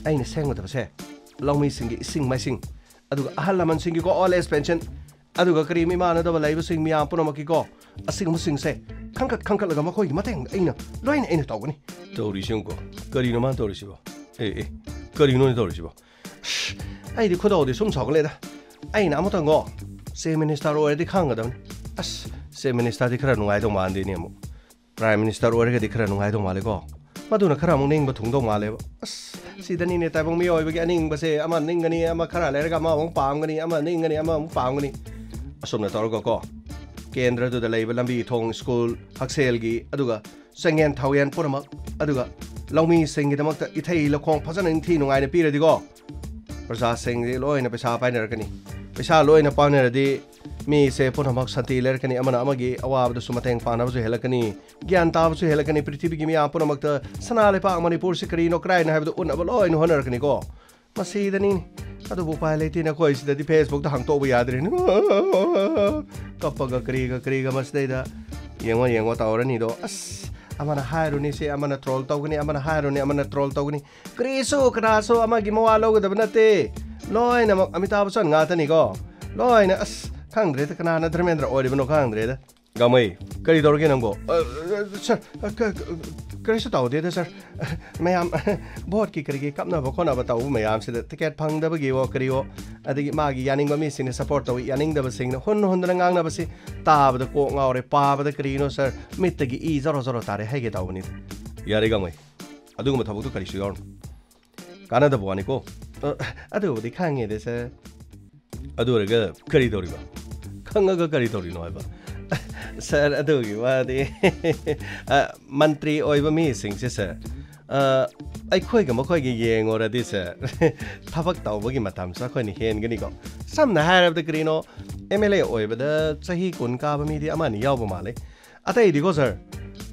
ꯑꯩꯅ ꯁꯦꯝꯒꯗꯕꯁꯦ ꯂꯧꯃꯤꯁꯤꯡꯒꯤ ꯏꯁꯤꯡ ꯃꯥꯏꯁꯤꯡ, ꯑꯗꯨꯒ ꯑꯍꯜ ꯂꯃꯟꯁꯤꯡꯒꯤꯀꯣ, old age pension, ꯑꯗꯨꯒ ꯀꯔꯤ ꯃꯤꯃꯥꯟꯅꯗꯕ ꯂꯩꯕꯁꯤꯡ ꯃꯤꯌꯥꯝ ꯄꯨꯝꯅꯃꯛꯀꯤꯀꯣ, ꯑꯁꯤꯒꯨꯝꯕꯁꯤꯡꯁꯦ ꯈꯟꯒꯠ ꯈꯟꯒꯠꯂꯒ ꯃꯈꯣꯏꯒꯤ ꯃꯇꯦꯡ ꯑꯩꯅ ꯂꯣꯏꯅ ꯑꯩꯅ ꯇꯧꯒꯅꯤ꯫ ꯇꯧꯔꯤꯁꯤ ꯌꯦꯡꯉꯨꯀꯣ, ꯀꯔꯤꯅꯣ ꯃꯥꯅ ꯇꯧꯔꯤꯁꯤꯕꯣ? ꯑꯦ, ꯑꯦ, ꯀꯔꯤꯅꯣꯅꯦ ꯇꯧꯔꯤꯁꯤꯕꯣ? ꯑꯁ, ꯑꯩꯗꯤ ꯈꯨꯗꯧꯗꯤ ꯁꯨꯝ ꯁꯥꯎꯒꯠꯂꯦꯗ꯫ ꯑꯩꯅ ꯑꯃꯨꯛꯇꯪꯒꯣ, ꯆꯤꯐ ꯃꯤꯅꯤꯁꯇꯔ ꯑꯣꯏꯔꯗꯤ ꯈꯪꯒꯗꯕꯅꯤ꯫ ꯑꯁ, ꯆꯤꯐ ꯃꯤꯅꯤꯁꯇꯔꯗꯤ ꯈꯔ ꯅꯨꯡꯉꯥꯏꯗꯧ ꯃꯥꯟꯗꯦꯅꯦ ꯑꯃꯨꯛ꯫ ꯄ꯭ꯔꯥꯏꯝ ꯃꯤꯅꯤꯁꯇꯔ ꯑꯣꯏꯔꯒꯗꯤ ꯈꯔ ꯅꯨꯡꯉꯥꯏꯗꯧ ꯃꯥꯜꯂꯦꯀꯣ꯫ ꯃꯗꯨꯅ ꯈꯔ ꯑꯃꯨꯛ ꯅꯤꯡꯕ ꯊꯨꯡꯗꯧ ꯃꯥꯜꯂꯦꯕ꯫ ꯑꯁ, ꯁꯤꯗꯅꯤꯅꯦ ꯇꯥꯏꯕꯪ ꯃꯤꯑꯣꯏꯕꯒꯤ ꯑꯅꯤꯡꯕꯁꯦ, ꯑꯃ ꯅꯤꯡꯒꯅꯤ, ꯑꯃ ꯈꯔ ꯂꯩꯔꯒ ꯑꯃ ꯑꯃꯨꯛ ꯄꯥꯝꯒꯅꯤ, ꯑꯃ ꯅꯤꯡꯒꯅꯤ, ꯑꯃ ꯑꯃꯨꯛ ꯄꯥꯝꯒꯅꯤ꯫ ꯑꯁꯨꯝꯅ ꯇꯧꯔꯒꯀꯣ, ꯀꯦꯟꯗ꯭ꯔꯗꯨꯗ ꯂꯩꯕ ꯂꯝꯕꯤ ꯊꯣꯡ, ꯁ꯭ꯀꯨꯜ, ꯍꯛꯁꯦꯜꯒꯤ, ꯑꯗꯨꯒ ꯆꯪꯌꯦꯟ ꯊꯥꯎꯌꯦꯟ ꯄꯨꯝꯅꯃꯛ, ꯑꯗꯨꯒ ꯂꯧꯃꯤꯁꯤꯡꯒꯤꯗꯃꯛꯇ ꯏꯊꯩ ꯂꯧꯈꯣꯡ ꯐꯖꯅ ꯅꯤꯡꯊꯤ ꯅꯨꯡꯉꯥꯏꯅ ꯄꯤꯔꯗꯤꯀꯣ, ꯄ꯭ꯔꯖꯥꯁꯤꯡꯗꯤ ꯂꯣꯏꯅ ꯄꯩꯁꯥ ꯄꯥꯏꯅꯔꯛꯀꯅꯤ꯫ ꯄꯩꯁꯥ ꯂꯣꯏꯅ ꯄꯥꯏꯅꯔꯗꯤ ꯃꯤꯁꯦ ꯄꯨꯝꯅꯃꯛ ꯁꯥꯟꯇꯤ ꯂꯩꯔꯛꯀꯅꯤ, ꯑꯃꯅ ꯑꯃꯒꯤ ꯑꯋꯥꯕꯗꯁꯨ ꯃꯇꯦꯡ ꯄꯥꯡꯅꯕꯁꯨ ꯍꯦꯜꯂꯛꯀꯅꯤ, ꯒ꯭ꯌꯥꯟ ꯇꯥꯕꯁꯨ ꯍꯦꯜꯂꯛꯀꯅꯤ, ꯄ꯭ꯔꯤꯊꯤꯕꯤꯒꯤ ꯃꯤꯌꯥꯝ ꯄꯨꯝꯅꯃꯛꯇ ꯁꯅꯥ ꯂꯩꯄꯥꯛ ꯃꯅꯤꯄꯨꯔꯁꯤ ꯀꯔꯤꯅꯣ ꯀꯔꯥꯏꯅꯣ ꯍꯥꯏꯕꯗꯨ ꯎꯠꯅꯕ ꯂꯣꯏꯅ ꯍꯣꯠꯅꯔꯛꯀꯅꯤꯀꯣ꯫ ꯃꯁꯤꯗꯅꯤꯅꯦ꯫ ꯑꯗꯨꯕꯨ ꯎꯄꯥꯏ ꯂꯩꯇꯦ, ꯅꯈꯣꯏ ꯁꯤꯗꯗꯤ Facebook ꯇ ꯍꯥꯡꯇꯣꯛꯎꯕ ꯌꯥꯗ꯭ꯔꯦꯅꯦ꯫ ꯀꯞꯄꯒ ꯀꯔꯤꯒ ꯀꯔꯤꯒ ꯃꯁꯤꯗꯩꯗ ꯌꯦꯡꯉꯣ ꯌꯦꯡꯉꯣ ꯇꯧꯔꯅꯤꯗꯣ꯫ ꯑꯁ, ꯑꯃꯅ ꯍꯥꯏꯔꯨꯅꯤ ꯁꯤ, ꯑꯃꯅ troll ꯇꯧꯒꯅꯤ, ꯑꯃꯅ ꯍꯥꯏꯔꯨꯅꯤ, ꯑꯃꯅ troll ꯇꯧꯒꯅꯤ꯫ ꯀꯔꯤꯁꯨ ꯀꯅꯥꯁꯨ ꯑꯃꯒꯤ ꯃꯋꯥ ꯂꯧꯒꯗꯕ ꯅꯠꯇꯦ꯫ ꯂꯣꯏꯅꯃꯛ ꯑꯃꯤꯇꯥꯕ ꯕꯆꯟ ꯉꯥꯛꯇꯅꯤꯀꯣ꯫ ꯂꯣꯏꯅ, ꯑꯁ, ꯈꯪꯗ꯭ꯔꯦꯗ ꯀꯅꯥꯅ ꯙꯔꯃꯦꯟꯗ꯭ꯔ ꯑꯣꯏꯔꯤꯕꯅꯣ ꯈꯪꯗ꯭ꯔꯦꯗ꯫ ꯒꯥꯡꯃꯩ, ꯀꯔꯤ ꯇꯧꯔꯒꯦ ꯅꯪꯕꯣ? ꯑ, ꯑ, ꯁꯥꯔ, ꯑ, ꯀ-, ꯀ-, ꯀꯔꯤꯁꯨ ꯇꯧꯗꯦꯗ, ꯁꯥꯔ꯫ ꯃꯌꯥꯝ ꯚꯣꯠꯀꯤ ꯀꯔꯤꯒꯤ ꯀꯞꯅꯕ ꯈꯣꯠꯅꯕ ꯇꯧꯕ ꯃꯌꯥꯝꯁꯤꯗ, ꯇꯤꯀꯦꯠ ꯐꯪꯗꯕꯒꯤꯋꯣ ꯀꯔꯤꯋꯣ, ꯑꯗꯒꯤ ꯃꯥꯒꯤ ꯌꯥꯅꯤꯡꯕ ꯃꯤꯁꯤꯡꯅ support ꯇꯧꯏ, ꯌꯥꯅꯤꯡꯗꯕꯁꯤꯡꯅ ꯍꯨꯟ ꯍꯨꯟꯗꯅ ꯉꯥꯡꯅꯕꯁꯤ ꯇꯥꯕꯗ ꯀꯣꯛ ꯉꯥꯎꯔꯦ, ꯄꯥꯕꯗ ꯀꯔꯤꯅꯣ, ꯁꯥꯔ? ꯃꯤꯠꯇꯒꯤ ꯏ ꯖꯣꯔꯣ ꯖꯣꯔꯣ ꯇꯥꯔꯦ ꯍꯥꯏꯒꯦ ꯇꯧꯕꯅꯤꯗ꯫ ꯌꯥꯔꯦ ꯒꯥꯡꯃꯩ, ꯑꯗꯨꯒꯨꯝꯕ ꯊꯕꯛꯇꯨ ꯀꯔꯤꯁꯨ ꯌꯥꯎꯔꯨꯅꯨ꯫ ꯀꯥꯟꯅꯗꯕ ꯋꯥꯅꯤꯀꯣ꯫ ꯑ, ꯑꯗꯨꯕꯨꯗꯤ ꯈꯪꯉꯦꯗ, ꯁꯥꯔ꯫ ꯑꯗꯨ ꯑꯣꯏꯔꯒ ꯀꯔꯤ ꯇꯧꯔꯤꯕ? ꯈꯪꯉꯒ ꯀꯔꯤ ꯇꯧꯔꯤꯅꯣ ꯍꯥꯏꯕ? ꯁꯥꯔ, ꯑꯗꯨꯒꯤ ꯋꯥꯗꯤ, ꯑ, ꯃꯟꯇ꯭ꯔꯤ ꯑꯣꯏꯕ ꯃꯤꯁꯤꯡꯁꯦ, ꯁꯥꯔ, ꯑ, ꯑꯩꯈꯣꯏꯒ ꯃꯈꯣꯏꯒ ꯌꯦꯡꯉꯨꯔꯗꯤ, ꯁꯥꯔ, ꯊꯕꯛ ꯇꯧꯕꯒꯤ ꯃꯇꯝꯁꯨ ꯑꯩꯈꯣꯏꯅ ꯍꯦꯟꯒꯅꯤꯀꯣ꯫ ꯁꯝꯅ ꯍꯥꯏꯔꯕꯗ ꯀꯔꯤꯅꯣ, MLA ꯑꯣꯏꯕꯗ ꯆꯍꯤ ꯀꯨꯟ ꯀꯥꯕ ꯃꯤꯗꯤ ꯑꯃ ꯑꯅꯤ ꯌꯥꯎꯕ ꯃꯥꯜꯂꯦ꯫ ꯑꯇꯩꯗꯤꯀꯣ, ꯁꯥꯔ,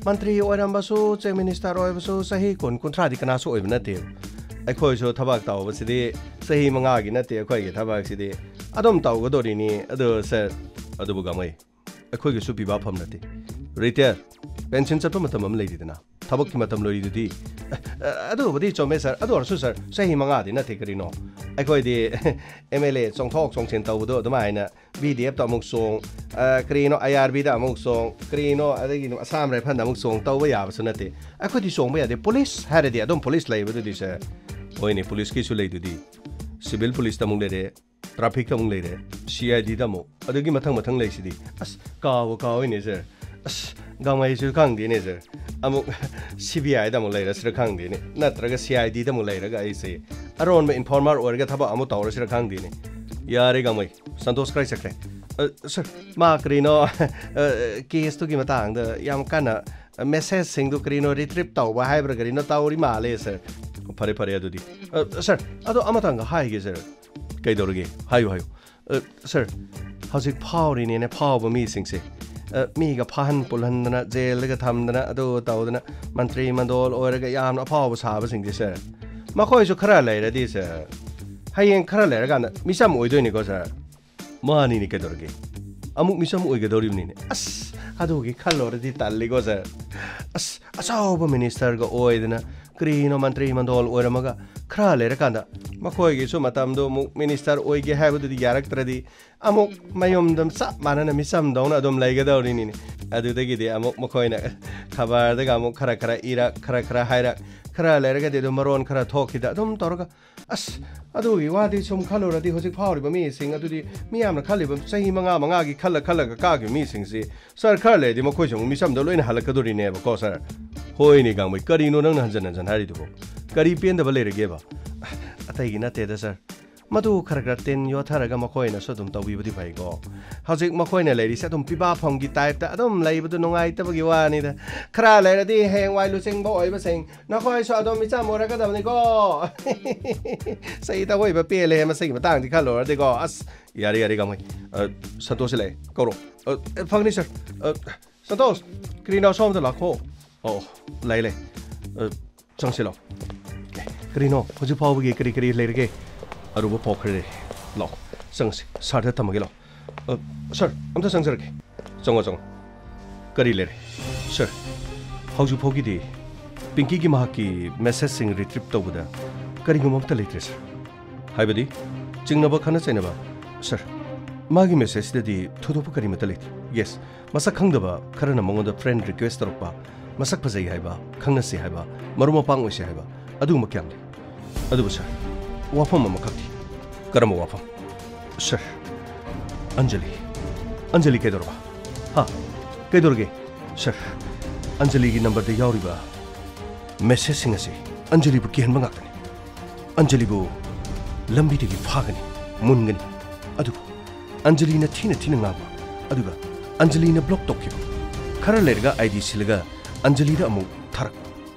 ꯃꯟꯇ꯭ꯔꯤ ꯑꯣꯏꯔꯝꯕꯁꯨ, ꯆꯤꯐ ꯃꯤꯅꯤꯁꯇꯔ ꯑꯣꯏꯕꯁꯨ ꯆꯍꯤ ꯀꯨꯟ, ꯀꯨꯟꯊ꯭ꯔꯥꯗꯤ ꯀꯅꯥꯁꯨ ꯑꯣꯏꯕ ꯅꯠꯇꯦ꯫ ꯑꯩꯈꯣꯏꯁꯨ ꯊꯕꯛ ꯇꯧꯕꯁꯤꯗꯤ ꯆꯍꯤ ꯃꯉꯥꯒꯤ ꯅꯠꯇꯦ, ꯑꯩꯈꯣꯏꯒꯤ ꯊꯕꯛꯁꯤꯗꯤ ꯑꯗꯨꯝ ꯇꯧꯒꯗꯣꯔꯤꯅꯤ꯫ ꯑꯗꯨ, ꯁꯥꯔ, ꯑꯗꯨꯕꯨ ꯒꯥꯡꯃꯩ, ꯑꯩꯈꯣꯏꯒꯤꯁꯨ ꯄꯤꯕꯥ ꯐꯝ ꯅꯠꯇꯦ꯫ ꯔꯤꯇꯥꯌꯔ, ꯄꯦꯟꯁꯤꯟ ꯆꯠꯄ ꯃꯇꯝ ꯑꯃ ꯂꯩꯔꯤꯗꯅ, ꯊꯕꯛꯀꯤ ꯃꯇꯝ ꯂꯣꯏꯔꯤꯗꯨꯗꯤ꯫ ꯑ, ꯑꯗꯨꯕꯨꯗꯤ ꯆꯨꯝꯃꯦ, ꯁꯥꯔ꯫ ꯑꯗꯨ ꯑꯣꯏꯔꯁꯨ, ꯁꯥꯔ, ꯆꯍꯤ ꯃꯉꯥꯗꯤ ꯅꯠꯇꯦ ꯀꯔꯤꯅꯣ꯫ ꯑꯩꯈꯣꯏꯗꯤ MLA ꯆꯣꯡꯊꯣꯛ ꯆꯣꯡꯁꯤꯟ ꯇꯧꯕꯗꯣ ꯑꯗꯨꯃꯥꯏꯅ BDF ꯇ ꯑꯃꯨꯛ ꯆꯣꯡ, ꯑ, ꯀꯔꯤꯅꯣ IRB ꯗ ꯑꯃꯨꯛ ꯆꯣꯡ, ꯀꯔꯤꯅꯣ ꯑꯗꯒꯤ ꯑꯁꯥꯝ ꯔꯥꯏꯐꯜꯗ ꯑꯃꯨꯛ ꯆꯣꯡ ꯇꯧꯕ ꯌꯥꯕꯁꯨ ꯅꯠꯇꯦ꯫ ꯑꯩꯈꯣꯏꯗꯤ ꯆꯣꯡꯕ ꯌꯥꯗꯦ꯫ ꯄꯨꯂꯤꯁ ꯍꯥꯏꯔꯗꯤ ꯑꯗꯨꯝ ꯄꯨꯂꯤꯁ ꯂꯩꯕꯗꯨꯗꯤ, ꯁꯥꯔ꯫ ꯍꯣꯏꯅꯦ, ꯄꯨꯂꯤꯁꯀꯤꯁꯨ ꯂꯩꯗꯨꯗꯤ꯫ ꯁꯤꯚꯤꯜ ꯄꯨꯂꯤꯁꯇ ꯑꯃꯨꯛ ꯂꯩꯔꯦ, ꯇ꯭ꯔꯥꯐꯤꯛꯇ ꯑꯃꯨꯛ ꯂꯩꯔꯦ, CID ꯗ ꯑꯃꯨꯛ, ꯑꯗꯒꯤ ꯃꯊꯪ ꯃꯊꯪ ꯂꯩꯁꯤꯗꯤ꯫ ꯑꯁ, ꯀꯥꯎꯕ ꯀꯥꯎꯏꯅꯦ, ꯁꯥꯔ꯫ ꯑꯁ, ꯒꯥꯡꯃꯩꯁꯨ ꯈꯪꯗꯦꯅꯦ, ꯁꯥꯔ꯫ ꯑꯃꯨꯛ CBI ꯗ ꯑꯃꯨꯛ ꯂꯩꯔꯁꯤꯔ ꯈꯪꯗꯦꯅꯦ, ꯅꯠꯇ꯭ꯔꯒ CID ꯗ ꯑꯃꯨꯛ ꯂꯩꯔꯒ ꯑꯩꯁꯦ ꯑꯔꯣꯟꯕ informer ꯑꯣꯏꯔꯒ ꯊꯕꯛ ꯑꯃꯨꯛ ꯇꯧꯔꯁꯤꯔ ꯈꯪꯗꯦꯅꯦ꯫ ꯌꯥꯔꯦ ꯒꯥꯡꯃꯩ, ꯁꯟꯇꯣꯁ ꯀꯔꯥꯏ ꯆꯠꯈ꯭ꯔꯦ? ꯑ, ꯁꯥꯔ, ꯃꯥ ꯀꯔꯤꯅꯣ, ꯑ, case ꯇꯨꯒꯤ ꯃꯇꯥꯡꯗ ꯌꯥꯝ ꯀꯟꯅ, ꯃꯦꯁꯦꯖꯁꯤꯡꯗꯨ ꯀꯔꯤꯅꯣ ꯔꯤꯇ꯭ꯔꯤꯞ ꯇꯧꯕ ꯍꯥꯏꯕ꯭ꯔꯥ ꯀꯔꯤꯅꯣ ꯇꯧꯔꯤ ꯃꯥꯜꯂꯦ, ꯁꯥꯔ꯫ ꯐꯔꯦ, ꯐꯔꯦ, ꯑꯗꯨꯗꯤ꯫ ꯑ, ꯁꯥꯔ, ꯑꯗꯣ ꯑꯃꯇꯪꯒ ꯍꯥꯏꯒꯦ, ꯁꯥꯔ꯫ ꯀꯩꯗꯧꯔꯒꯦ? ꯍꯥꯏꯌꯨ, ꯍꯥꯏꯌꯨ꯫ ꯑ, ꯁꯥꯔ, ꯍꯧꯖꯤꯛ ꯐꯥꯎꯔꯤꯅꯦꯅꯦ ꯐꯥꯎꯕ ꯃꯤꯁꯤꯡꯁꯦ꯫ ꯑ, ꯃꯤꯒ ꯐꯥꯍꯟ ꯄꯨꯜꯍꯟꯗꯅ, ꯖꯦꯜꯗꯒ ꯊꯝꯗꯅ, ꯑꯗꯨ ꯇꯧꯗꯅ, ꯃꯟꯇ꯭ꯔꯤ ꯃꯟꯗꯣꯜ ꯑꯣꯏꯔꯒ ꯌꯥꯝꯅ ꯑꯐꯥꯎꯕ ꯁꯥꯕꯁꯤꯡꯁꯦ, ꯁꯥꯔ꯫ ꯃꯈꯣꯏꯁꯨ ꯈꯔ ꯂꯩꯔꯗꯤ, ꯁꯥꯔ, ꯍꯌꯦꯡ ꯈꯔ ꯂꯩꯔꯀꯥꯟꯗ ꯃꯤꯆꯝ ꯑꯣꯏꯗꯣꯏꯅꯤꯀꯣ, ꯁꯥꯔ꯫ ꯃꯥꯅꯤꯅꯦ, ꯀꯩꯗꯧꯔꯒꯦ? ꯑꯃꯨꯛ ꯃꯤꯆꯝ ꯑꯣꯏꯒꯗꯧꯔꯤꯕꯅꯤꯅꯦ꯫ ꯑꯁ, ꯑꯗꯨꯒꯤ ꯈꯜꯂꯨꯔꯗꯤ ꯇꯜꯂꯤꯀꯣ, ꯁꯥꯔ꯫ ꯑꯁ, ꯑꯆꯧꯕ ꯃꯤꯅꯤꯁꯇꯔꯒ ꯑꯣꯏꯗꯅ, ꯀꯔꯤꯅꯣ ꯃꯟꯇ꯭ꯔꯤ ꯃꯟꯗꯣꯜ ꯑꯣꯏꯔꯝꯃꯒ, ꯈꯔ ꯂꯩꯔꯀꯥꯟꯗ ꯃꯈꯣꯏꯒꯤꯁꯨ ꯃꯇꯝꯗꯣ ꯑꯃꯨꯛ ꯃꯤꯅꯤꯁꯇꯔ ꯑꯣꯏꯒꯦ ꯍꯥꯏꯕꯗꯨꯗꯤ ꯌꯥꯔꯛꯇ꯭ꯔꯗꯤ, ꯑꯃꯨꯛ ꯃꯌꯨꯝꯗ ꯆꯞ ꯃꯥꯟꯅꯅ ꯃꯤꯆꯝꯗꯧꯅ ꯑꯗꯨꯝ ꯂꯩꯒꯗꯧꯔꯤꯅꯤꯅꯦ꯫ ꯑꯗꯨꯗꯒꯤꯗꯤ ꯑꯃꯨꯛ ꯃꯈꯣꯏꯅ ꯈꯕꯔꯗꯒ ꯑꯃꯨꯛ ꯈꯔ ꯈꯔ ꯏꯔꯛ, ꯈꯔ ꯈꯔ ꯍꯥꯏꯔꯛ, ꯈꯔ ꯂꯩꯔꯒꯗꯤ ꯑꯗꯨꯝ ꯃꯔꯣꯟ ꯈꯔ ꯊꯣꯛꯈꯤꯗ ꯑꯗꯨꯝ ꯇꯧꯔꯒ, ꯑꯁ, ꯑꯗꯨꯒꯤ ꯋꯥꯗꯤ ꯁꯨꯝ ꯈꯜꯂꯨꯔꯗꯤ ꯍꯧꯖꯤꯛ ꯐꯥꯎꯔꯤꯕ ꯃꯤꯁꯤꯡ ꯑꯗꯨꯗꯤ ꯃꯤ ꯌꯥꯝꯅ ꯈꯜꯂꯤꯕ ꯆꯍꯤ ꯃꯉꯥ ꯃꯉꯥꯒꯤ ꯈꯜꯂ ꯈꯜꯂꯒ ꯀꯥꯈꯤꯕ ꯃꯤꯁꯤꯡꯁꯤ, ꯁꯥꯔ, ꯈꯔ ꯂꯩꯔꯗꯤ ꯃꯈꯣꯏꯁꯨ ꯑꯃꯨꯛ ꯃꯤꯆꯝꯗ ꯂꯣꯏꯅ ꯍꯜꯂꯛꯀꯗꯣꯔꯤꯅꯦꯕꯀꯣ, ꯁꯥꯔ꯫ ꯍꯣꯏꯅꯦ, ꯒꯥꯡꯃꯩ, ꯀꯔꯤꯅꯣ ꯅꯪꯅ ꯍꯟꯖꯟ ꯍꯟꯖꯟ ꯍꯥꯏꯔꯤꯗꯨꯕꯣ? ꯀꯔꯤ ꯄꯦꯟꯗꯕ ꯂꯩꯔꯒꯦꯕ? ꯑꯇꯩꯒꯤ ꯅꯠꯇꯦꯗ, ꯁꯥꯔ꯫ ꯃꯗꯨ ꯈꯔ ꯈꯔ ꯇꯤꯟ ꯌꯣꯠꯊꯔꯒ ꯃꯈꯣꯏꯅꯁꯨ ꯑꯗꯨꯝ ꯇꯧꯕꯤꯕꯗꯤ ꯐꯩꯀꯣ꯫ ꯍꯧꯖꯤꯛ ꯃꯈꯣꯏꯅ ꯂꯩꯔꯤꯁꯦ ꯑꯗꯨꯝ ꯄꯤꯕꯥ ꯐꯝꯒꯤ ꯇꯥꯏꯞꯇ ꯑꯗꯨꯝ ꯂꯩꯕꯗꯨ ꯅꯨꯡꯉꯥꯏꯇꯕꯒꯤ ꯋꯥꯅꯤꯗ꯫ ꯈꯔ ꯂꯩꯔꯗꯤ ꯍꯌꯦꯡꯋꯥꯏ ꯂꯨꯆꯤꯡꯕ ꯑꯣꯏꯕꯁꯤꯡ ꯅꯈꯣꯏꯁꯨ ꯑꯗꯨꯝ ꯃꯤꯆꯝ ꯑꯣꯏꯔꯛꯀꯗꯕꯅꯤꯀꯣ꯫ ꯆꯍꯤ ꯇꯧꯕ ꯄꯦꯜꯂꯦ ꯃꯁꯤꯒꯤ ꯃꯇꯥꯡꯗꯤ ꯈꯜꯂꯨꯔꯗꯤꯀꯣ꯫ ꯑꯁ, ꯌꯥꯔꯦ, ꯌꯥꯔꯦ, ꯒꯥꯡꯃꯩ꯫ ꯑ, ꯁꯟꯇꯣꯁꯁꯤ ꯂꯩ, ꯀꯧꯔꯣ꯫ ꯑ, ꯑꯦ, ꯐꯪꯅꯤ, ꯁꯥꯔ꯫ ꯑ, ꯁꯟꯇꯣꯁ, ꯀꯔꯤꯅꯣ ꯑꯁꯣꯝꯗ ꯂꯥꯛꯈꯣ꯫ ꯑꯣ, ꯂꯩ, ꯂꯩ꯫ ꯑ, ꯆꯪꯁꯤ ꯂꯥꯛꯑꯣ꯫ ꯑꯦ, ꯀꯔꯤꯅꯣ, ꯍꯧꯖꯤꯛ ꯐꯥꯎꯕꯒꯤ ꯀꯔꯤ ꯀꯔꯤ ꯂꯩꯔꯒꯦ? ꯑꯔꯨꯕ ꯄꯥꯎ ꯈꯔ ꯂꯩꯔꯦ꯫ ꯂꯥꯛꯑꯣ, ꯆꯪꯁꯤ꯫ ꯁꯥꯔꯗ ꯊꯝꯃꯒꯦ, ꯂꯥꯛꯑꯣ꯫ ꯑ, ꯁꯥꯔ, ꯑꯝꯇ ꯆꯪꯖꯔꯛꯀꯦ꯫ ꯆꯪꯉꯣ, ꯆꯪꯉꯣ꯫ ꯀꯔꯤ ꯂꯩꯔꯦ? ꯁꯥꯔ, ꯍꯧꯖꯤꯛ ꯐꯥꯎꯒꯤꯗꯤ ꯄꯤꯡꯀꯤꯒꯤ ꯃꯍꯥꯛꯀꯤ ꯃꯦꯁꯦꯖꯁꯤꯡ ꯔꯤꯇ꯭ꯔꯤꯞ ꯇꯧꯕꯗ ꯀꯔꯤꯒꯨꯝꯕ ꯑꯃꯠꯇ ꯂꯩꯇ꯭ꯔꯦ, ꯁꯥꯔ꯫ ꯍꯥꯏꯕꯗꯤ, ꯆꯤꯡꯅꯕ, ꯈꯠꯅ ꯆꯩꯅꯕ? ꯁꯥꯔ, ꯃꯥꯒꯤ ꯃꯦꯁꯦꯖꯁꯤꯗꯗꯤ ꯊꯣꯏꯗꯣꯛꯄ ꯀꯔꯤꯃꯠꯇ ꯂꯩꯇꯦ꯫ ꯌꯦꯁ, ꯃꯁꯛ ꯈꯪꯗꯕ ꯈꯔꯅ ꯃꯉꯣꯟꯗ ꯐ꯭ꯔꯦꯟ ꯔꯤꯀ꯭ꯋꯦꯁ ꯇꯧꯔꯛꯄ, ꯃꯁꯛ ꯐꯖꯩ ꯍꯥꯏꯕ, ꯈꯪꯅꯁꯤ ꯍꯥꯏꯕ, ꯃꯔꯨꯞ ꯃꯄꯥꯡ ꯑꯣꯏꯁꯤ ꯍꯥꯏꯕ, ꯑꯗꯨꯒꯨꯝꯕ ꯀꯌꯥꯝ ꯂꯩ꯫ ꯑꯗꯨꯕꯨ ꯁꯥꯔ, ꯋꯥꯐꯝ ꯑꯃꯈꯛꯇꯤ꯫ ꯀꯔꯝꯕ ꯋꯥꯐꯝ? ꯁꯥꯔ, ꯑꯟꯖꯂꯤ꯫ ꯑꯟꯖꯂꯤ ꯀꯩꯗꯧꯔꯕ? ꯍꯥ? ꯀꯩꯗꯧꯔꯒꯦ? ꯁꯥꯔ, ꯑꯟꯖꯂꯤꯒꯤ ꯅꯝꯕꯔꯗ ꯌꯥꯎꯔꯤꯕ ꯃꯦꯁꯦꯖꯁꯤꯡ ꯑꯁꯤ ꯑꯟꯖꯂꯤꯕꯨ ꯀꯤꯍꯟꯕ ꯉꯥꯛꯇꯅꯤ꯫ ꯑꯟꯖꯂꯤꯕꯨ ꯂꯝꯕꯤꯗꯒꯤ ꯐꯥꯒꯅꯤ, ꯃꯨꯟꯒꯅꯤ꯫ ꯑꯗꯨꯕꯨ ꯑꯟꯖꯂꯤꯅ ꯊꯤꯅ ꯊꯤꯅ ꯉꯥꯡꯕ, ꯑꯗꯨꯒ ꯑꯟꯖꯂꯤꯅ ꯕ꯭ꯂꯣꯛ ꯇꯧꯈꯤꯕ꯫ ꯈꯔ ꯂꯩꯔꯒ ꯑꯥꯏ ꯗꯤ ꯁꯤꯜꯂꯒ ꯑꯟꯖꯂꯤꯗ ꯑꯃꯨꯛ ꯊꯥꯔꯛꯄ꯫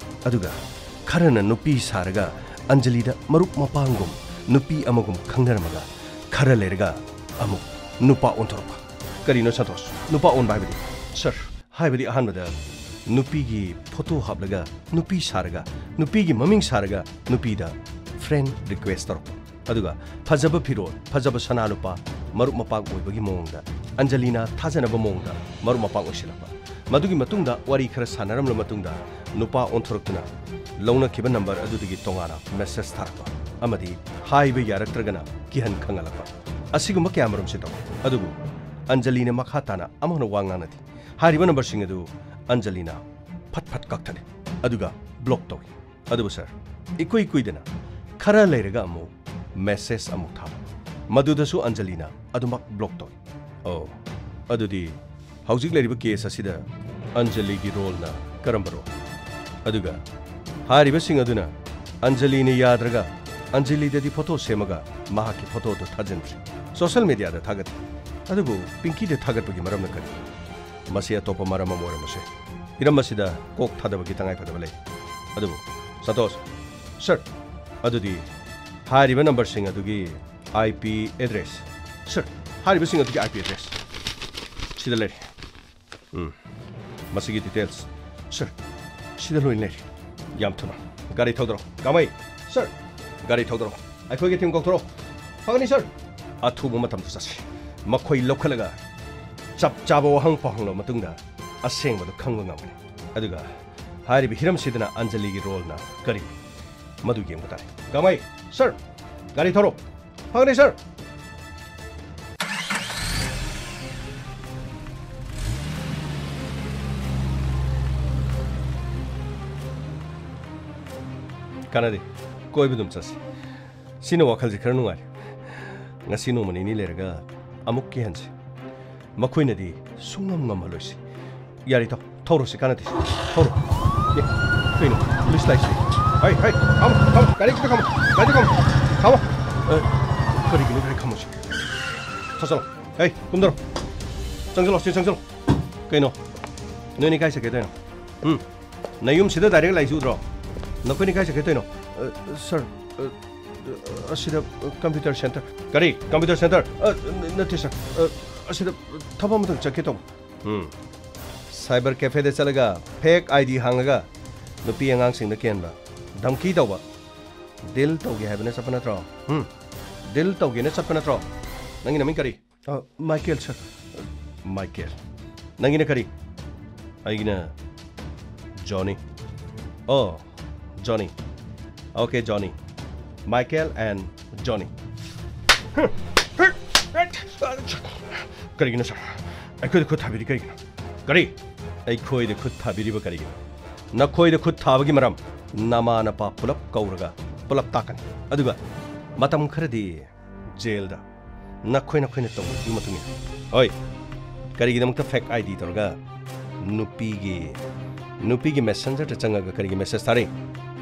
ꯑꯗꯨꯒ ꯈꯔꯅ ꯅꯨꯄꯤ ꯁꯥꯔꯒ ꯑꯟꯖꯂꯤꯗ ꯃꯔꯨꯞ ꯃꯄꯥꯡꯒꯨꯝ ꯅꯨꯄꯤ ꯑꯃꯒꯨꯝ ꯈꯪꯅꯔꯝꯃꯒ ꯈꯔ ꯂꯩꯔꯒ ꯑꯃꯨꯛ ꯅꯨꯄꯥ ꯑꯣꯟꯊꯣꯔꯛꯄ꯫ ꯀꯔꯤꯅꯣ ꯁꯟꯇꯣꯁ? ꯅꯨꯄꯥ ꯑꯣꯟꯕ ꯍꯥꯏꯕꯗꯤ? ꯁꯔ, ꯍꯥꯏꯕꯗꯤ ꯑꯍꯥꯟꯕꯗ ꯅꯨꯄꯤꯒꯤ ꯐꯣꯇꯣ ꯍꯥꯞꯂꯒ ꯅꯨꯄꯤ ꯁꯥꯔꯒ, ꯅꯨꯄꯤꯒꯤ ꯃꯃꯤꯡ ꯁꯥꯔꯒ ꯅꯨꯄꯤꯗ friend request ꯇꯧꯔꯛꯄ꯫ ꯑꯗꯨꯒ ꯐꯖꯕ ꯐꯤꯔꯣꯜ, ꯐꯖꯕ ꯁꯅꯥ ꯂꯨꯄꯥ, ꯃꯔꯨꯞ ꯃꯄꯥꯡ ꯑꯣꯏꯕꯒꯤ ꯃꯑꯣꯡꯗ, ꯑꯟꯖꯂꯤꯅ ꯊꯥꯖꯅꯕ ꯃꯑꯣꯡꯗ ꯃꯔꯨꯞ ꯃꯄꯥꯡ ꯑꯣꯏꯁꯤꯜꯂꯛꯄ꯫ ꯃꯗꯨꯒꯤ ꯃꯇꯨꯡꯗ ꯋꯥꯔꯤ ꯈꯔ ꯁꯥꯟꯅꯔꯝꯂꯕ ꯃꯇꯨꯡꯗ ꯅꯨꯄꯥ ꯑꯣꯟꯊꯣꯔꯛꯇꯨꯅ ꯂꯧꯅꯈꯤꯕ ꯅꯝꯕꯔ ꯑꯗꯨꯗꯒꯤ ꯇꯣꯉꯥꯟꯅ message ꯊꯥꯔꯛꯄ ꯑꯃꯗꯤ ꯍꯥꯏꯕ ꯌꯥꯔꯛꯇ꯭ꯔꯒꯅ ꯀꯤꯍꯟ ꯈꯪꯍꯜꯂꯛꯄ꯫ ꯑꯁꯤꯒꯨꯝꯕ ꯀꯌꯥꯃꯔꯨꯝꯁꯤ ꯇꯧꯏ꯫ ꯑꯗꯨꯕꯨ ꯑꯟꯖꯂꯤꯅ ꯃꯈꯥ ꯇꯥꯅ ꯑꯃꯨꯛ ꯍꯟꯅ ꯋꯥ ꯉꯥꯡꯅꯗꯦ꯫ ꯍꯥꯏꯔꯤꯕ ꯅꯝꯕꯔꯁꯤꯡ ꯑꯗꯨ ꯑꯟꯖꯂꯤꯅ ꯐꯠ ꯐꯠ ꯀꯛꯊꯠꯂꯤ꯫ ꯑꯗꯨꯒ block ꯇꯧꯏ꯫ ꯑꯗꯨꯕꯨ ꯁꯔ, ꯏꯀꯨꯏ ꯀꯨꯏꯗꯅ ꯈꯔ ꯂꯩꯔꯒ ꯑꯃꯨꯛ message ꯑꯃꯨꯛ ꯊꯥꯕ꯫ ꯃꯗꯨꯗꯁꯨ ꯑꯟꯖꯂꯤꯅ ꯑꯗꯨꯃꯛ block ꯇꯧꯏ꯫ ꯑꯣ, ꯑꯗꯨꯗꯤ ꯍꯧꯖꯤꯛ ꯂꯩꯔꯤꯕ case ꯑꯁꯤꯗ ꯑꯟꯖꯂꯤꯒꯤ roleꯅ ꯀꯔꯝꯕꯅꯣ? ꯑꯗꯨꯒ ꯍꯥꯏꯔꯤꯕꯁꯤꯡ ꯑꯗꯨꯅ ꯑꯟꯖꯂꯤꯅ ꯌꯥꯗ꯭ꯔꯒ ꯑꯟꯖꯂꯤꯗꯗꯤ ꯐꯣꯇꯣ ꯁꯦꯝꯃꯒ ꯃꯍꯥꯛꯀꯤ ꯐꯣꯇꯣꯗꯨ ꯊꯥꯖꯤꯟꯈ꯭ꯔꯦ꯫ Social mediaꯗ ꯊꯥꯒꯠꯈ꯭ꯔꯦ꯫ ꯑꯗꯨꯕꯨ ꯄꯤꯡꯀꯤꯗ ꯊꯥꯒꯠꯄꯒꯤ ꯃꯔꯝꯅ ꯀꯔꯤ? ꯃꯁꯤ ꯑꯇꯣꯞꯄ ꯃꯔꯝ ꯑꯃ ꯑꯣꯏꯔꯝꯕꯁꯨ ꯌꯥꯏ꯫ ꯍꯤꯔꯝ ꯑꯁꯤꯗ ꯀꯣꯛ ꯊꯥꯗꯕꯒꯤ ꯇꯉꯥꯏꯐꯗꯕ ꯂꯩ꯫ ꯑꯗꯨꯕꯨ ꯁꯟꯇꯣꯁ, ꯁꯔ, ꯑꯗꯨꯗꯤ ꯍꯥꯏꯔꯤꯕ ꯅꯝꯕꯔꯁꯤꯡ ꯑꯗꯨꯒꯤ IP address꯫ ꯁꯔ, ꯍꯥꯏꯔꯤꯕꯁꯤꯡ ꯑꯗꯨꯒꯤ IP address ꯁꯤꯗ ꯂꯩꯔꯦ꯫ ꯎꯝ, ꯃꯁꯤꯒꯤ details꯫ ꯁꯔ, ꯁꯤꯗ ꯂꯣꯏꯅ ꯂꯩꯔꯦ꯫ ꯌꯥꯝ ꯊꯨꯅ ꯒꯥꯔꯤ ꯊꯧꯗꯔꯣ꯫ ꯀꯥꯃꯩ, ꯁꯔ, ꯒꯥꯔꯤ ꯊꯧꯗꯔꯣ꯫ ꯑꯩꯈꯣꯏꯒꯤ team ꯀꯧꯊꯣꯔꯛꯑꯣ꯫ ꯐꯒꯅꯤ, ꯁꯔ꯫ ꯑꯊꯨꯕ ꯃꯇꯝꯗ ꯆꯠꯁꯤ꯫ ꯃꯈꯣꯏ ꯂꯧꯈꯠꯂꯒ ꯆꯞ ꯆꯥꯕ ꯋꯥꯍꯪ ꯄꯥꯎꯍꯪꯂꯕ ꯃꯇꯨꯡꯗ ꯑꯁꯦꯡꯕꯗꯨ ꯈꯪꯕ ꯉꯝꯒꯅꯤ꯫ ꯑꯗꯨꯒ ꯍꯥꯏꯔꯤꯕ ꯍꯤꯔꯝꯁꯤꯗꯅ ꯑꯟꯖꯂꯤꯒꯤ roleꯅ ꯀꯔꯤ, ꯃꯗꯨ ꯌꯦꯡꯕ ꯇꯥꯔꯦ꯫ ꯀꯥꯃꯩ, ꯁꯔ, ꯒꯥꯔꯤ ꯊꯧꯔꯣ꯫ ꯐꯒꯅꯤ, ꯁꯔ꯫ ꯀꯥꯟꯅꯗꯦ꯫ ꯀꯣꯏꯕ ꯑꯗꯨꯝ ꯆꯠꯁꯤ꯫ ꯁꯤꯅ ꯋꯥꯈꯜꯁꯦ ꯈꯔ ꯅꯨꯡꯉꯥꯏꯔꯦ꯫ ꯉꯁꯤ ꯅꯣꯡꯃ ꯅꯤꯅꯤ ꯂꯩꯔꯒ ꯑꯃꯨꯛ ꯀꯤꯍꯟꯁꯤ꯫ ꯃꯈꯣꯏꯅꯗꯤ ꯁꯨꯡꯉꯝ ꯉꯝꯍꯜꯂꯣꯏꯁꯤ꯫ ꯌꯥꯔꯦ, ꯏꯇꯥꯎ, ꯊꯧꯔꯣꯁꯤ, ꯀꯥꯟꯅꯗꯦ꯫ ꯊꯧꯔꯣ꯫ ꯑꯦ, ꯀꯩꯅꯣ? Police ꯂꯥꯛꯏꯁꯤ꯫ ꯍꯩ, ꯍꯩ, ꯈꯥꯝꯃꯣ, ꯈꯥꯝꯃꯣ, ꯒꯥꯔꯤ ꯈꯤꯇ ꯈꯥꯝꯃꯣ, ꯒꯥꯔꯤ ꯈꯥꯝꯃꯣ, ꯈꯥꯝꯃꯣ꯫ ꯑꯦ, ꯀꯔꯤꯒꯤꯅꯣ ꯒꯥꯔꯤ ꯈꯥꯝꯃꯣꯁꯤ? ꯊꯧꯆꯜꯂꯣ꯫ ꯍꯩ, ꯀꯨꯝꯗꯔꯣ꯫ ꯆꯪꯁꯤꯜꯂꯣ, ꯁꯤ ꯆꯪꯁꯤꯜꯂꯣ꯫ ꯀꯩꯅꯣ? ꯅꯣꯏꯅꯤ ꯀꯥꯏ ꯆꯠꯀꯦ ꯇꯧꯔꯤꯅꯣ? ꯎꯝ? ꯅꯌꯨꯝꯁꯤꯗ ꯗꯥꯏꯔꯦꯛ ꯂꯥꯛꯏꯁꯤ ꯎꯗ꯭ꯔꯣ? ꯅꯈꯣꯏꯅꯤ ꯀꯥꯏ ꯆꯠꯀꯦ ꯇꯧꯔꯤꯅꯣ? ꯑ, ꯁꯥꯔ, ꯑ, ꯑꯁꯤꯗ ꯀꯝꯄ꯭ꯌꯨꯇꯔ ꯁꯦꯟꯇꯔ꯫ ꯀꯔꯤ? Computer centre? ꯑ, ꯅ-, ꯅꯠꯇꯦ, ꯁꯥꯔ꯫ ꯑ, ꯑꯁꯤꯗ ꯊꯕꯛ ꯑꯃꯇꯪ ꯆꯠꯀꯦ ꯇꯧꯕ꯫ ꯎꯝ꯫ ꯁꯥꯏꯕꯔ ꯀꯦꯐꯦꯗ ꯆꯠꯂꯒ ꯐꯦꯛ ꯑꯥꯏ ꯗꯤ ꯍꯥꯡꯉꯒ ꯅꯨꯄꯤ ꯑꯉꯥꯡꯁꯤꯡꯗ ꯀꯦꯟꯕ, ꯙꯝꯀꯤ ꯇꯧꯕ, ꯗꯤꯜ ꯇꯧꯒꯦ ꯍꯥꯏꯕꯅ ꯆꯠꯄ ꯅꯠꯇ꯭ꯔꯣ? ꯎꯝ? ꯗꯤꯜ ꯇꯧꯒꯦꯅ ꯆꯠꯄ ꯅꯠꯇ꯭ꯔꯣ? ꯅꯪꯒꯤ ꯅꯃꯤꯡ ꯀꯔꯤ? ꯑ, ꯃꯥꯏꯀꯦꯜ, ꯁꯥꯔ꯫ ꯃꯥꯏꯀꯦꯜ꯫ ꯅꯪꯒꯤꯅ ꯀꯔꯤ? ꯑꯩꯒꯤꯅ ꯖꯣꯅꯤ꯫ ꯑꯣ, ꯖꯣꯅꯤ꯫ Okay, Joni. Michael and ꯖꯣꯅꯤ꯫ ꯀꯔꯤꯒꯤꯅꯣ, ꯁꯥꯔ? ꯑꯩꯈꯣꯏꯗ ꯈꯨꯠ ꯊꯥꯕꯤꯔꯤ ꯀꯔꯤꯒꯤꯅꯣ? ꯀꯔꯤ? ꯑꯩꯈꯣꯏꯗ ꯈꯨꯠ ꯊꯥꯕꯤꯔꯤꯕ ꯀꯔꯤꯒꯤꯅꯣ? ꯅꯈꯣꯏꯗ ꯈꯨꯠ ꯊꯥꯕꯒꯤ ꯃꯔꯝ, ꯅꯃꯥ ꯅꯄꯥ ꯄꯨꯂꯞ ꯀꯧꯔꯒ ꯄꯨꯂꯞ ꯇꯥꯛꯀꯅꯤ꯫ ꯑꯗꯨꯒ ꯃꯇꯝ ꯈꯔꯗꯤ ꯖꯦꯜꯗ꯫ ꯅꯈꯣꯏ ꯅꯈꯣꯏꯅ ꯇꯧꯕꯗꯨꯒꯤ ꯃꯇꯨꯡ ꯏꯟꯅ꯫ ꯍꯣꯏ, ꯀꯔꯤꯒꯤꯗꯃꯛꯇ ꯐꯦꯛ ꯑꯥꯏ ꯗꯤ ꯇꯧꯔꯒ ꯅꯨꯄꯤꯒꯤ, ꯅꯨꯄꯤꯒꯤ ꯃꯦꯁꯦꯟꯖꯔꯗ ꯆꯪꯉꯒ ꯀꯔꯤꯒꯤ ꯃꯦꯁꯦꯖ ꯊꯥꯔꯤ?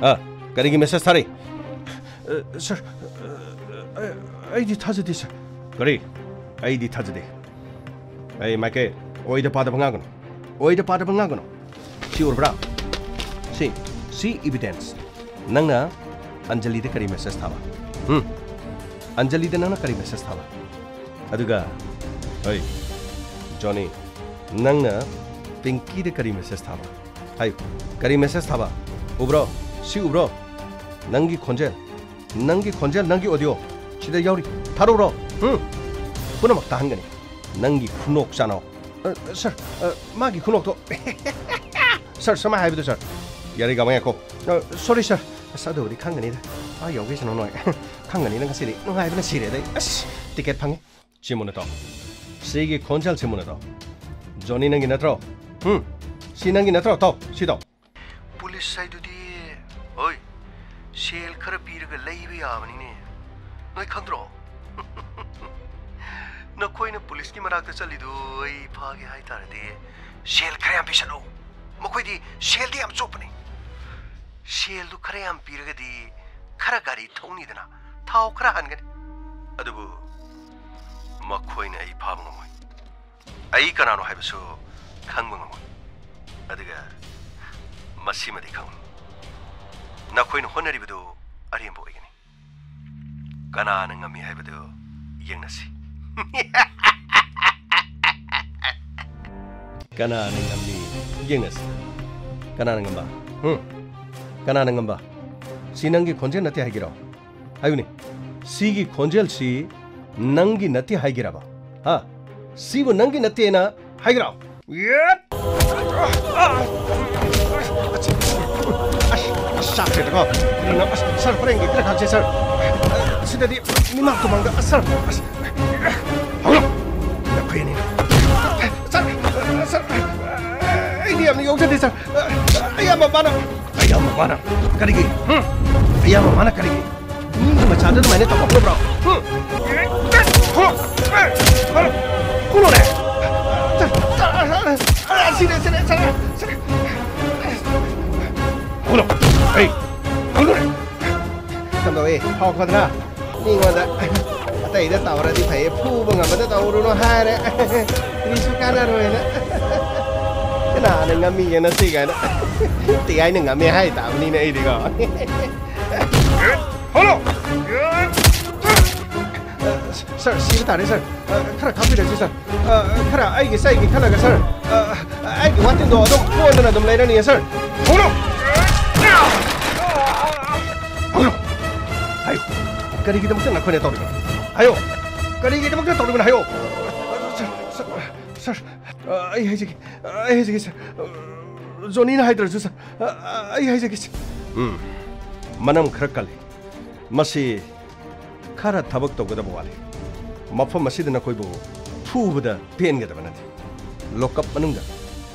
ꯑ, ꯀꯔꯤꯒꯤ ꯃꯦꯁꯦꯖ ꯊꯥꯔꯤ? ꯑ, ꯁꯥꯔ, ꯑ, ꯑ, ꯑꯩꯗꯤ ꯊꯥꯖꯗꯦ, ꯁꯥꯔ꯫ ꯀꯔꯤ? ꯑꯩꯗꯤ ꯊꯥꯖꯗꯦ꯫ ꯑꯩ ꯃꯥꯏꯀꯩ, ꯑꯣꯏꯗ ꯄꯥꯗꯕ ꯉꯥꯡꯒꯅꯨ꯫ ꯑꯣꯏꯗ ꯄꯥꯗꯕ ꯉꯥꯡꯒꯅꯨ꯫ ꯁꯤ ꯎꯔꯕ꯭ꯔꯥ? ꯁꯤ, ꯁꯤ ꯏꯕꯤꯗꯦꯟꯁ꯫ ꯅꯪꯅ ꯑꯟꯖꯂꯤꯗ ꯀꯔꯤ ꯃꯦꯁꯦꯖ ꯊꯥꯕ? ꯎꯝ? ꯑꯟꯖꯂꯤꯗ ꯅꯪꯅ ꯀꯔꯤ ꯃꯦꯁꯦꯖ ꯊꯥꯕ? ꯑꯗꯨꯒ, ꯍꯣꯏ, ꯖꯣꯅꯤ, ꯅꯪꯅ ꯄꯤꯡꯀꯤꯗ ꯀꯔꯤ ꯃꯦꯁꯦꯖ ꯊꯥꯕ? ꯍꯥꯏꯌꯨ, ꯀꯔꯤ ꯃꯦꯁꯦꯖ ꯊꯥꯕ? ꯎꯕ꯭ꯔꯣ? ꯁꯤ ꯎꯕ꯭ꯔꯣ? ꯅꯪꯒꯤ ꯈꯣꯟꯖꯦꯜ, ꯅꯪꯒꯤ ꯈꯣꯟꯖꯦꯜ, ꯅꯪꯒꯤ ꯑꯣꯗꯤꯑꯣ ꯁꯤꯗ ꯌꯥꯎꯔꯤ꯫ ꯊꯥꯔꯛꯎꯔꯣ? ꯎꯝ? ꯄꯨꯝꯅꯃꯛ ꯇꯥꯍꯟꯒꯅꯤ꯫ ꯅꯪꯒꯤ ꯈꯨꯅꯣꯛ ꯆꯥꯅꯧ꯫ ꯑ, ꯁꯥꯔ, ꯑ, ꯃꯥꯒꯤ ꯈꯨꯅꯣꯛꯇꯣ꯫ ꯁꯥꯔ, ꯁꯨꯃꯥꯏ ꯍꯥꯏꯕꯗꯣ, ꯁꯥꯔ꯫ ꯌꯥꯔꯦ, ꯒꯥꯃ ꯉꯥꯏꯈꯣ꯫ ꯑ, ꯁꯣꯔꯤ, ꯁꯥꯔ꯫ ꯑꯁ, ꯑꯗꯨꯕꯨꯗꯤ ꯈꯪꯒꯅꯤꯗ꯫ ꯑꯥ ꯌꯧꯒꯦꯁꯅꯨ ꯅꯣꯏ꯫ ꯈꯪꯒꯅꯤꯅ ꯉꯁꯤꯗꯤ ꯅꯨꯡꯉꯥꯏꯕꯅ ꯁꯤꯔꯦꯗ ꯑꯩ꯫ ꯑꯁ, ꯇꯤꯀꯦꯠ ꯐꯪꯉꯦ꯫ ꯁꯤ ꯃꯨꯟꯅ ꯇꯥꯎ꯫ ꯁꯤꯒꯤ ꯈꯣꯟꯖꯦꯜꯁꯤ ꯃꯨꯟꯅ ꯇꯥꯎ꯫ ꯖꯣꯅꯤ ꯅꯪꯒꯤ ꯅꯠꯇ꯭ꯔꯣ? ꯎꯝ? ꯁꯤ ꯅꯪꯒꯤ ꯅꯠꯇ꯭ꯔꯣ? ꯇꯥꯎ, ꯁꯤ ꯇꯥꯎ꯫ ꯄꯨꯂꯤꯁ ꯍꯥꯏꯗꯨꯗꯤ, ꯍꯣꯏ, ꯁꯦꯜ ꯈꯔ ꯄꯤꯔꯒ ꯂꯩꯕ ꯌꯥꯕꯅꯤꯅꯦ꯫ ꯅꯣꯏ ꯈꯪꯗ꯭ꯔꯣ? ꯅꯈꯣꯏꯅ ꯄꯨꯂꯤꯁꯀꯤ ꯃꯅꯥꯛꯇ ꯆꯠꯂꯤꯗꯨ ꯑꯩ ꯐꯥꯒꯦ ꯍꯥꯏ ꯇꯥꯔꯗꯤ, ꯁꯦꯜ ꯈꯔ ꯌꯥꯝ ꯄꯤꯁꯜꯂꯨ꯫ ꯃꯈꯣꯏꯗꯤ ꯁꯦꯜꯗꯤ ꯌꯥꯝ ꯆꯣꯞꯄꯅꯤ꯫ ꯁꯦꯜꯗꯨ ꯈꯔ ꯌꯥꯝ ꯄꯤꯔꯒꯗꯤ ꯈꯔ ꯒꯥꯔꯤ ꯊꯧꯅꯤꯗꯅ, ꯊꯥꯎ ꯈꯔ ꯍꯥꯟꯒꯅꯤ꯫ ꯑꯗꯨꯕꯨ ꯃꯈꯣꯏꯅ ꯑꯩ ꯐꯥꯕ ꯉꯝꯃꯣꯏ꯫ ꯑꯩ ꯀꯅꯥꯅꯣ ꯍꯥꯏꯕꯁꯨ ꯈꯪꯕ ꯉꯝꯃꯣꯏ꯫ ꯑꯗꯨꯒ ꯃꯁꯤꯃꯗꯤ ꯈꯪꯉꯨ, ꯅꯈꯣꯏꯅ ꯍꯣꯠꯅꯔꯤꯕꯗꯨ ꯑꯔꯦꯝꯕ ꯑꯣꯏꯒꯅꯤ꯫ ꯀꯅꯥꯅ ꯉꯝꯃꯤ ꯍꯥꯏꯕꯗꯨ ꯌꯦꯡꯅꯁꯤ꯫ ꯀꯅꯥꯅ ꯉꯝꯃꯤ ꯌꯦꯡꯅꯁꯤ꯫ ꯀꯅꯥꯅ ꯉꯝꯕ? ꯍꯨꯝ? ꯀꯅꯥꯅ ꯉꯝꯕ? ꯁꯤ ꯅꯪꯒꯤ ꯈꯣꯟꯖꯦꯜ ꯅꯠꯇꯦ ꯍꯥꯏꯒꯦꯔꯣ? ꯍꯥꯏꯌꯨꯅꯦ, ꯁꯤꯒꯤ ꯈꯣꯟꯖꯦꯜꯁꯤ ꯅꯪꯒꯤ ꯅꯠꯇꯦ ꯍꯥꯏꯒꯦꯔꯕ? ꯍꯥ? ꯁꯤꯕꯨ ꯅꯪꯒꯤ ꯅꯠꯇꯦꯅ ꯍꯥꯏꯒꯦꯔꯣ? ꯌꯦꯠ! ꯑꯁ, ꯑꯁ, ꯆꯥꯛꯁꯦꯗꯀꯣ꯫ ꯀꯔꯤꯅꯣ? ꯑꯁ, ꯁꯥꯔ, ꯍꯣꯔꯦꯟꯒꯤ ꯈꯔ ꯈꯥꯛꯁꯦ, ꯁꯥꯔ꯫ ꯁꯤꯗꯗꯤ ꯃꯤꯃꯥꯡ ꯇꯨꯃꯥꯡꯗ, ꯑꯁ, ꯁꯥꯔ, ꯑꯁ, ꯍꯧꯔꯣ! ꯅꯈꯣꯏ ꯑꯅꯤ꯫ ꯁꯥꯔ, ꯁꯥꯔ, ꯑꯩꯗꯤ ꯌꯥꯝꯅ ꯌꯥꯎꯖꯗꯦ, ꯁꯥꯔ꯫ ꯑꯌꯥꯝꯕ ꯃꯥꯅ꯫ ꯑꯌꯥꯝꯕ ꯃꯥꯅ? ꯀꯔꯤꯒꯤ? ꯍꯨꯝ? ꯑꯌꯥꯝꯕ ꯃꯥꯅ ꯀꯔꯤꯒꯤ? ꯃꯤꯒꯤ ꯃꯆꯥꯗ ꯑꯗꯨꯃꯥꯏꯅ ꯇꯧꯔꯛꯅꯕ꯭ꯔꯣ? ꯍꯨꯝ? ꯀꯨꯜꯂꯣꯅꯦ! ꯁꯤꯔꯦ, ꯁꯤꯔꯦ, ꯁꯤꯔꯦ, ꯁꯤꯔꯦ! ꯀꯨꯜꯂꯣ! ꯑꯩ! ꯀꯨꯜꯂꯣꯅꯦ! ꯀꯝꯗꯧꯏ? ꯍꯥꯎꯈꯣꯗ꯭ꯔꯥ? ꯃꯤꯉꯣꯟꯗ ꯑꯇꯩꯗ ꯇꯧꯔꯗꯤ ꯐꯩꯌꯦ, ꯐꯨꯕ ꯉꯝꯕꯗ ꯇꯧꯔꯨꯅꯨ ꯍꯥꯏꯔꯦ꯫ ꯀꯔꯤꯁꯨ ꯀꯥꯟꯅꯔꯣꯏꯅ꯫ ꯀꯅꯥꯅ ꯉꯝꯃꯤꯒꯦ ꯅꯁꯤ ꯀꯥꯏꯅ? ꯇꯤꯌꯥꯏꯅ ꯉꯝꯃꯦ ꯍꯥꯏ ꯇꯥꯕꯅꯤꯅꯦ ꯑꯩꯗꯤꯀꯣ꯫ ꯍꯜꯂꯣ! ꯁꯥꯔ, ꯁꯤꯕ ꯇꯥꯔꯦ, ꯁꯥꯔ꯫ ꯈꯔ ꯈꯥꯛꯄꯤꯔꯁꯤ, ꯁꯥꯔ꯫ ꯈꯔ ꯑꯩꯒꯤ ꯆꯩꯒꯤ ꯈꯜꯂꯒ, ꯁꯥꯔ꯫ ꯑꯩꯒꯤ ꯋꯥꯇꯤꯟꯗꯣ ꯑꯗꯨꯝ ꯀꯣꯟꯗꯅ ꯑꯗꯨꯝ ꯂꯩꯔꯅꯤꯌꯦ, ꯁꯥꯔ꯫ ꯍꯧꯅ! ꯍꯧꯅ! ꯍꯥꯏꯌꯨ꯫ ꯀꯔꯤꯒꯤꯗꯃꯛꯇ ꯅꯈꯣꯏꯅ ꯇꯧꯔꯤꯕꯅꯣ? ꯍꯥꯏꯌꯣ꯫ ꯀꯔꯤꯒꯤꯗꯃꯛꯇ ꯇꯧꯔꯤꯕꯅꯣ? ꯍꯥꯏꯌꯣ꯫ ꯁꯥꯔ, ꯁꯥꯔ, ꯁꯥꯔ, ꯑꯩ ꯍꯥꯏꯖꯒꯦ꯫ ꯑꯩ ꯍꯥꯏꯖꯒꯦ, ꯁꯥꯔ꯫ ꯖꯣꯅꯤꯅ ꯍꯥꯏꯗ꯭ꯔꯁꯨ, ꯁꯥꯔ꯫ ꯑꯩ ꯍꯥꯏꯖꯒꯦ, ꯁꯥꯔ꯫ ꯎꯝ꯫ ꯃꯅꯝ ꯈꯔ ꯀꯜꯂꯤ꯫ ꯃꯁꯤ ꯈꯔ ꯊꯕꯛ ꯇꯧꯒꯗꯕ ꯋꯥꯠꯂꯤ꯫ ꯃꯐꯝ ꯑꯁꯤꯗ ꯅꯈꯣꯏꯕꯨ ꯐꯨꯕꯗ ꯄꯦꯟꯒꯗꯕ ꯅꯠꯇꯦ꯫ ꯂꯣꯀꯞ ꯃꯅꯨꯡꯗ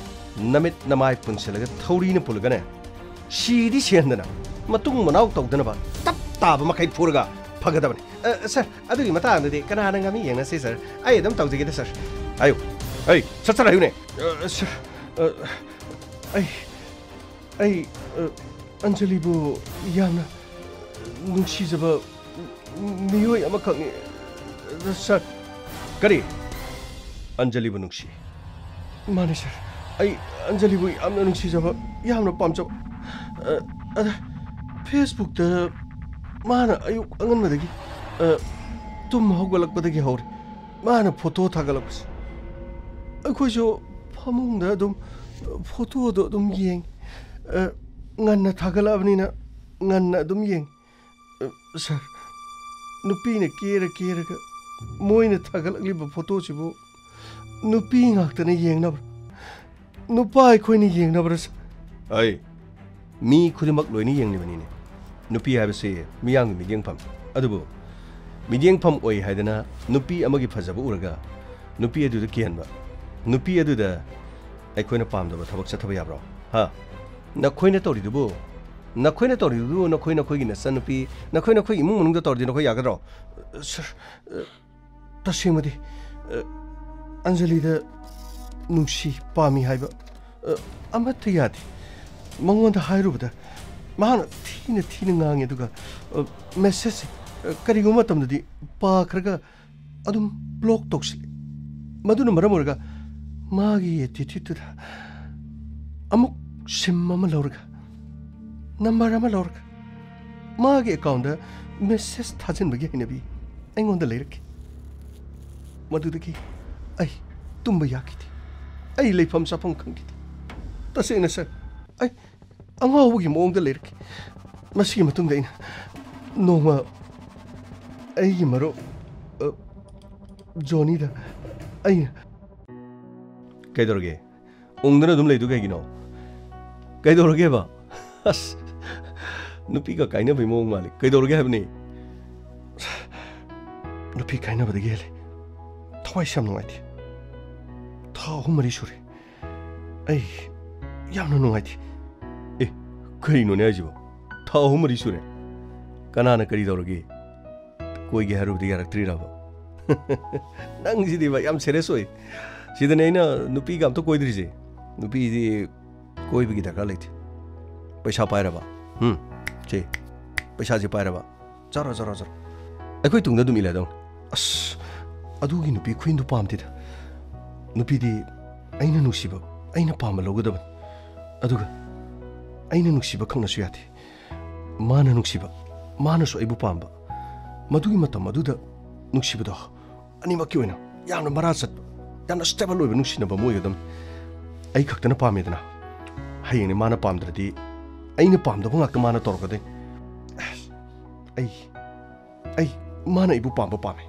ꯅꯃꯤꯠ ꯅꯃꯥꯏ ꯄꯨꯟꯁꯤꯜꯂꯒ ꯊꯧꯔꯤꯅ ꯄꯨꯜꯂꯒꯅꯦ, ꯁꯤꯗꯤ ꯁꯤꯍꯟꯗꯅ, ꯃꯇꯨꯡ ꯃꯅꯥꯎ ꯇꯧꯗꯅꯕ ꯇꯞ ꯇꯥꯕ ꯃꯈꯩ ꯐꯨꯔꯒ ꯐꯒꯗꯕꯅꯤ꯫ ꯑ, ꯁꯥꯔ, ꯑꯗꯨꯒꯤ ꯃꯇꯥꯡꯗꯗꯤ ꯀꯅꯥꯅ ꯉꯝꯃꯤ ꯌꯦꯡꯅꯁꯤ, ꯁꯥꯔ꯫ ꯑꯩ ꯑꯗꯨꯝ ꯇꯧꯖꯒꯦꯗ, ꯁꯥꯔ꯫ ꯍꯥꯏꯌꯨ꯫ ꯑꯩ, ꯁꯠ ꯁꯠ ꯍꯥꯏꯌꯨꯅꯦ꯫ ꯑ, ꯁꯥꯔ, ꯑ, ꯑꯩ, ꯑꯩ, ꯑ, ꯑꯟꯖꯂꯤꯕꯨ ꯌꯥꯝꯅ ꯅꯨꯡꯁꯤꯖꯕ ꯃꯤꯑꯣꯏ ꯑꯃꯈꯛꯅꯤ, ꯁꯥꯔ꯫ ꯀꯔꯤ? ꯑꯟꯖꯂꯤꯕꯨ ꯅꯨꯡꯁꯤ? ꯃꯥꯅꯤ, ꯁꯥꯔ꯫ ꯑꯩ ꯑꯟꯖꯂꯤꯕꯨ ꯌꯥꯝꯅ ꯅꯨꯡꯁꯤꯖꯕ, ꯌꯥꯝꯅ ꯄꯥꯝꯖꯕ꯫ ꯑ, ꯑꯗ Facebookꯇ ꯃꯥꯅ ꯑꯌꯨꯛ ꯑꯉꯟꯕꯗꯒꯤ, ꯑ, ꯇꯨꯝ ꯍꯧꯒꯠꯂꯛꯄꯗꯒꯤ ꯍꯧꯔꯦ ꯃꯥꯅ ꯐꯣꯇꯣ ꯊꯥꯒꯠꯂꯛꯄꯁꯦ꯫ ꯑꯩꯈꯣꯏꯁꯨ ꯐꯃꯨꯡꯗ ꯑꯗꯨꯝ ꯐꯣꯇꯣꯗꯣ ꯑꯗꯨꯝ ꯌꯦꯡꯉꯤ꯫ ꯑ, ꯉꯟꯅ ꯊꯥꯒꯠꯂꯛꯑꯕꯅꯤꯅ ꯉꯟꯅ ꯑꯗꯨꯝ ꯌꯦꯡꯉꯤ꯫ ꯑ, ꯁꯥꯔ, ꯅꯨꯄꯤꯅ ꯀꯦꯔ ꯀꯦꯔꯒ ꯃꯣꯏꯅ ꯊꯥꯒꯠꯂꯛꯂꯤꯕ ꯐꯣꯇꯣꯁꯤꯕꯨ ꯅꯨꯄꯤ ꯉꯥꯛꯇꯅ ꯌꯦꯡꯅꯕ꯭ꯔꯥ? ꯅꯨꯄꯥ ꯑꯩꯈꯣꯏꯅ ꯌꯦꯡꯅꯕ꯭ꯔꯥ, ꯁꯥꯔ? ꯑꯩ, ꯃꯤ ꯈꯨꯗꯤꯡꯃꯛ ꯂꯣꯏꯅ ꯌꯦꯡꯂꯤꯕꯅꯤꯅꯦ꯫ ꯅꯨꯄꯤ ꯍꯥꯏꯕꯁꯤ ꯃꯤꯌꯥꯝꯒꯤ ꯃꯤꯠꯌꯦꯡꯐꯝ꯫ ꯑꯗꯨꯕꯨ ꯃꯤꯠꯌꯦꯡꯐꯝ ꯑꯣꯏ ꯍꯥꯏꯗꯅ ꯅꯨꯄꯤ ꯑꯃꯒꯤ ꯐꯖꯕ ꯎꯔꯒ ꯅꯨꯄꯤ ꯑꯗꯨꯗ ꯀꯤꯍꯟꯕ, ꯅꯨꯄꯤ ꯑꯗꯨꯗ ꯑꯩꯈꯣꯏꯅ ꯄꯥꯝꯗꯕ ꯊꯕꯛ ꯆꯠꯊꯕ ꯌꯥꯕ꯭ꯔꯣ? ꯍꯥ? ꯅꯈꯣꯏꯅ ꯇꯧꯔꯤꯗꯨꯕꯨ, ꯅꯈꯣꯏꯅ ꯇꯧꯔꯤꯗꯨꯕꯨ ꯅꯈꯣꯏ ꯅꯈꯣꯏꯒꯤ ꯅꯆꯟꯅꯨꯄꯤ, ꯅꯈꯣꯏ ꯅꯈꯣꯏ ꯏꯃꯨꯡ ꯃꯅꯨꯡꯗ ꯇꯧꯔꯗꯤ ꯅꯈꯣꯏ ꯌꯥꯒꯗ꯭ꯔꯣ? ꯁꯥꯔ, ꯑ, ꯇꯁꯦꯡꯕꯗꯤ, ꯑ, ꯑꯟꯖꯂꯤꯗ ꯅꯨꯡꯁꯤ, ꯄꯥꯝꯃꯤ ꯍꯥꯏꯕ, ꯑ, ꯑꯃꯠꯇ ꯌꯥꯗꯦ꯫ ꯃꯉꯣꯟꯗ ꯍꯥꯏꯔꯨꯕꯗ ꯃꯍꯥꯛꯅ ꯊꯤꯅ ꯊꯤꯅ ꯉꯥꯡꯉꯤ, ꯑꯗꯨꯒ, ꯑ, messageꯁꯦ, ꯑ, ꯀꯔꯤꯒꯨꯝꯕ ꯃꯇꯝꯗꯗꯤ ꯄꯥꯈ꯭ꯔꯒ ꯑꯗꯨꯝ block ꯇꯧꯁꯤꯜꯂꯤ꯫ ꯃꯗꯨꯅ ꯃꯔꯝ ꯑꯣꯏꯔꯒ ꯃꯥꯒꯤ attitudeꯇꯨꯗ ꯑꯃꯨꯛ SIM ꯑꯃ ꯂꯧꯔꯒ, number ꯑꯃ ꯂꯧꯔꯒ, ꯃꯥꯒꯤ accountꯇ message ꯊꯥꯖꯤꯟꯕꯒꯤ ꯍꯩꯅꯕꯤ ꯑꯩꯉꯣꯟꯗ ꯂꯩꯔꯛꯈꯤ꯫ ꯃꯗꯨꯗꯒꯤ ꯑꯩ ꯇꯨꯝꯕ ꯌꯥꯈꯤꯗꯦ꯫ ꯑꯩ ꯂꯩꯐꯝ ꯆꯥꯐꯝ ꯈꯪꯈꯤꯗꯦ꯫ ꯇꯁꯦꯡꯅ ꯁꯥꯔ, ꯑꯩ ꯑꯉꯥꯎꯕꯒꯤ ꯃꯑꯣꯡꯗ ꯂꯩꯔꯛꯈꯤ꯫ ꯃꯁꯤꯒꯤ ꯃꯇꯨꯡꯗ ꯑꯩꯅ ꯅꯣꯡꯃ ꯑꯩꯒꯤ ꯃꯔꯨꯞ, ꯑ, ꯖꯣꯅꯤꯗ ꯑꯩꯅ, ꯀꯩꯗꯧꯔꯒꯦ? ꯎꯪꯗꯅ ꯑꯗꯨꯝ ꯂꯩꯗꯨ ꯀꯩꯒꯤꯅꯣ? ꯀꯩꯗꯧꯔꯒꯦꯕ? ꯑꯁ, ꯅꯨꯄꯤꯒ ꯀꯥꯏꯅꯕꯩ ꯃꯑꯣꯡ ꯃꯥꯜꯂꯤ꯫ ꯀꯩꯗꯧꯔꯒꯦ ꯍꯥꯏꯕꯅꯤ? ꯅꯨꯄꯤ ꯀꯥꯏꯅꯕꯗꯒꯤ ꯍꯦꯜꯂꯦ꯫ ꯊꯋꯥꯏꯁꯦ ꯌꯥꯝ ꯅꯨꯡꯉꯥꯏꯇꯦ꯫ ꯊꯥ ꯑꯍꯨꯝ ꯃꯔꯤ ꯁꯨꯔꯦ꯫ ꯑꯩ ꯌꯥꯝꯅ ꯅꯨꯡꯉꯥꯏꯇꯦ꯫ ꯑꯦ, ꯀꯔꯤꯅꯣꯅꯦ ꯍꯥꯏꯁꯤꯕꯣ? ꯊꯥ ꯑꯍꯨꯝ ꯃꯔꯤ ꯁꯨꯔꯦ? ꯀꯅꯥꯅ ꯀꯔꯤ ꯇꯧꯔꯒꯦ? ꯀꯣꯏꯒꯦ ꯍꯥꯏꯔꯨꯕꯗꯤ ꯌꯥꯔꯛꯇ꯭ꯔꯤꯔꯕ? ꯅꯪꯁꯤꯗꯤꯕ ꯌꯥꯝ serious ꯑꯣꯏ꯫ ꯁꯤꯗꯅꯦ ꯑꯩꯅ ꯅꯨꯄꯤꯒ ꯑꯝꯇ ꯀꯣꯏꯗ꯭ꯔꯤꯁꯦ꯫ ꯅꯨꯄꯤꯗꯤ ꯀꯣꯏꯕꯒꯤ ꯗꯔꯀꯥꯔ ꯂꯩꯇꯦ꯫ ꯄꯩꯁꯥ ꯄꯥꯏꯔꯕ? ꯎꯝ, ꯁꯤ, ꯄꯩꯁꯥꯁꯤ ꯄꯥꯏꯔꯕ? ꯆꯥꯔꯣ, ꯆꯥꯔꯣ, ꯆꯥꯔꯣ꯫ ꯑꯩꯈꯣꯏ ꯇꯨꯡꯗ ꯑꯗꯨꯝ ꯏꯜꯂꯗꯧꯅꯤ꯫ ꯑꯁ, ꯑꯗꯨꯒꯤ ꯅꯨꯄꯤ ꯈꯨꯏꯟꯗꯨ ꯄꯥꯝꯗꯦꯗ꯫ ꯅꯨꯄꯤꯗꯤ ꯑꯩꯅ ꯅꯨꯡꯁꯤꯕ ꯑꯩꯅ ꯄꯥꯝꯕ ꯂꯧꯒꯗꯕꯅꯤ꯫ ꯑꯗꯨꯒ ꯑꯩꯅ ꯅꯨꯡꯁꯤꯕ ꯈꯪꯅꯁꯨ ꯌꯥꯗꯦ꯫ ꯃꯥꯅ ꯅꯨꯡꯁꯤꯕ, ꯃꯥꯅꯁꯨ ꯑꯩꯕꯨ ꯄꯥꯝꯕ꯫ ꯃꯗꯨꯒꯤ ꯃꯇꯝ ꯑꯗꯨꯗ ꯅꯨꯡꯁꯤꯕꯗꯣ ꯑꯅꯤꯃꯛꯀꯤ ꯑꯣꯏꯅ ꯌꯥꯝꯅ ꯃꯔꯥ ꯆꯠꯄ, ꯌꯥꯝꯅ stable ꯑꯣꯏꯕ ꯅꯨꯡꯁꯤꯅꯕ ꯑꯃ ꯑꯣꯏꯒꯗꯕꯅꯤ꯫ ꯑꯩ ꯈꯛꯇꯅ ꯄꯥꯝꯃꯦꯗꯅ, ꯍꯌꯦꯡꯅꯦ ꯃꯥꯅ ꯄꯥꯝꯗ꯭ꯔꯗꯤ ꯑꯩꯅ ꯄꯥꯝꯗꯕ ꯉꯥꯛꯇ ꯃꯥꯅ ꯇꯧꯔꯛꯀꯗꯣꯏꯅꯤ꯫ ꯑꯩ, ꯑꯩ, ꯃꯥꯅ ꯑꯩꯕꯨ ꯄꯥꯝꯕ ꯄꯥꯝꯃꯦ꯫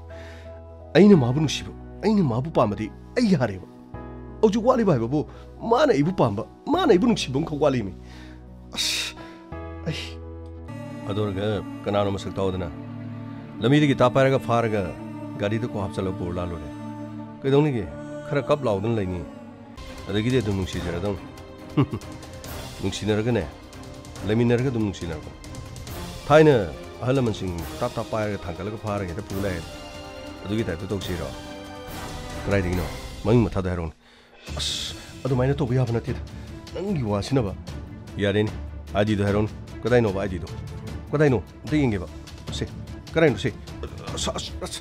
ꯑꯩꯅ ꯃꯥꯕꯨ ꯅꯨꯡꯁꯤꯕ, ꯑꯩꯅ ꯃꯥꯕꯨ ꯄꯥꯝꯕꯗꯤ ꯑꯩ ꯌꯥꯔꯦꯕ꯫ ꯍꯧꯖꯤꯛ ꯋꯥꯠꯂꯤꯕ ꯍꯥꯏꯕꯕꯨ ꯃꯥꯅ ꯑꯩꯕꯨ ꯄꯥꯝꯕ, ꯃꯥꯅ ꯑꯩꯕꯨ ꯅꯨꯡꯁꯤꯕ ꯑꯃꯈꯛ ꯋꯥꯠꯂꯤꯃꯤ꯫ ꯑꯁ, ꯑꯩ ꯑꯗꯨ ꯑꯣꯏꯔꯒ ꯀꯅꯥꯅꯣ ꯃꯁꯛ ꯇꯥꯛꯑꯣꯗꯅ? ꯂꯝꯕꯤꯗꯒꯤ ꯇꯥ ꯄꯥꯏꯔꯒ ꯐꯥꯔꯒ ꯒꯥꯔꯤꯗ ꯀꯣ ꯍꯥꯞꯆꯜꯂꯒ ꯄꯨꯔ ꯂꯥꯛꯂꯣꯏꯔꯦ꯫ ꯀꯩꯗꯧꯅꯤꯒꯦ? ꯈꯔ ꯀꯞ ꯂꯥꯎꯗꯅ ꯂꯩꯅꯤ꯫ ꯑꯗꯒꯤꯗꯤ ꯑꯗꯨꯝ ꯅꯨꯡꯁꯤꯖꯔꯗꯧꯅꯤ꯫ ꯅꯨꯡꯁꯤꯅꯔꯒꯅꯦ, ꯂꯩꯃꯤꯟꯅꯔꯒ ꯑꯗꯨꯝ ꯅꯨꯡꯁꯤꯅꯔꯛꯄ꯫ ꯊꯥꯏꯅ ꯑꯍꯜ ꯂꯃꯟꯁꯤꯡ ꯇꯥꯞ ꯇꯥꯞ ꯄꯥꯏꯔꯒ ꯊꯥꯡꯒꯠꯂꯒ ꯐꯥꯔꯒ ꯍꯦꯛꯇ ꯄꯨ ꯂꯥꯛꯑꯦ꯫ ꯑꯗꯨꯒꯤ ꯇꯥꯏꯞꯇ ꯇꯧꯁꯤꯔꯣ? ꯀꯗꯥꯏꯗꯒꯤꯅꯣ? ꯃꯃꯤꯡ ꯃꯊꯥꯗꯣ ꯍꯥꯏꯔꯛꯎꯅꯦ꯫ ꯑꯁ, ꯑꯗꯨꯃꯥꯏꯅ ꯇꯧꯕ ꯌꯥꯕ ꯅꯠꯇꯦꯗ꯫ ꯅꯪꯒꯤ ꯋꯥꯁꯤꯅꯕ꯫ ꯌꯥꯔꯦꯅꯦ, ꯑꯥꯏ ꯗꯤꯗꯣ ꯍꯥꯏꯔꯛꯎꯅꯦ꯫ ꯀꯗꯥꯏꯅꯣꯕ ꯑꯥꯏ ꯗꯤꯗꯣ? ꯀꯗꯥꯏꯅꯣ? ꯑꯝꯇ ꯌꯦꯡꯒꯦꯕ꯫ ꯁꯦ, ꯀꯗꯥꯏꯅꯣ ꯁꯦ? ꯑꯁ, ꯑꯁ, ꯑꯁ,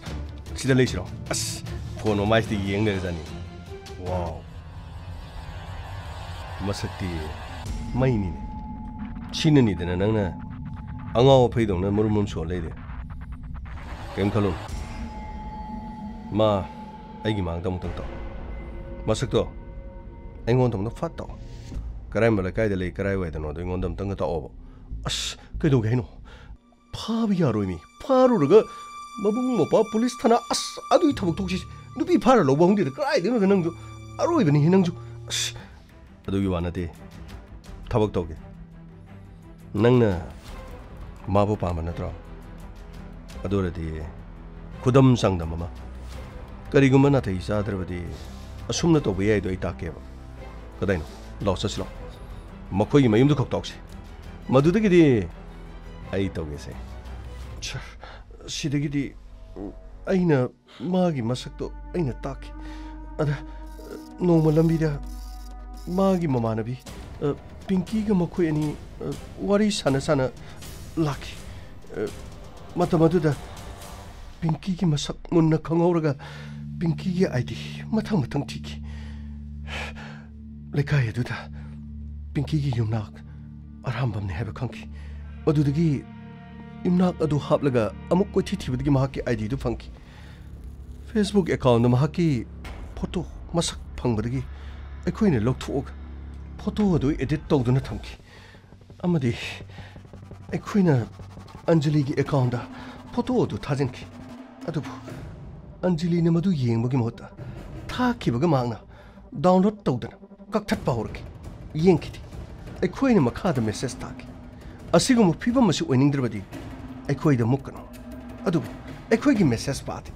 ꯁꯤꯗ ꯂꯩꯁꯤꯔꯣ? ꯑꯁ, ꯐꯣꯟ ꯃꯃꯥꯏꯁꯤꯗ ꯌꯦꯡ ꯂꯩꯔꯖꯥꯠꯅꯤ꯫ ꯋꯥꯎ꯫ ꯃꯁꯛꯇꯤ ꯃꯩꯅꯤꯅꯦ꯫ ꯁꯤꯅꯅꯤꯗꯅ ꯅꯪꯅ ꯑꯉꯥꯎ ꯑꯐꯩꯗꯧꯅ ꯃꯔꯨꯝ ꯃꯔꯨꯝ ꯁꯣꯟ ꯂꯩꯗꯤ꯫ ꯀꯩꯝ ꯈꯜꯂꯨꯅꯨ꯫ ꯃꯥ ꯑꯩꯒꯤ ꯃꯥꯡꯗ ꯑꯃꯨꯛꯇꯪ ꯇꯧ꯫ ꯃꯁꯛꯇꯣ ꯑꯩꯉꯣꯟꯗ ꯑꯃꯨꯛꯇꯪ ꯐꯠ ꯇꯧ꯫ ꯀꯔꯝꯕ ꯂꯩꯀꯥꯏꯗ ꯂꯩ, ꯀꯔꯥꯏꯋꯥꯏꯗꯅꯣꯗꯣ ꯑꯩꯉꯣꯟꯗ ꯑꯃꯨꯛꯇꯪꯒ ꯇꯥꯛꯑꯣꯕ꯫ ꯑꯁ, ꯀꯩꯗꯧꯒꯦ ꯍꯥꯏꯅꯣ? ꯐꯥꯕ ꯌꯥꯔꯣꯏꯃꯤ꯫ ꯐꯥꯔꯨꯔꯒ ꯃꯕꯨꯡ ꯃꯧꯄ꯭ꯋꯥ ꯄꯨꯂꯤꯁ ꯊꯥꯅ, ꯑꯁ, ꯑꯗꯨꯒꯤ ꯊꯕꯛ ꯊꯣꯛꯁꯤ꯫ ꯅꯨꯄꯤ ꯐꯥꯔ ꯂꯧꯕ ꯍꯧꯅꯗꯦꯗ꯫ ꯀꯗꯥꯏꯗꯩꯅꯣꯗ ꯅꯪꯁꯨ? ꯑꯔꯣꯏꯕꯅꯤꯍꯦ ꯅꯪꯁꯨ꯫ ꯑꯁ, ꯑꯗꯨꯒꯤ ꯋꯥ ꯅꯠꯇꯦ꯫ ꯊꯕꯛ ꯇꯧꯒꯦ꯫ ꯅꯪꯅ ꯃꯥꯕꯨ ꯄꯥꯝꯕ ꯅꯠꯇ꯭ꯔꯣ? ꯑꯗꯨ ꯑꯣꯏꯔꯗꯤ ꯈꯨꯗꯝ ꯆꯥꯡꯗꯝ ꯑꯃ꯫ ꯀꯔꯤꯒꯨꯝꯕ ꯅꯥꯇꯩ ꯆꯥꯗ꯭ꯔꯕꯗꯤ ꯑꯁꯨꯝꯅ ꯇꯧꯕ ꯌꯥꯏꯗꯣ ꯑꯩ ꯇꯥꯛꯀꯦꯕ꯫ ꯀꯗꯥꯏꯅꯣ? ꯂꯥꯛꯑꯣ, ꯆꯠꯁꯤ ꯂꯥꯛꯑꯣ꯫ ꯃꯈꯣꯏꯒꯤ ꯃꯌꯨꯝꯗꯨ ꯈꯛ ꯇꯧꯁꯤ꯫ ꯃꯗꯨꯗꯒꯤꯗꯤ ꯑꯩ ꯇꯧꯒꯦꯁꯦ꯫ ꯁꯥꯔ, ꯁꯤꯗꯒꯤꯗꯤ ꯑꯩꯅ ꯃꯥꯒꯤ ꯃꯁꯛꯇꯣ ꯑꯩꯅ ꯇꯥꯛꯈꯤ꯫ ꯑꯗ ꯅꯣꯡꯃ ꯂꯝꯕꯤꯗ ꯃꯥꯒꯤ ꯃꯃꯥꯟꯅꯕꯤ, ꯑ, ꯄꯤꯡꯀꯤꯒ ꯃꯈꯣꯏ ꯑꯅꯤ, ꯑ, ꯋꯥꯔꯤ ꯁꯥꯟꯅ ꯁꯥꯟꯅ ꯂꯥꯛꯈꯤ꯫ ꯑ, ꯃꯇꯝ ꯑꯗꯨꯗ ꯄꯤꯡꯀꯤꯒꯤ ꯃꯁꯛ ꯃꯨꯟꯅ ꯈꯪꯍꯧꯔꯒ ꯄꯤꯡꯀꯤꯒꯤ ꯑꯥꯏ ꯗꯤ ꯃꯊꯪ ꯃꯊꯪ ꯊꯤꯈꯤ꯫ ꯂꯩꯀꯥꯏ ꯑꯗꯨꯗ ꯄꯤꯡꯀꯤꯒꯤ ꯌꯨꯝꯅꯥꯛ ꯑꯔꯥꯝꯕꯝꯅꯤ ꯍꯥꯏꯕ ꯈꯪꯈꯤ꯫ ꯃꯗꯨꯗꯒꯤ ꯌꯨꯝꯅꯥꯛ ꯑꯗꯨ ꯍꯥꯞꯂꯒ ꯑꯃꯨꯛ ꯀꯣꯏꯊꯤ ꯊꯤꯕꯗꯒꯤ ꯃꯍꯥꯛꯀꯤ ꯑꯥꯏ ꯗꯤꯗꯨ ꯐꯪꯈꯤ꯫ Facebook ꯑꯦꯀꯥꯎꯟꯗ ꯃꯍꯥꯛꯀꯤ ꯐꯣꯇꯣ ꯃꯁꯛ ꯐꯪꯕꯗꯒꯤ ꯑꯩꯈꯣꯏꯅ ꯂꯧꯊꯣꯛꯑꯒ ꯐꯣꯇꯣ ꯑꯗꯨ ꯑꯦꯗꯤꯠ ꯇꯧꯗꯨꯅ ꯊꯝꯈꯤ꯫ ꯑꯃꯗꯤ ꯑꯩꯈꯣꯏꯅ ꯑꯟꯖꯂꯤꯒꯤ ꯑꯦꯀꯥꯎꯟꯗ ꯐꯣꯇꯣ ꯑꯗꯨ ꯊꯥꯖꯤꯟꯈꯤ꯫ ꯑꯗꯨꯕꯨ ꯑꯟꯖꯂꯤꯅ ꯃꯗꯨ ꯌꯦꯡꯕꯒꯤ ꯃꯍꯨꯠꯇ ꯊꯥꯈꯤꯕꯒ ꯃꯍꯥꯛꯅ ꯗꯥꯎꯟꯂꯣꯗ ꯇꯧꯗꯅ ꯀꯛꯊꯠꯄ ꯍꯧꯔꯛꯈꯤ꯫ ꯌꯦꯡꯈꯤꯗꯦ꯫ ꯑꯩꯈꯣꯏꯅ ꯃꯈꯥꯗ ꯃꯦꯁꯦꯖ ꯊꯥꯈꯤ, "ꯑꯁꯤꯒꯨꯝꯕ ꯐꯤꯕꯝ ꯑꯁꯤ ꯑꯣꯏꯅꯤꯡꯗ꯭ꯔꯕꯗꯤ ꯑꯩꯈꯣꯏꯗ ꯃꯨꯛꯀꯅꯨ"꯫ ꯑꯗꯨꯕꯨ ꯑꯩꯈꯣꯏꯒꯤ ꯃꯦꯁꯦꯖ ꯄꯥꯗꯦ꯫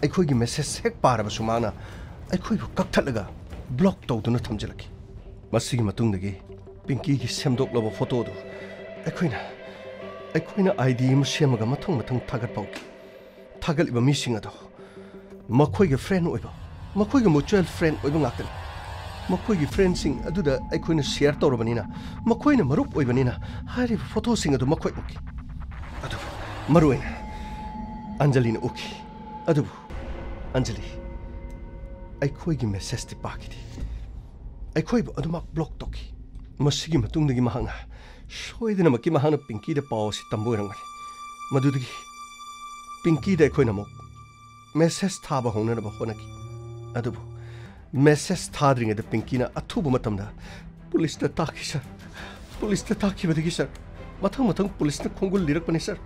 ꯑꯩꯈꯣꯏꯒꯤ ꯃꯦꯁꯦꯖ ꯍꯦꯛ ꯄꯥꯔꯕꯁꯨ ꯃꯥꯅ ꯑꯩꯈꯣꯏꯕꯨ ꯀꯛꯊꯠꯂꯒ ꯕ꯭ꯂꯣꯛ ꯇꯧꯗꯨꯅ ꯊꯝꯖꯤꯜꯂꯛꯈꯤ꯫ ꯃꯁꯤꯒꯤ ꯃꯇꯨꯡꯗꯒꯤ ꯄꯤꯡꯀꯤꯒꯤ ꯁꯦꯝꯗꯣꯛꯂꯕ ꯐꯣꯇꯣꯗꯨ ꯑꯩꯈꯣꯏꯅ, ꯑꯩꯈꯣꯏꯅ ꯑꯥꯏ ꯗꯤ ꯑꯃ ꯁꯦꯝꯃꯒ ꯃꯊꯪ ꯃꯊꯪ ꯊꯥꯒꯠꯄ ꯍꯧꯈꯤ꯫ ꯊꯥꯒꯠꯂꯤꯕ ꯃꯤꯁꯤꯡ ꯑꯗꯣ ꯃꯈꯣꯏꯒ ꯐ꯭ꯔꯦꯟ ꯑꯣꯏꯕ, ꯃꯈꯣꯏꯒ ꯃ꯭ꯌꯨꯆꯨꯑꯦꯜ ꯐ꯭ꯔꯦꯟ ꯑꯣꯏꯕ ꯉꯥꯛꯇꯅꯤ꯫ ꯃꯈꯣꯏꯒꯤ ꯐ꯭ꯔꯦꯟꯁꯤꯡ ꯑꯗꯨꯗ ꯑꯩꯈꯣꯏꯅ ꯁꯤꯌꯔ ꯇꯧꯔꯕꯅꯤꯅ, ꯃꯈꯣꯏꯅ ꯃꯔꯨꯞ ꯑꯣꯏꯕꯅꯤꯅ ꯍꯥꯏꯔꯤꯕ ꯐꯣꯇꯣꯁꯤꯡ ꯑꯗꯨ ꯃꯈꯣꯏ ꯎꯈꯤ꯫ ꯑꯗꯨꯕꯨ ꯃꯔꯨꯑꯣꯏꯅ ꯑꯟꯖꯂꯤꯅ ꯎꯈꯤ꯫ ꯑꯗꯨꯕꯨ ꯑꯟꯖꯂꯤ ꯑꯩꯈꯣꯏꯒꯤ ꯃꯦꯁꯦꯖꯇꯤ ꯄꯥꯈꯤꯗꯦ꯫ ꯑꯩꯈꯣꯏꯕꯨ ꯑꯗꯨꯃꯛ ꯕ꯭ꯂꯣꯛ ꯇꯧꯈꯤ꯫ ꯃꯁꯤꯒꯤ ꯃꯇꯨꯡꯗꯒꯤ ꯃꯍꯥꯛꯅ ꯁꯣꯏꯗꯅꯃꯛꯀꯤ ꯃꯍꯥꯛꯅ ꯄꯤꯡꯀꯤꯗ ꯄꯥꯎ ꯑꯁꯤ ꯇꯝꯕ ꯑꯣꯏꯔꯝꯒꯅꯤ꯫ ꯃꯗꯨꯗꯒꯤ ꯄꯤꯡꯀꯤꯗ ꯑꯩꯈꯣꯏꯅ ꯑꯃꯨꯛ ꯃꯦꯁꯦꯖ ꯊꯥꯕ ꯍꯧꯅꯅꯕ ꯍꯣꯠꯅꯈꯤ꯫ ꯑꯗꯨꯕꯨ ꯃꯦꯁꯦꯖ ꯊꯥꯗ꯭ꯔꯤꯉꯩꯗ ꯄꯤꯡꯀꯤꯅ ꯑꯊꯨꯕ ꯃꯇꯝꯗ ꯄꯨꯂꯤꯁꯇ ꯇꯥꯈꯤ, ꯁꯥꯔ꯫ ꯄꯨꯂꯤꯁꯇ ꯇꯥꯈꯤꯕꯗꯒꯤ, ꯁꯥꯔ, ꯃꯊꯪ ꯃꯊꯪ ꯄꯨꯂꯤꯁꯅ ꯈꯣꯡꯒꯨꯜ ꯂꯤꯔꯛꯄꯅꯤ, ꯁꯥꯔ꯫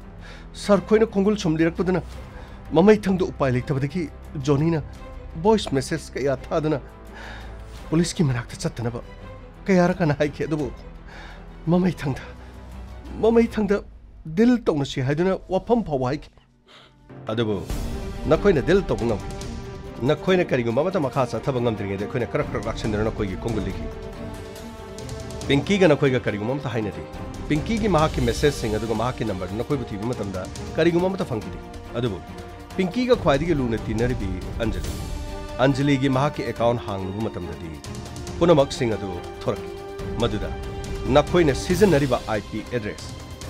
ꯁꯥꯔ ꯈꯣꯏꯅ ꯈꯣꯡꯒꯨꯜ ꯁꯨꯝ ꯂꯤꯔꯛꯄꯗꯨꯅ ꯃꯃꯩꯊꯪꯗ ꯎꯄꯥꯏ ꯂꯩꯇꯕꯗꯒꯤ ꯖꯣꯅꯤꯅ ꯚꯣꯏꯁ ꯃꯦꯁꯦꯖ ꯀꯌꯥ ꯊꯥꯗꯨꯅ ꯄꯨꯂꯤꯁꯀꯤ ꯃꯅꯥꯛꯇ ꯆꯠꯇꯅꯕ ꯀꯌꯥꯔꯛ ꯍꯥꯏꯈꯤ꯫ ꯑꯗꯨꯕꯨ ꯃꯃꯩꯊꯪꯗ, ꯃꯃꯩꯊꯪꯗ ꯗꯤꯜ ꯇꯧꯅꯁꯤ ꯍꯥꯏꯗꯨꯅ ꯋꯥꯐꯝ ꯐꯥꯎꯕ ꯍꯥꯏꯈꯤ꯫ ꯑꯗꯨꯕꯨ ꯅꯈꯣꯏꯅ ꯗꯤꯜ ꯇꯧꯕ ꯉꯝꯈꯤ꯫ ꯅꯈꯣꯏꯅ ꯀꯔꯤꯒꯨꯝꯕ ꯑꯃꯠꯇ ꯃꯈꯥ ꯆꯠꯊꯕ ꯉꯝꯗ꯭ꯔꯤꯉꯩꯗ ꯑꯩꯈꯣꯏꯅ ꯀ꯭ꯔꯛ ꯀ꯭ꯔꯛ ꯂꯥꯛꯁꯤꯟꯗꯨꯅ ꯅꯈꯣꯏꯒꯤ ꯈꯣꯡꯒꯨꯜ ꯂꯤꯈꯤ꯫ ꯄꯤꯡꯀꯤꯒ ꯅꯈꯣꯏꯒ ꯀꯔꯤꯒꯨꯝꯕ ꯑꯃꯠꯇ ꯍꯥꯏꯅꯗꯦ꯫ ꯄꯤꯡꯀꯤꯒꯤ ꯃꯍꯥꯛꯀꯤ ꯃꯦꯁꯦꯖꯁꯤꯡ ꯑꯗꯨꯒ ꯃꯍꯥꯛꯀꯤ ꯅꯝꯕꯔꯗꯨ ꯅꯈꯣꯏꯕꯨ ꯊꯤꯕ ꯃꯇꯝꯗ ꯀꯔꯤꯒꯨꯝꯕ ꯑꯃꯠꯇ ꯐꯪꯈꯤꯗꯦ꯫ ꯑꯗꯨꯕꯨ ꯄꯤꯡꯀꯤꯒ ꯈ꯭ꯋꯥꯏꯗꯒꯤ ꯂꯨꯅ ꯇꯤꯟꯅꯔꯤꯕꯤ ꯑꯟꯖꯂꯤ꯫ ꯑꯟꯖꯂꯤꯒꯤ ꯃꯍꯥꯛꯀꯤ ꯑꯦꯀꯥꯎꯟ ꯍꯥꯡꯂꯨꯕ ꯃꯇꯝꯗꯗꯤ ꯄꯨꯝꯅꯃꯛꯁꯤꯡ ꯑꯗꯨ ꯊꯣꯔꯛꯈꯤ꯫ ꯃꯗꯨꯗ ꯅꯈꯣꯏꯅ ꯁꯤꯖꯤꯟꯅꯔꯤꯕ IP address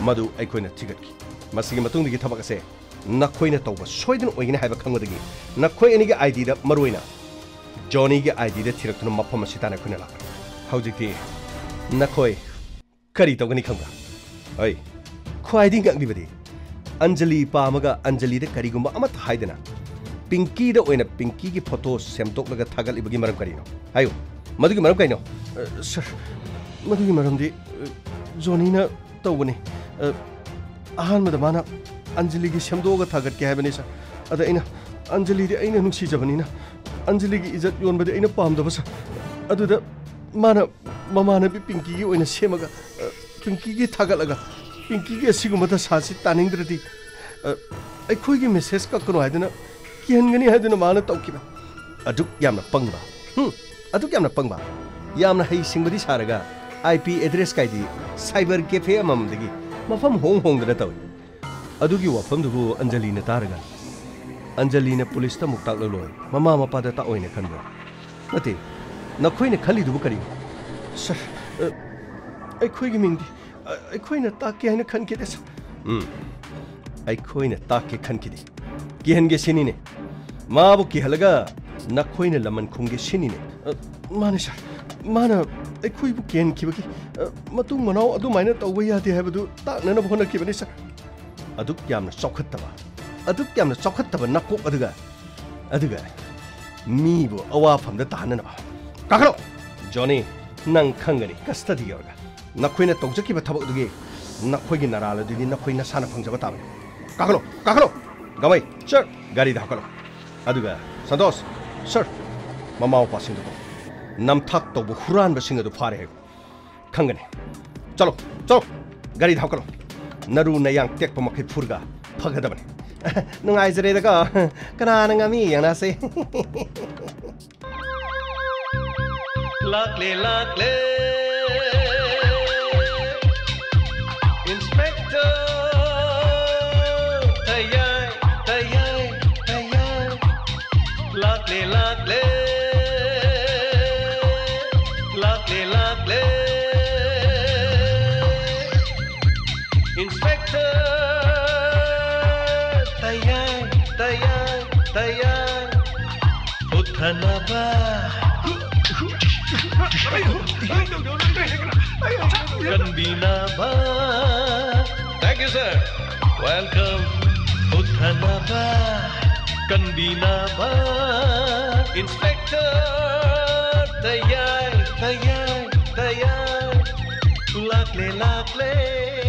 ꯃꯗꯨ ꯑꯩꯈꯣꯏꯅ ꯊꯤꯒꯠꯈꯤ꯫ ꯃꯁꯤꯒꯤ ꯃꯇꯨꯡꯗꯒꯤ ꯊꯕꯛ ꯑꯁꯦ ꯅꯈꯣꯏꯅ ꯇꯧꯕ ꯁꯣꯏꯗꯅ ꯑꯣꯏꯒꯅꯤ ꯍꯥꯏꯕ ꯈꯪꯕꯗꯒꯤ ꯅꯈꯣꯏ ꯑꯅꯤꯒꯤ IDꯗ, ꯃꯔꯨꯑꯣꯏꯅ ꯖꯣꯅꯤꯒꯤ IDꯗ ꯊꯤꯔꯛꯇꯨꯅ ꯃꯐꯝ ꯑꯁꯤ ꯇꯥꯟꯅ ꯑꯩꯈꯣꯏꯅ ꯂꯥꯛꯀꯅꯤ꯫ ꯍꯧꯖꯤꯛꯇꯤ ꯅꯈꯣꯏ ꯀꯔꯤ ꯇꯧꯒꯅꯤ ꯈꯪꯕ꯭ꯔꯥ? ꯑꯩ ꯈ꯭ꯋꯥꯏꯗꯒꯤ ꯉꯛꯂꯤꯕꯗꯤ, ꯑꯟꯖꯂꯤ ꯄꯥꯝꯃꯒ ꯑꯟꯖꯂꯤꯗ ꯀꯔꯤꯒꯨꯝꯕ ꯑꯃꯠꯇ ꯍꯥꯏꯗꯅ ꯄꯤꯡꯀꯤꯗ ꯑꯣꯏꯅ ꯄꯤꯡꯀꯤꯒꯤ ꯐꯣꯇꯣ ꯁꯦꯝꯗꯣꯛꯂꯒ ꯊꯥꯒꯠꯂꯤꯕꯒꯤ ꯃꯔꯝ ꯀꯔꯤꯅꯣ? ꯍꯥꯏꯌꯨ, ꯃꯗꯨꯒꯤ ꯃꯔꯝ ꯀꯩꯅꯣ? ꯑ, ꯁꯔ, ꯃꯗꯨꯒꯤ ꯃꯔꯝꯗꯤ, ꯑ, ꯖꯣꯅꯤꯅ ꯇꯧꯕꯅꯤ꯫ ꯑ, ꯑꯍꯥꯟꯕꯗ ꯃꯥꯅ ꯑꯟꯖꯂꯤꯒꯤ ꯁꯦꯝꯗꯣꯛꯑꯒ ꯊꯥꯒꯠꯀꯦ ꯍꯥꯏꯕꯅꯤ, ꯁꯔ꯫ ꯑꯗ ꯑꯩꯅ, ꯑꯟꯖꯂꯤꯗꯤ ꯑꯩꯅ ꯅꯨꯡꯁꯤꯖꯕꯅꯤꯅ, ꯑꯟꯖꯂꯤꯒꯤ ꯏꯖꯠ ꯌꯣꯟꯕꯗꯤ ꯑꯩꯅ ꯄꯥꯝꯗꯕ, ꯁꯔ꯫ ꯑꯗꯨꯗ ꯃꯥꯅ ꯃꯃꯥꯟꯅꯕꯤ ꯄꯤꯡꯀꯤꯒꯤ ꯑꯣꯏꯅ ꯁꯦꯝꯃꯒ, ꯑ, ꯄꯤꯡꯀꯤꯒꯤ ꯊꯥꯒꯠꯂꯒ, ꯄꯤꯡꯀꯤꯒꯤ ꯑꯁꯤꯒꯨꯝꯕ ꯗꯁꯥꯁꯤ ꯇꯥꯅꯤꯡꯗ꯭ꯔꯗꯤ, ꯑ, ꯑꯩꯈꯣꯏꯒꯤ ꯃꯦꯁꯦꯖ ꯀꯛꯀꯅꯨ ꯍꯥꯏꯗꯨꯅ, ꯀꯤꯍꯟꯒꯅꯤ ꯍꯥꯏꯗꯨꯅ ꯃꯥꯅ ꯇꯧꯈꯤꯕ꯫ ꯑꯗꯨꯛ ꯌꯥꯝꯅ ꯄꯪꯕ, ꯍꯨꯝ, ꯑꯗꯨꯛ ꯌꯥꯝꯅ ꯄꯪꯕ, ꯌꯥꯝꯅ ꯍꯩ ꯁꯤꯡꯕꯗꯤ ꯁꯥꯔꯒ, IP address ꯀꯥꯏꯗꯤ cyber cafe ꯑꯃꯃꯝꯗꯒꯤ ꯃꯐꯝ ꯍꯣꯡ ꯍꯣꯡꯗꯅ ꯇꯧꯏ꯫ ꯑꯗꯨꯒꯤ ꯋꯥꯐꯝꯗꯨꯕꯨ ꯑꯟꯖꯂꯤꯅ ꯇꯥꯔꯒ, ꯑꯟꯖꯂꯤꯅ ꯄꯨꯂꯤꯁꯇ ꯑꯃꯨꯛ ꯇꯥꯛꯂꯛꯂꯣꯏ, ꯃꯃꯥ ꯃꯄꯥꯗ ꯇꯥꯛꯑꯣꯏꯅ ꯈꯟꯕ꯭ꯔꯣ? ꯅꯠꯇꯦ, ꯅꯈꯣꯏꯅ ꯈꯜꯂꯤꯗꯨꯕꯨ ꯀꯔꯤꯅꯣ? ꯁꯔ, ꯑ, ꯑꯩꯈꯣꯏꯒꯤ ꯃꯤꯡꯗꯤ, ꯑ, ꯑꯩꯈꯣꯏꯅ ꯇꯥꯛꯀꯦ ꯍꯥꯏꯅ ꯈꯟꯈꯤꯗꯦ, ꯁꯔ꯫ ꯎꯝ, ꯑꯩꯈꯣꯏꯅ ꯇꯥꯛꯀꯦ ꯈꯟꯈꯤꯗꯦ꯫ ꯀꯤꯍꯟꯒꯦ ꯁꯤꯅꯤꯅꯦ꯫ ꯃꯥꯕꯨ ꯀꯤꯍꯜꯂꯒ ꯅꯈꯣꯏꯅ ꯂꯃꯟ ꯈꯨꯝꯒꯦ ꯁꯤꯅꯤꯅꯦ꯫ ꯑ, ꯃꯥꯅꯦ, ꯁꯔ꯫ ꯃꯥꯅ ꯑꯩꯈꯣꯏꯕꯨ ꯀꯤꯍꯟꯈꯤꯕꯒꯤ, ꯑ, ꯃꯇꯨꯡ ꯃꯅꯥꯎ ꯑꯗꯨꯃꯥꯏꯅ ꯇꯧꯕ ꯌꯥꯗꯦ ꯍꯥꯏꯕꯗꯨ ꯇꯥꯛꯅꯅꯕ ꯍꯣꯠꯅꯈꯤꯕꯅꯤ, ꯁꯔ꯫ ꯑꯗꯨꯛ ꯌꯥꯝꯅ ꯆꯥꯎꯈꯠꯇꯕ, ꯑꯗꯨꯛ ꯌꯥꯝꯅ ꯆꯥꯎꯈꯠꯇꯕ ꯅꯀꯣꯛ ꯑꯗꯨꯒ, ꯑꯗꯨꯒ ꯃꯤꯕꯨ ꯑꯋꯥꯐꯝꯗ ꯇꯥꯍꯟꯅꯅꯕ꯫ ꯀꯥꯈꯠꯂꯣ! ꯖꯣꯅꯤ, ꯅꯪ ꯈꯪꯒꯅꯤ custody ꯌꯧꯔꯒ꯫ ꯅꯈꯣꯏꯅ ꯇꯧꯖꯈꯤꯕ ꯊꯕꯛ ꯑꯗꯨꯒꯤ ꯅꯈꯣꯏꯒꯤ ꯅꯔꯥꯜ ꯑꯗꯨꯗꯤ ꯅꯈꯣꯏ ꯅꯁꯥꯅ ꯐꯪꯖꯕ ꯇꯥꯕꯅꯤ꯫ ꯀꯥꯈꯠꯂꯣ! ꯀꯥꯈꯠꯂꯣ! ꯒꯋꯥꯏ, ꯁꯔ, ꯒꯥꯔꯤꯗ ꯍꯥꯞꯀꯠꯂꯣ꯫ ꯑꯗꯨꯒ ꯁꯟꯇꯣꯁ, ꯁꯔ, ꯃꯃꯥ ꯃꯄꯥꯁꯤꯡꯗꯨ ꯀꯧ꯫ ꯅꯝꯊꯥꯛ ꯇꯧꯕ ꯍꯨꯔꯥꯟꯕꯁꯤꯡ ꯑꯗꯨ ꯐꯥꯔꯦ ꯍꯥꯏꯌꯨ꯫ ꯈꯪꯒꯅꯤ꯫ ꯆꯠꯂꯣ, ꯆꯠꯂꯣ꯫ ꯒꯥꯔꯤꯗ ꯍꯥꯞꯀꯠꯂꯣ꯫ ꯅꯔꯨ ꯅꯌꯥꯡ ꯇꯦꯛꯄ ꯃꯈꯩ ꯐꯨꯔꯒ ꯐꯒꯗꯕꯅꯤ꯫ ꯅꯨꯡꯉꯥꯏꯖꯔꯦꯗꯀꯣ꯫ ꯀꯅꯥꯅ ꯉꯝꯃꯤ ꯌꯦꯡꯅꯁꯦ꯫ ꯂꯥꯛꯂꯦ, ꯂꯥꯛꯂꯦ꯫ Inspector ꯇꯌꯥꯏ, ꯇꯌꯥꯏ, ꯇꯌꯥꯏ꯫ ꯂꯥꯛꯂꯦ, ꯂꯥꯛꯂꯦ꯫ ꯂꯥꯛꯂꯦ, ꯂꯥꯛꯂꯦ꯫ Inspector ꯇꯌꯥꯏ, ꯇꯌꯥꯏ, ꯇꯌꯥꯏ꯫ ꯎꯠꯊꯅꯕ꯫ ꯀꯟꯕꯤꯅꯕ꯫ Thank you, sir. Welcome. ꯍꯨꯠꯊꯅꯕ ꯀꯟꯕꯤꯅꯕ꯫ Inspector ꯇꯌꯥꯏ, ꯇꯌꯥꯏ, ꯇꯌꯥꯏ꯫ ꯂꯥꯛꯂꯦ, ꯂꯥꯛꯂꯦ꯫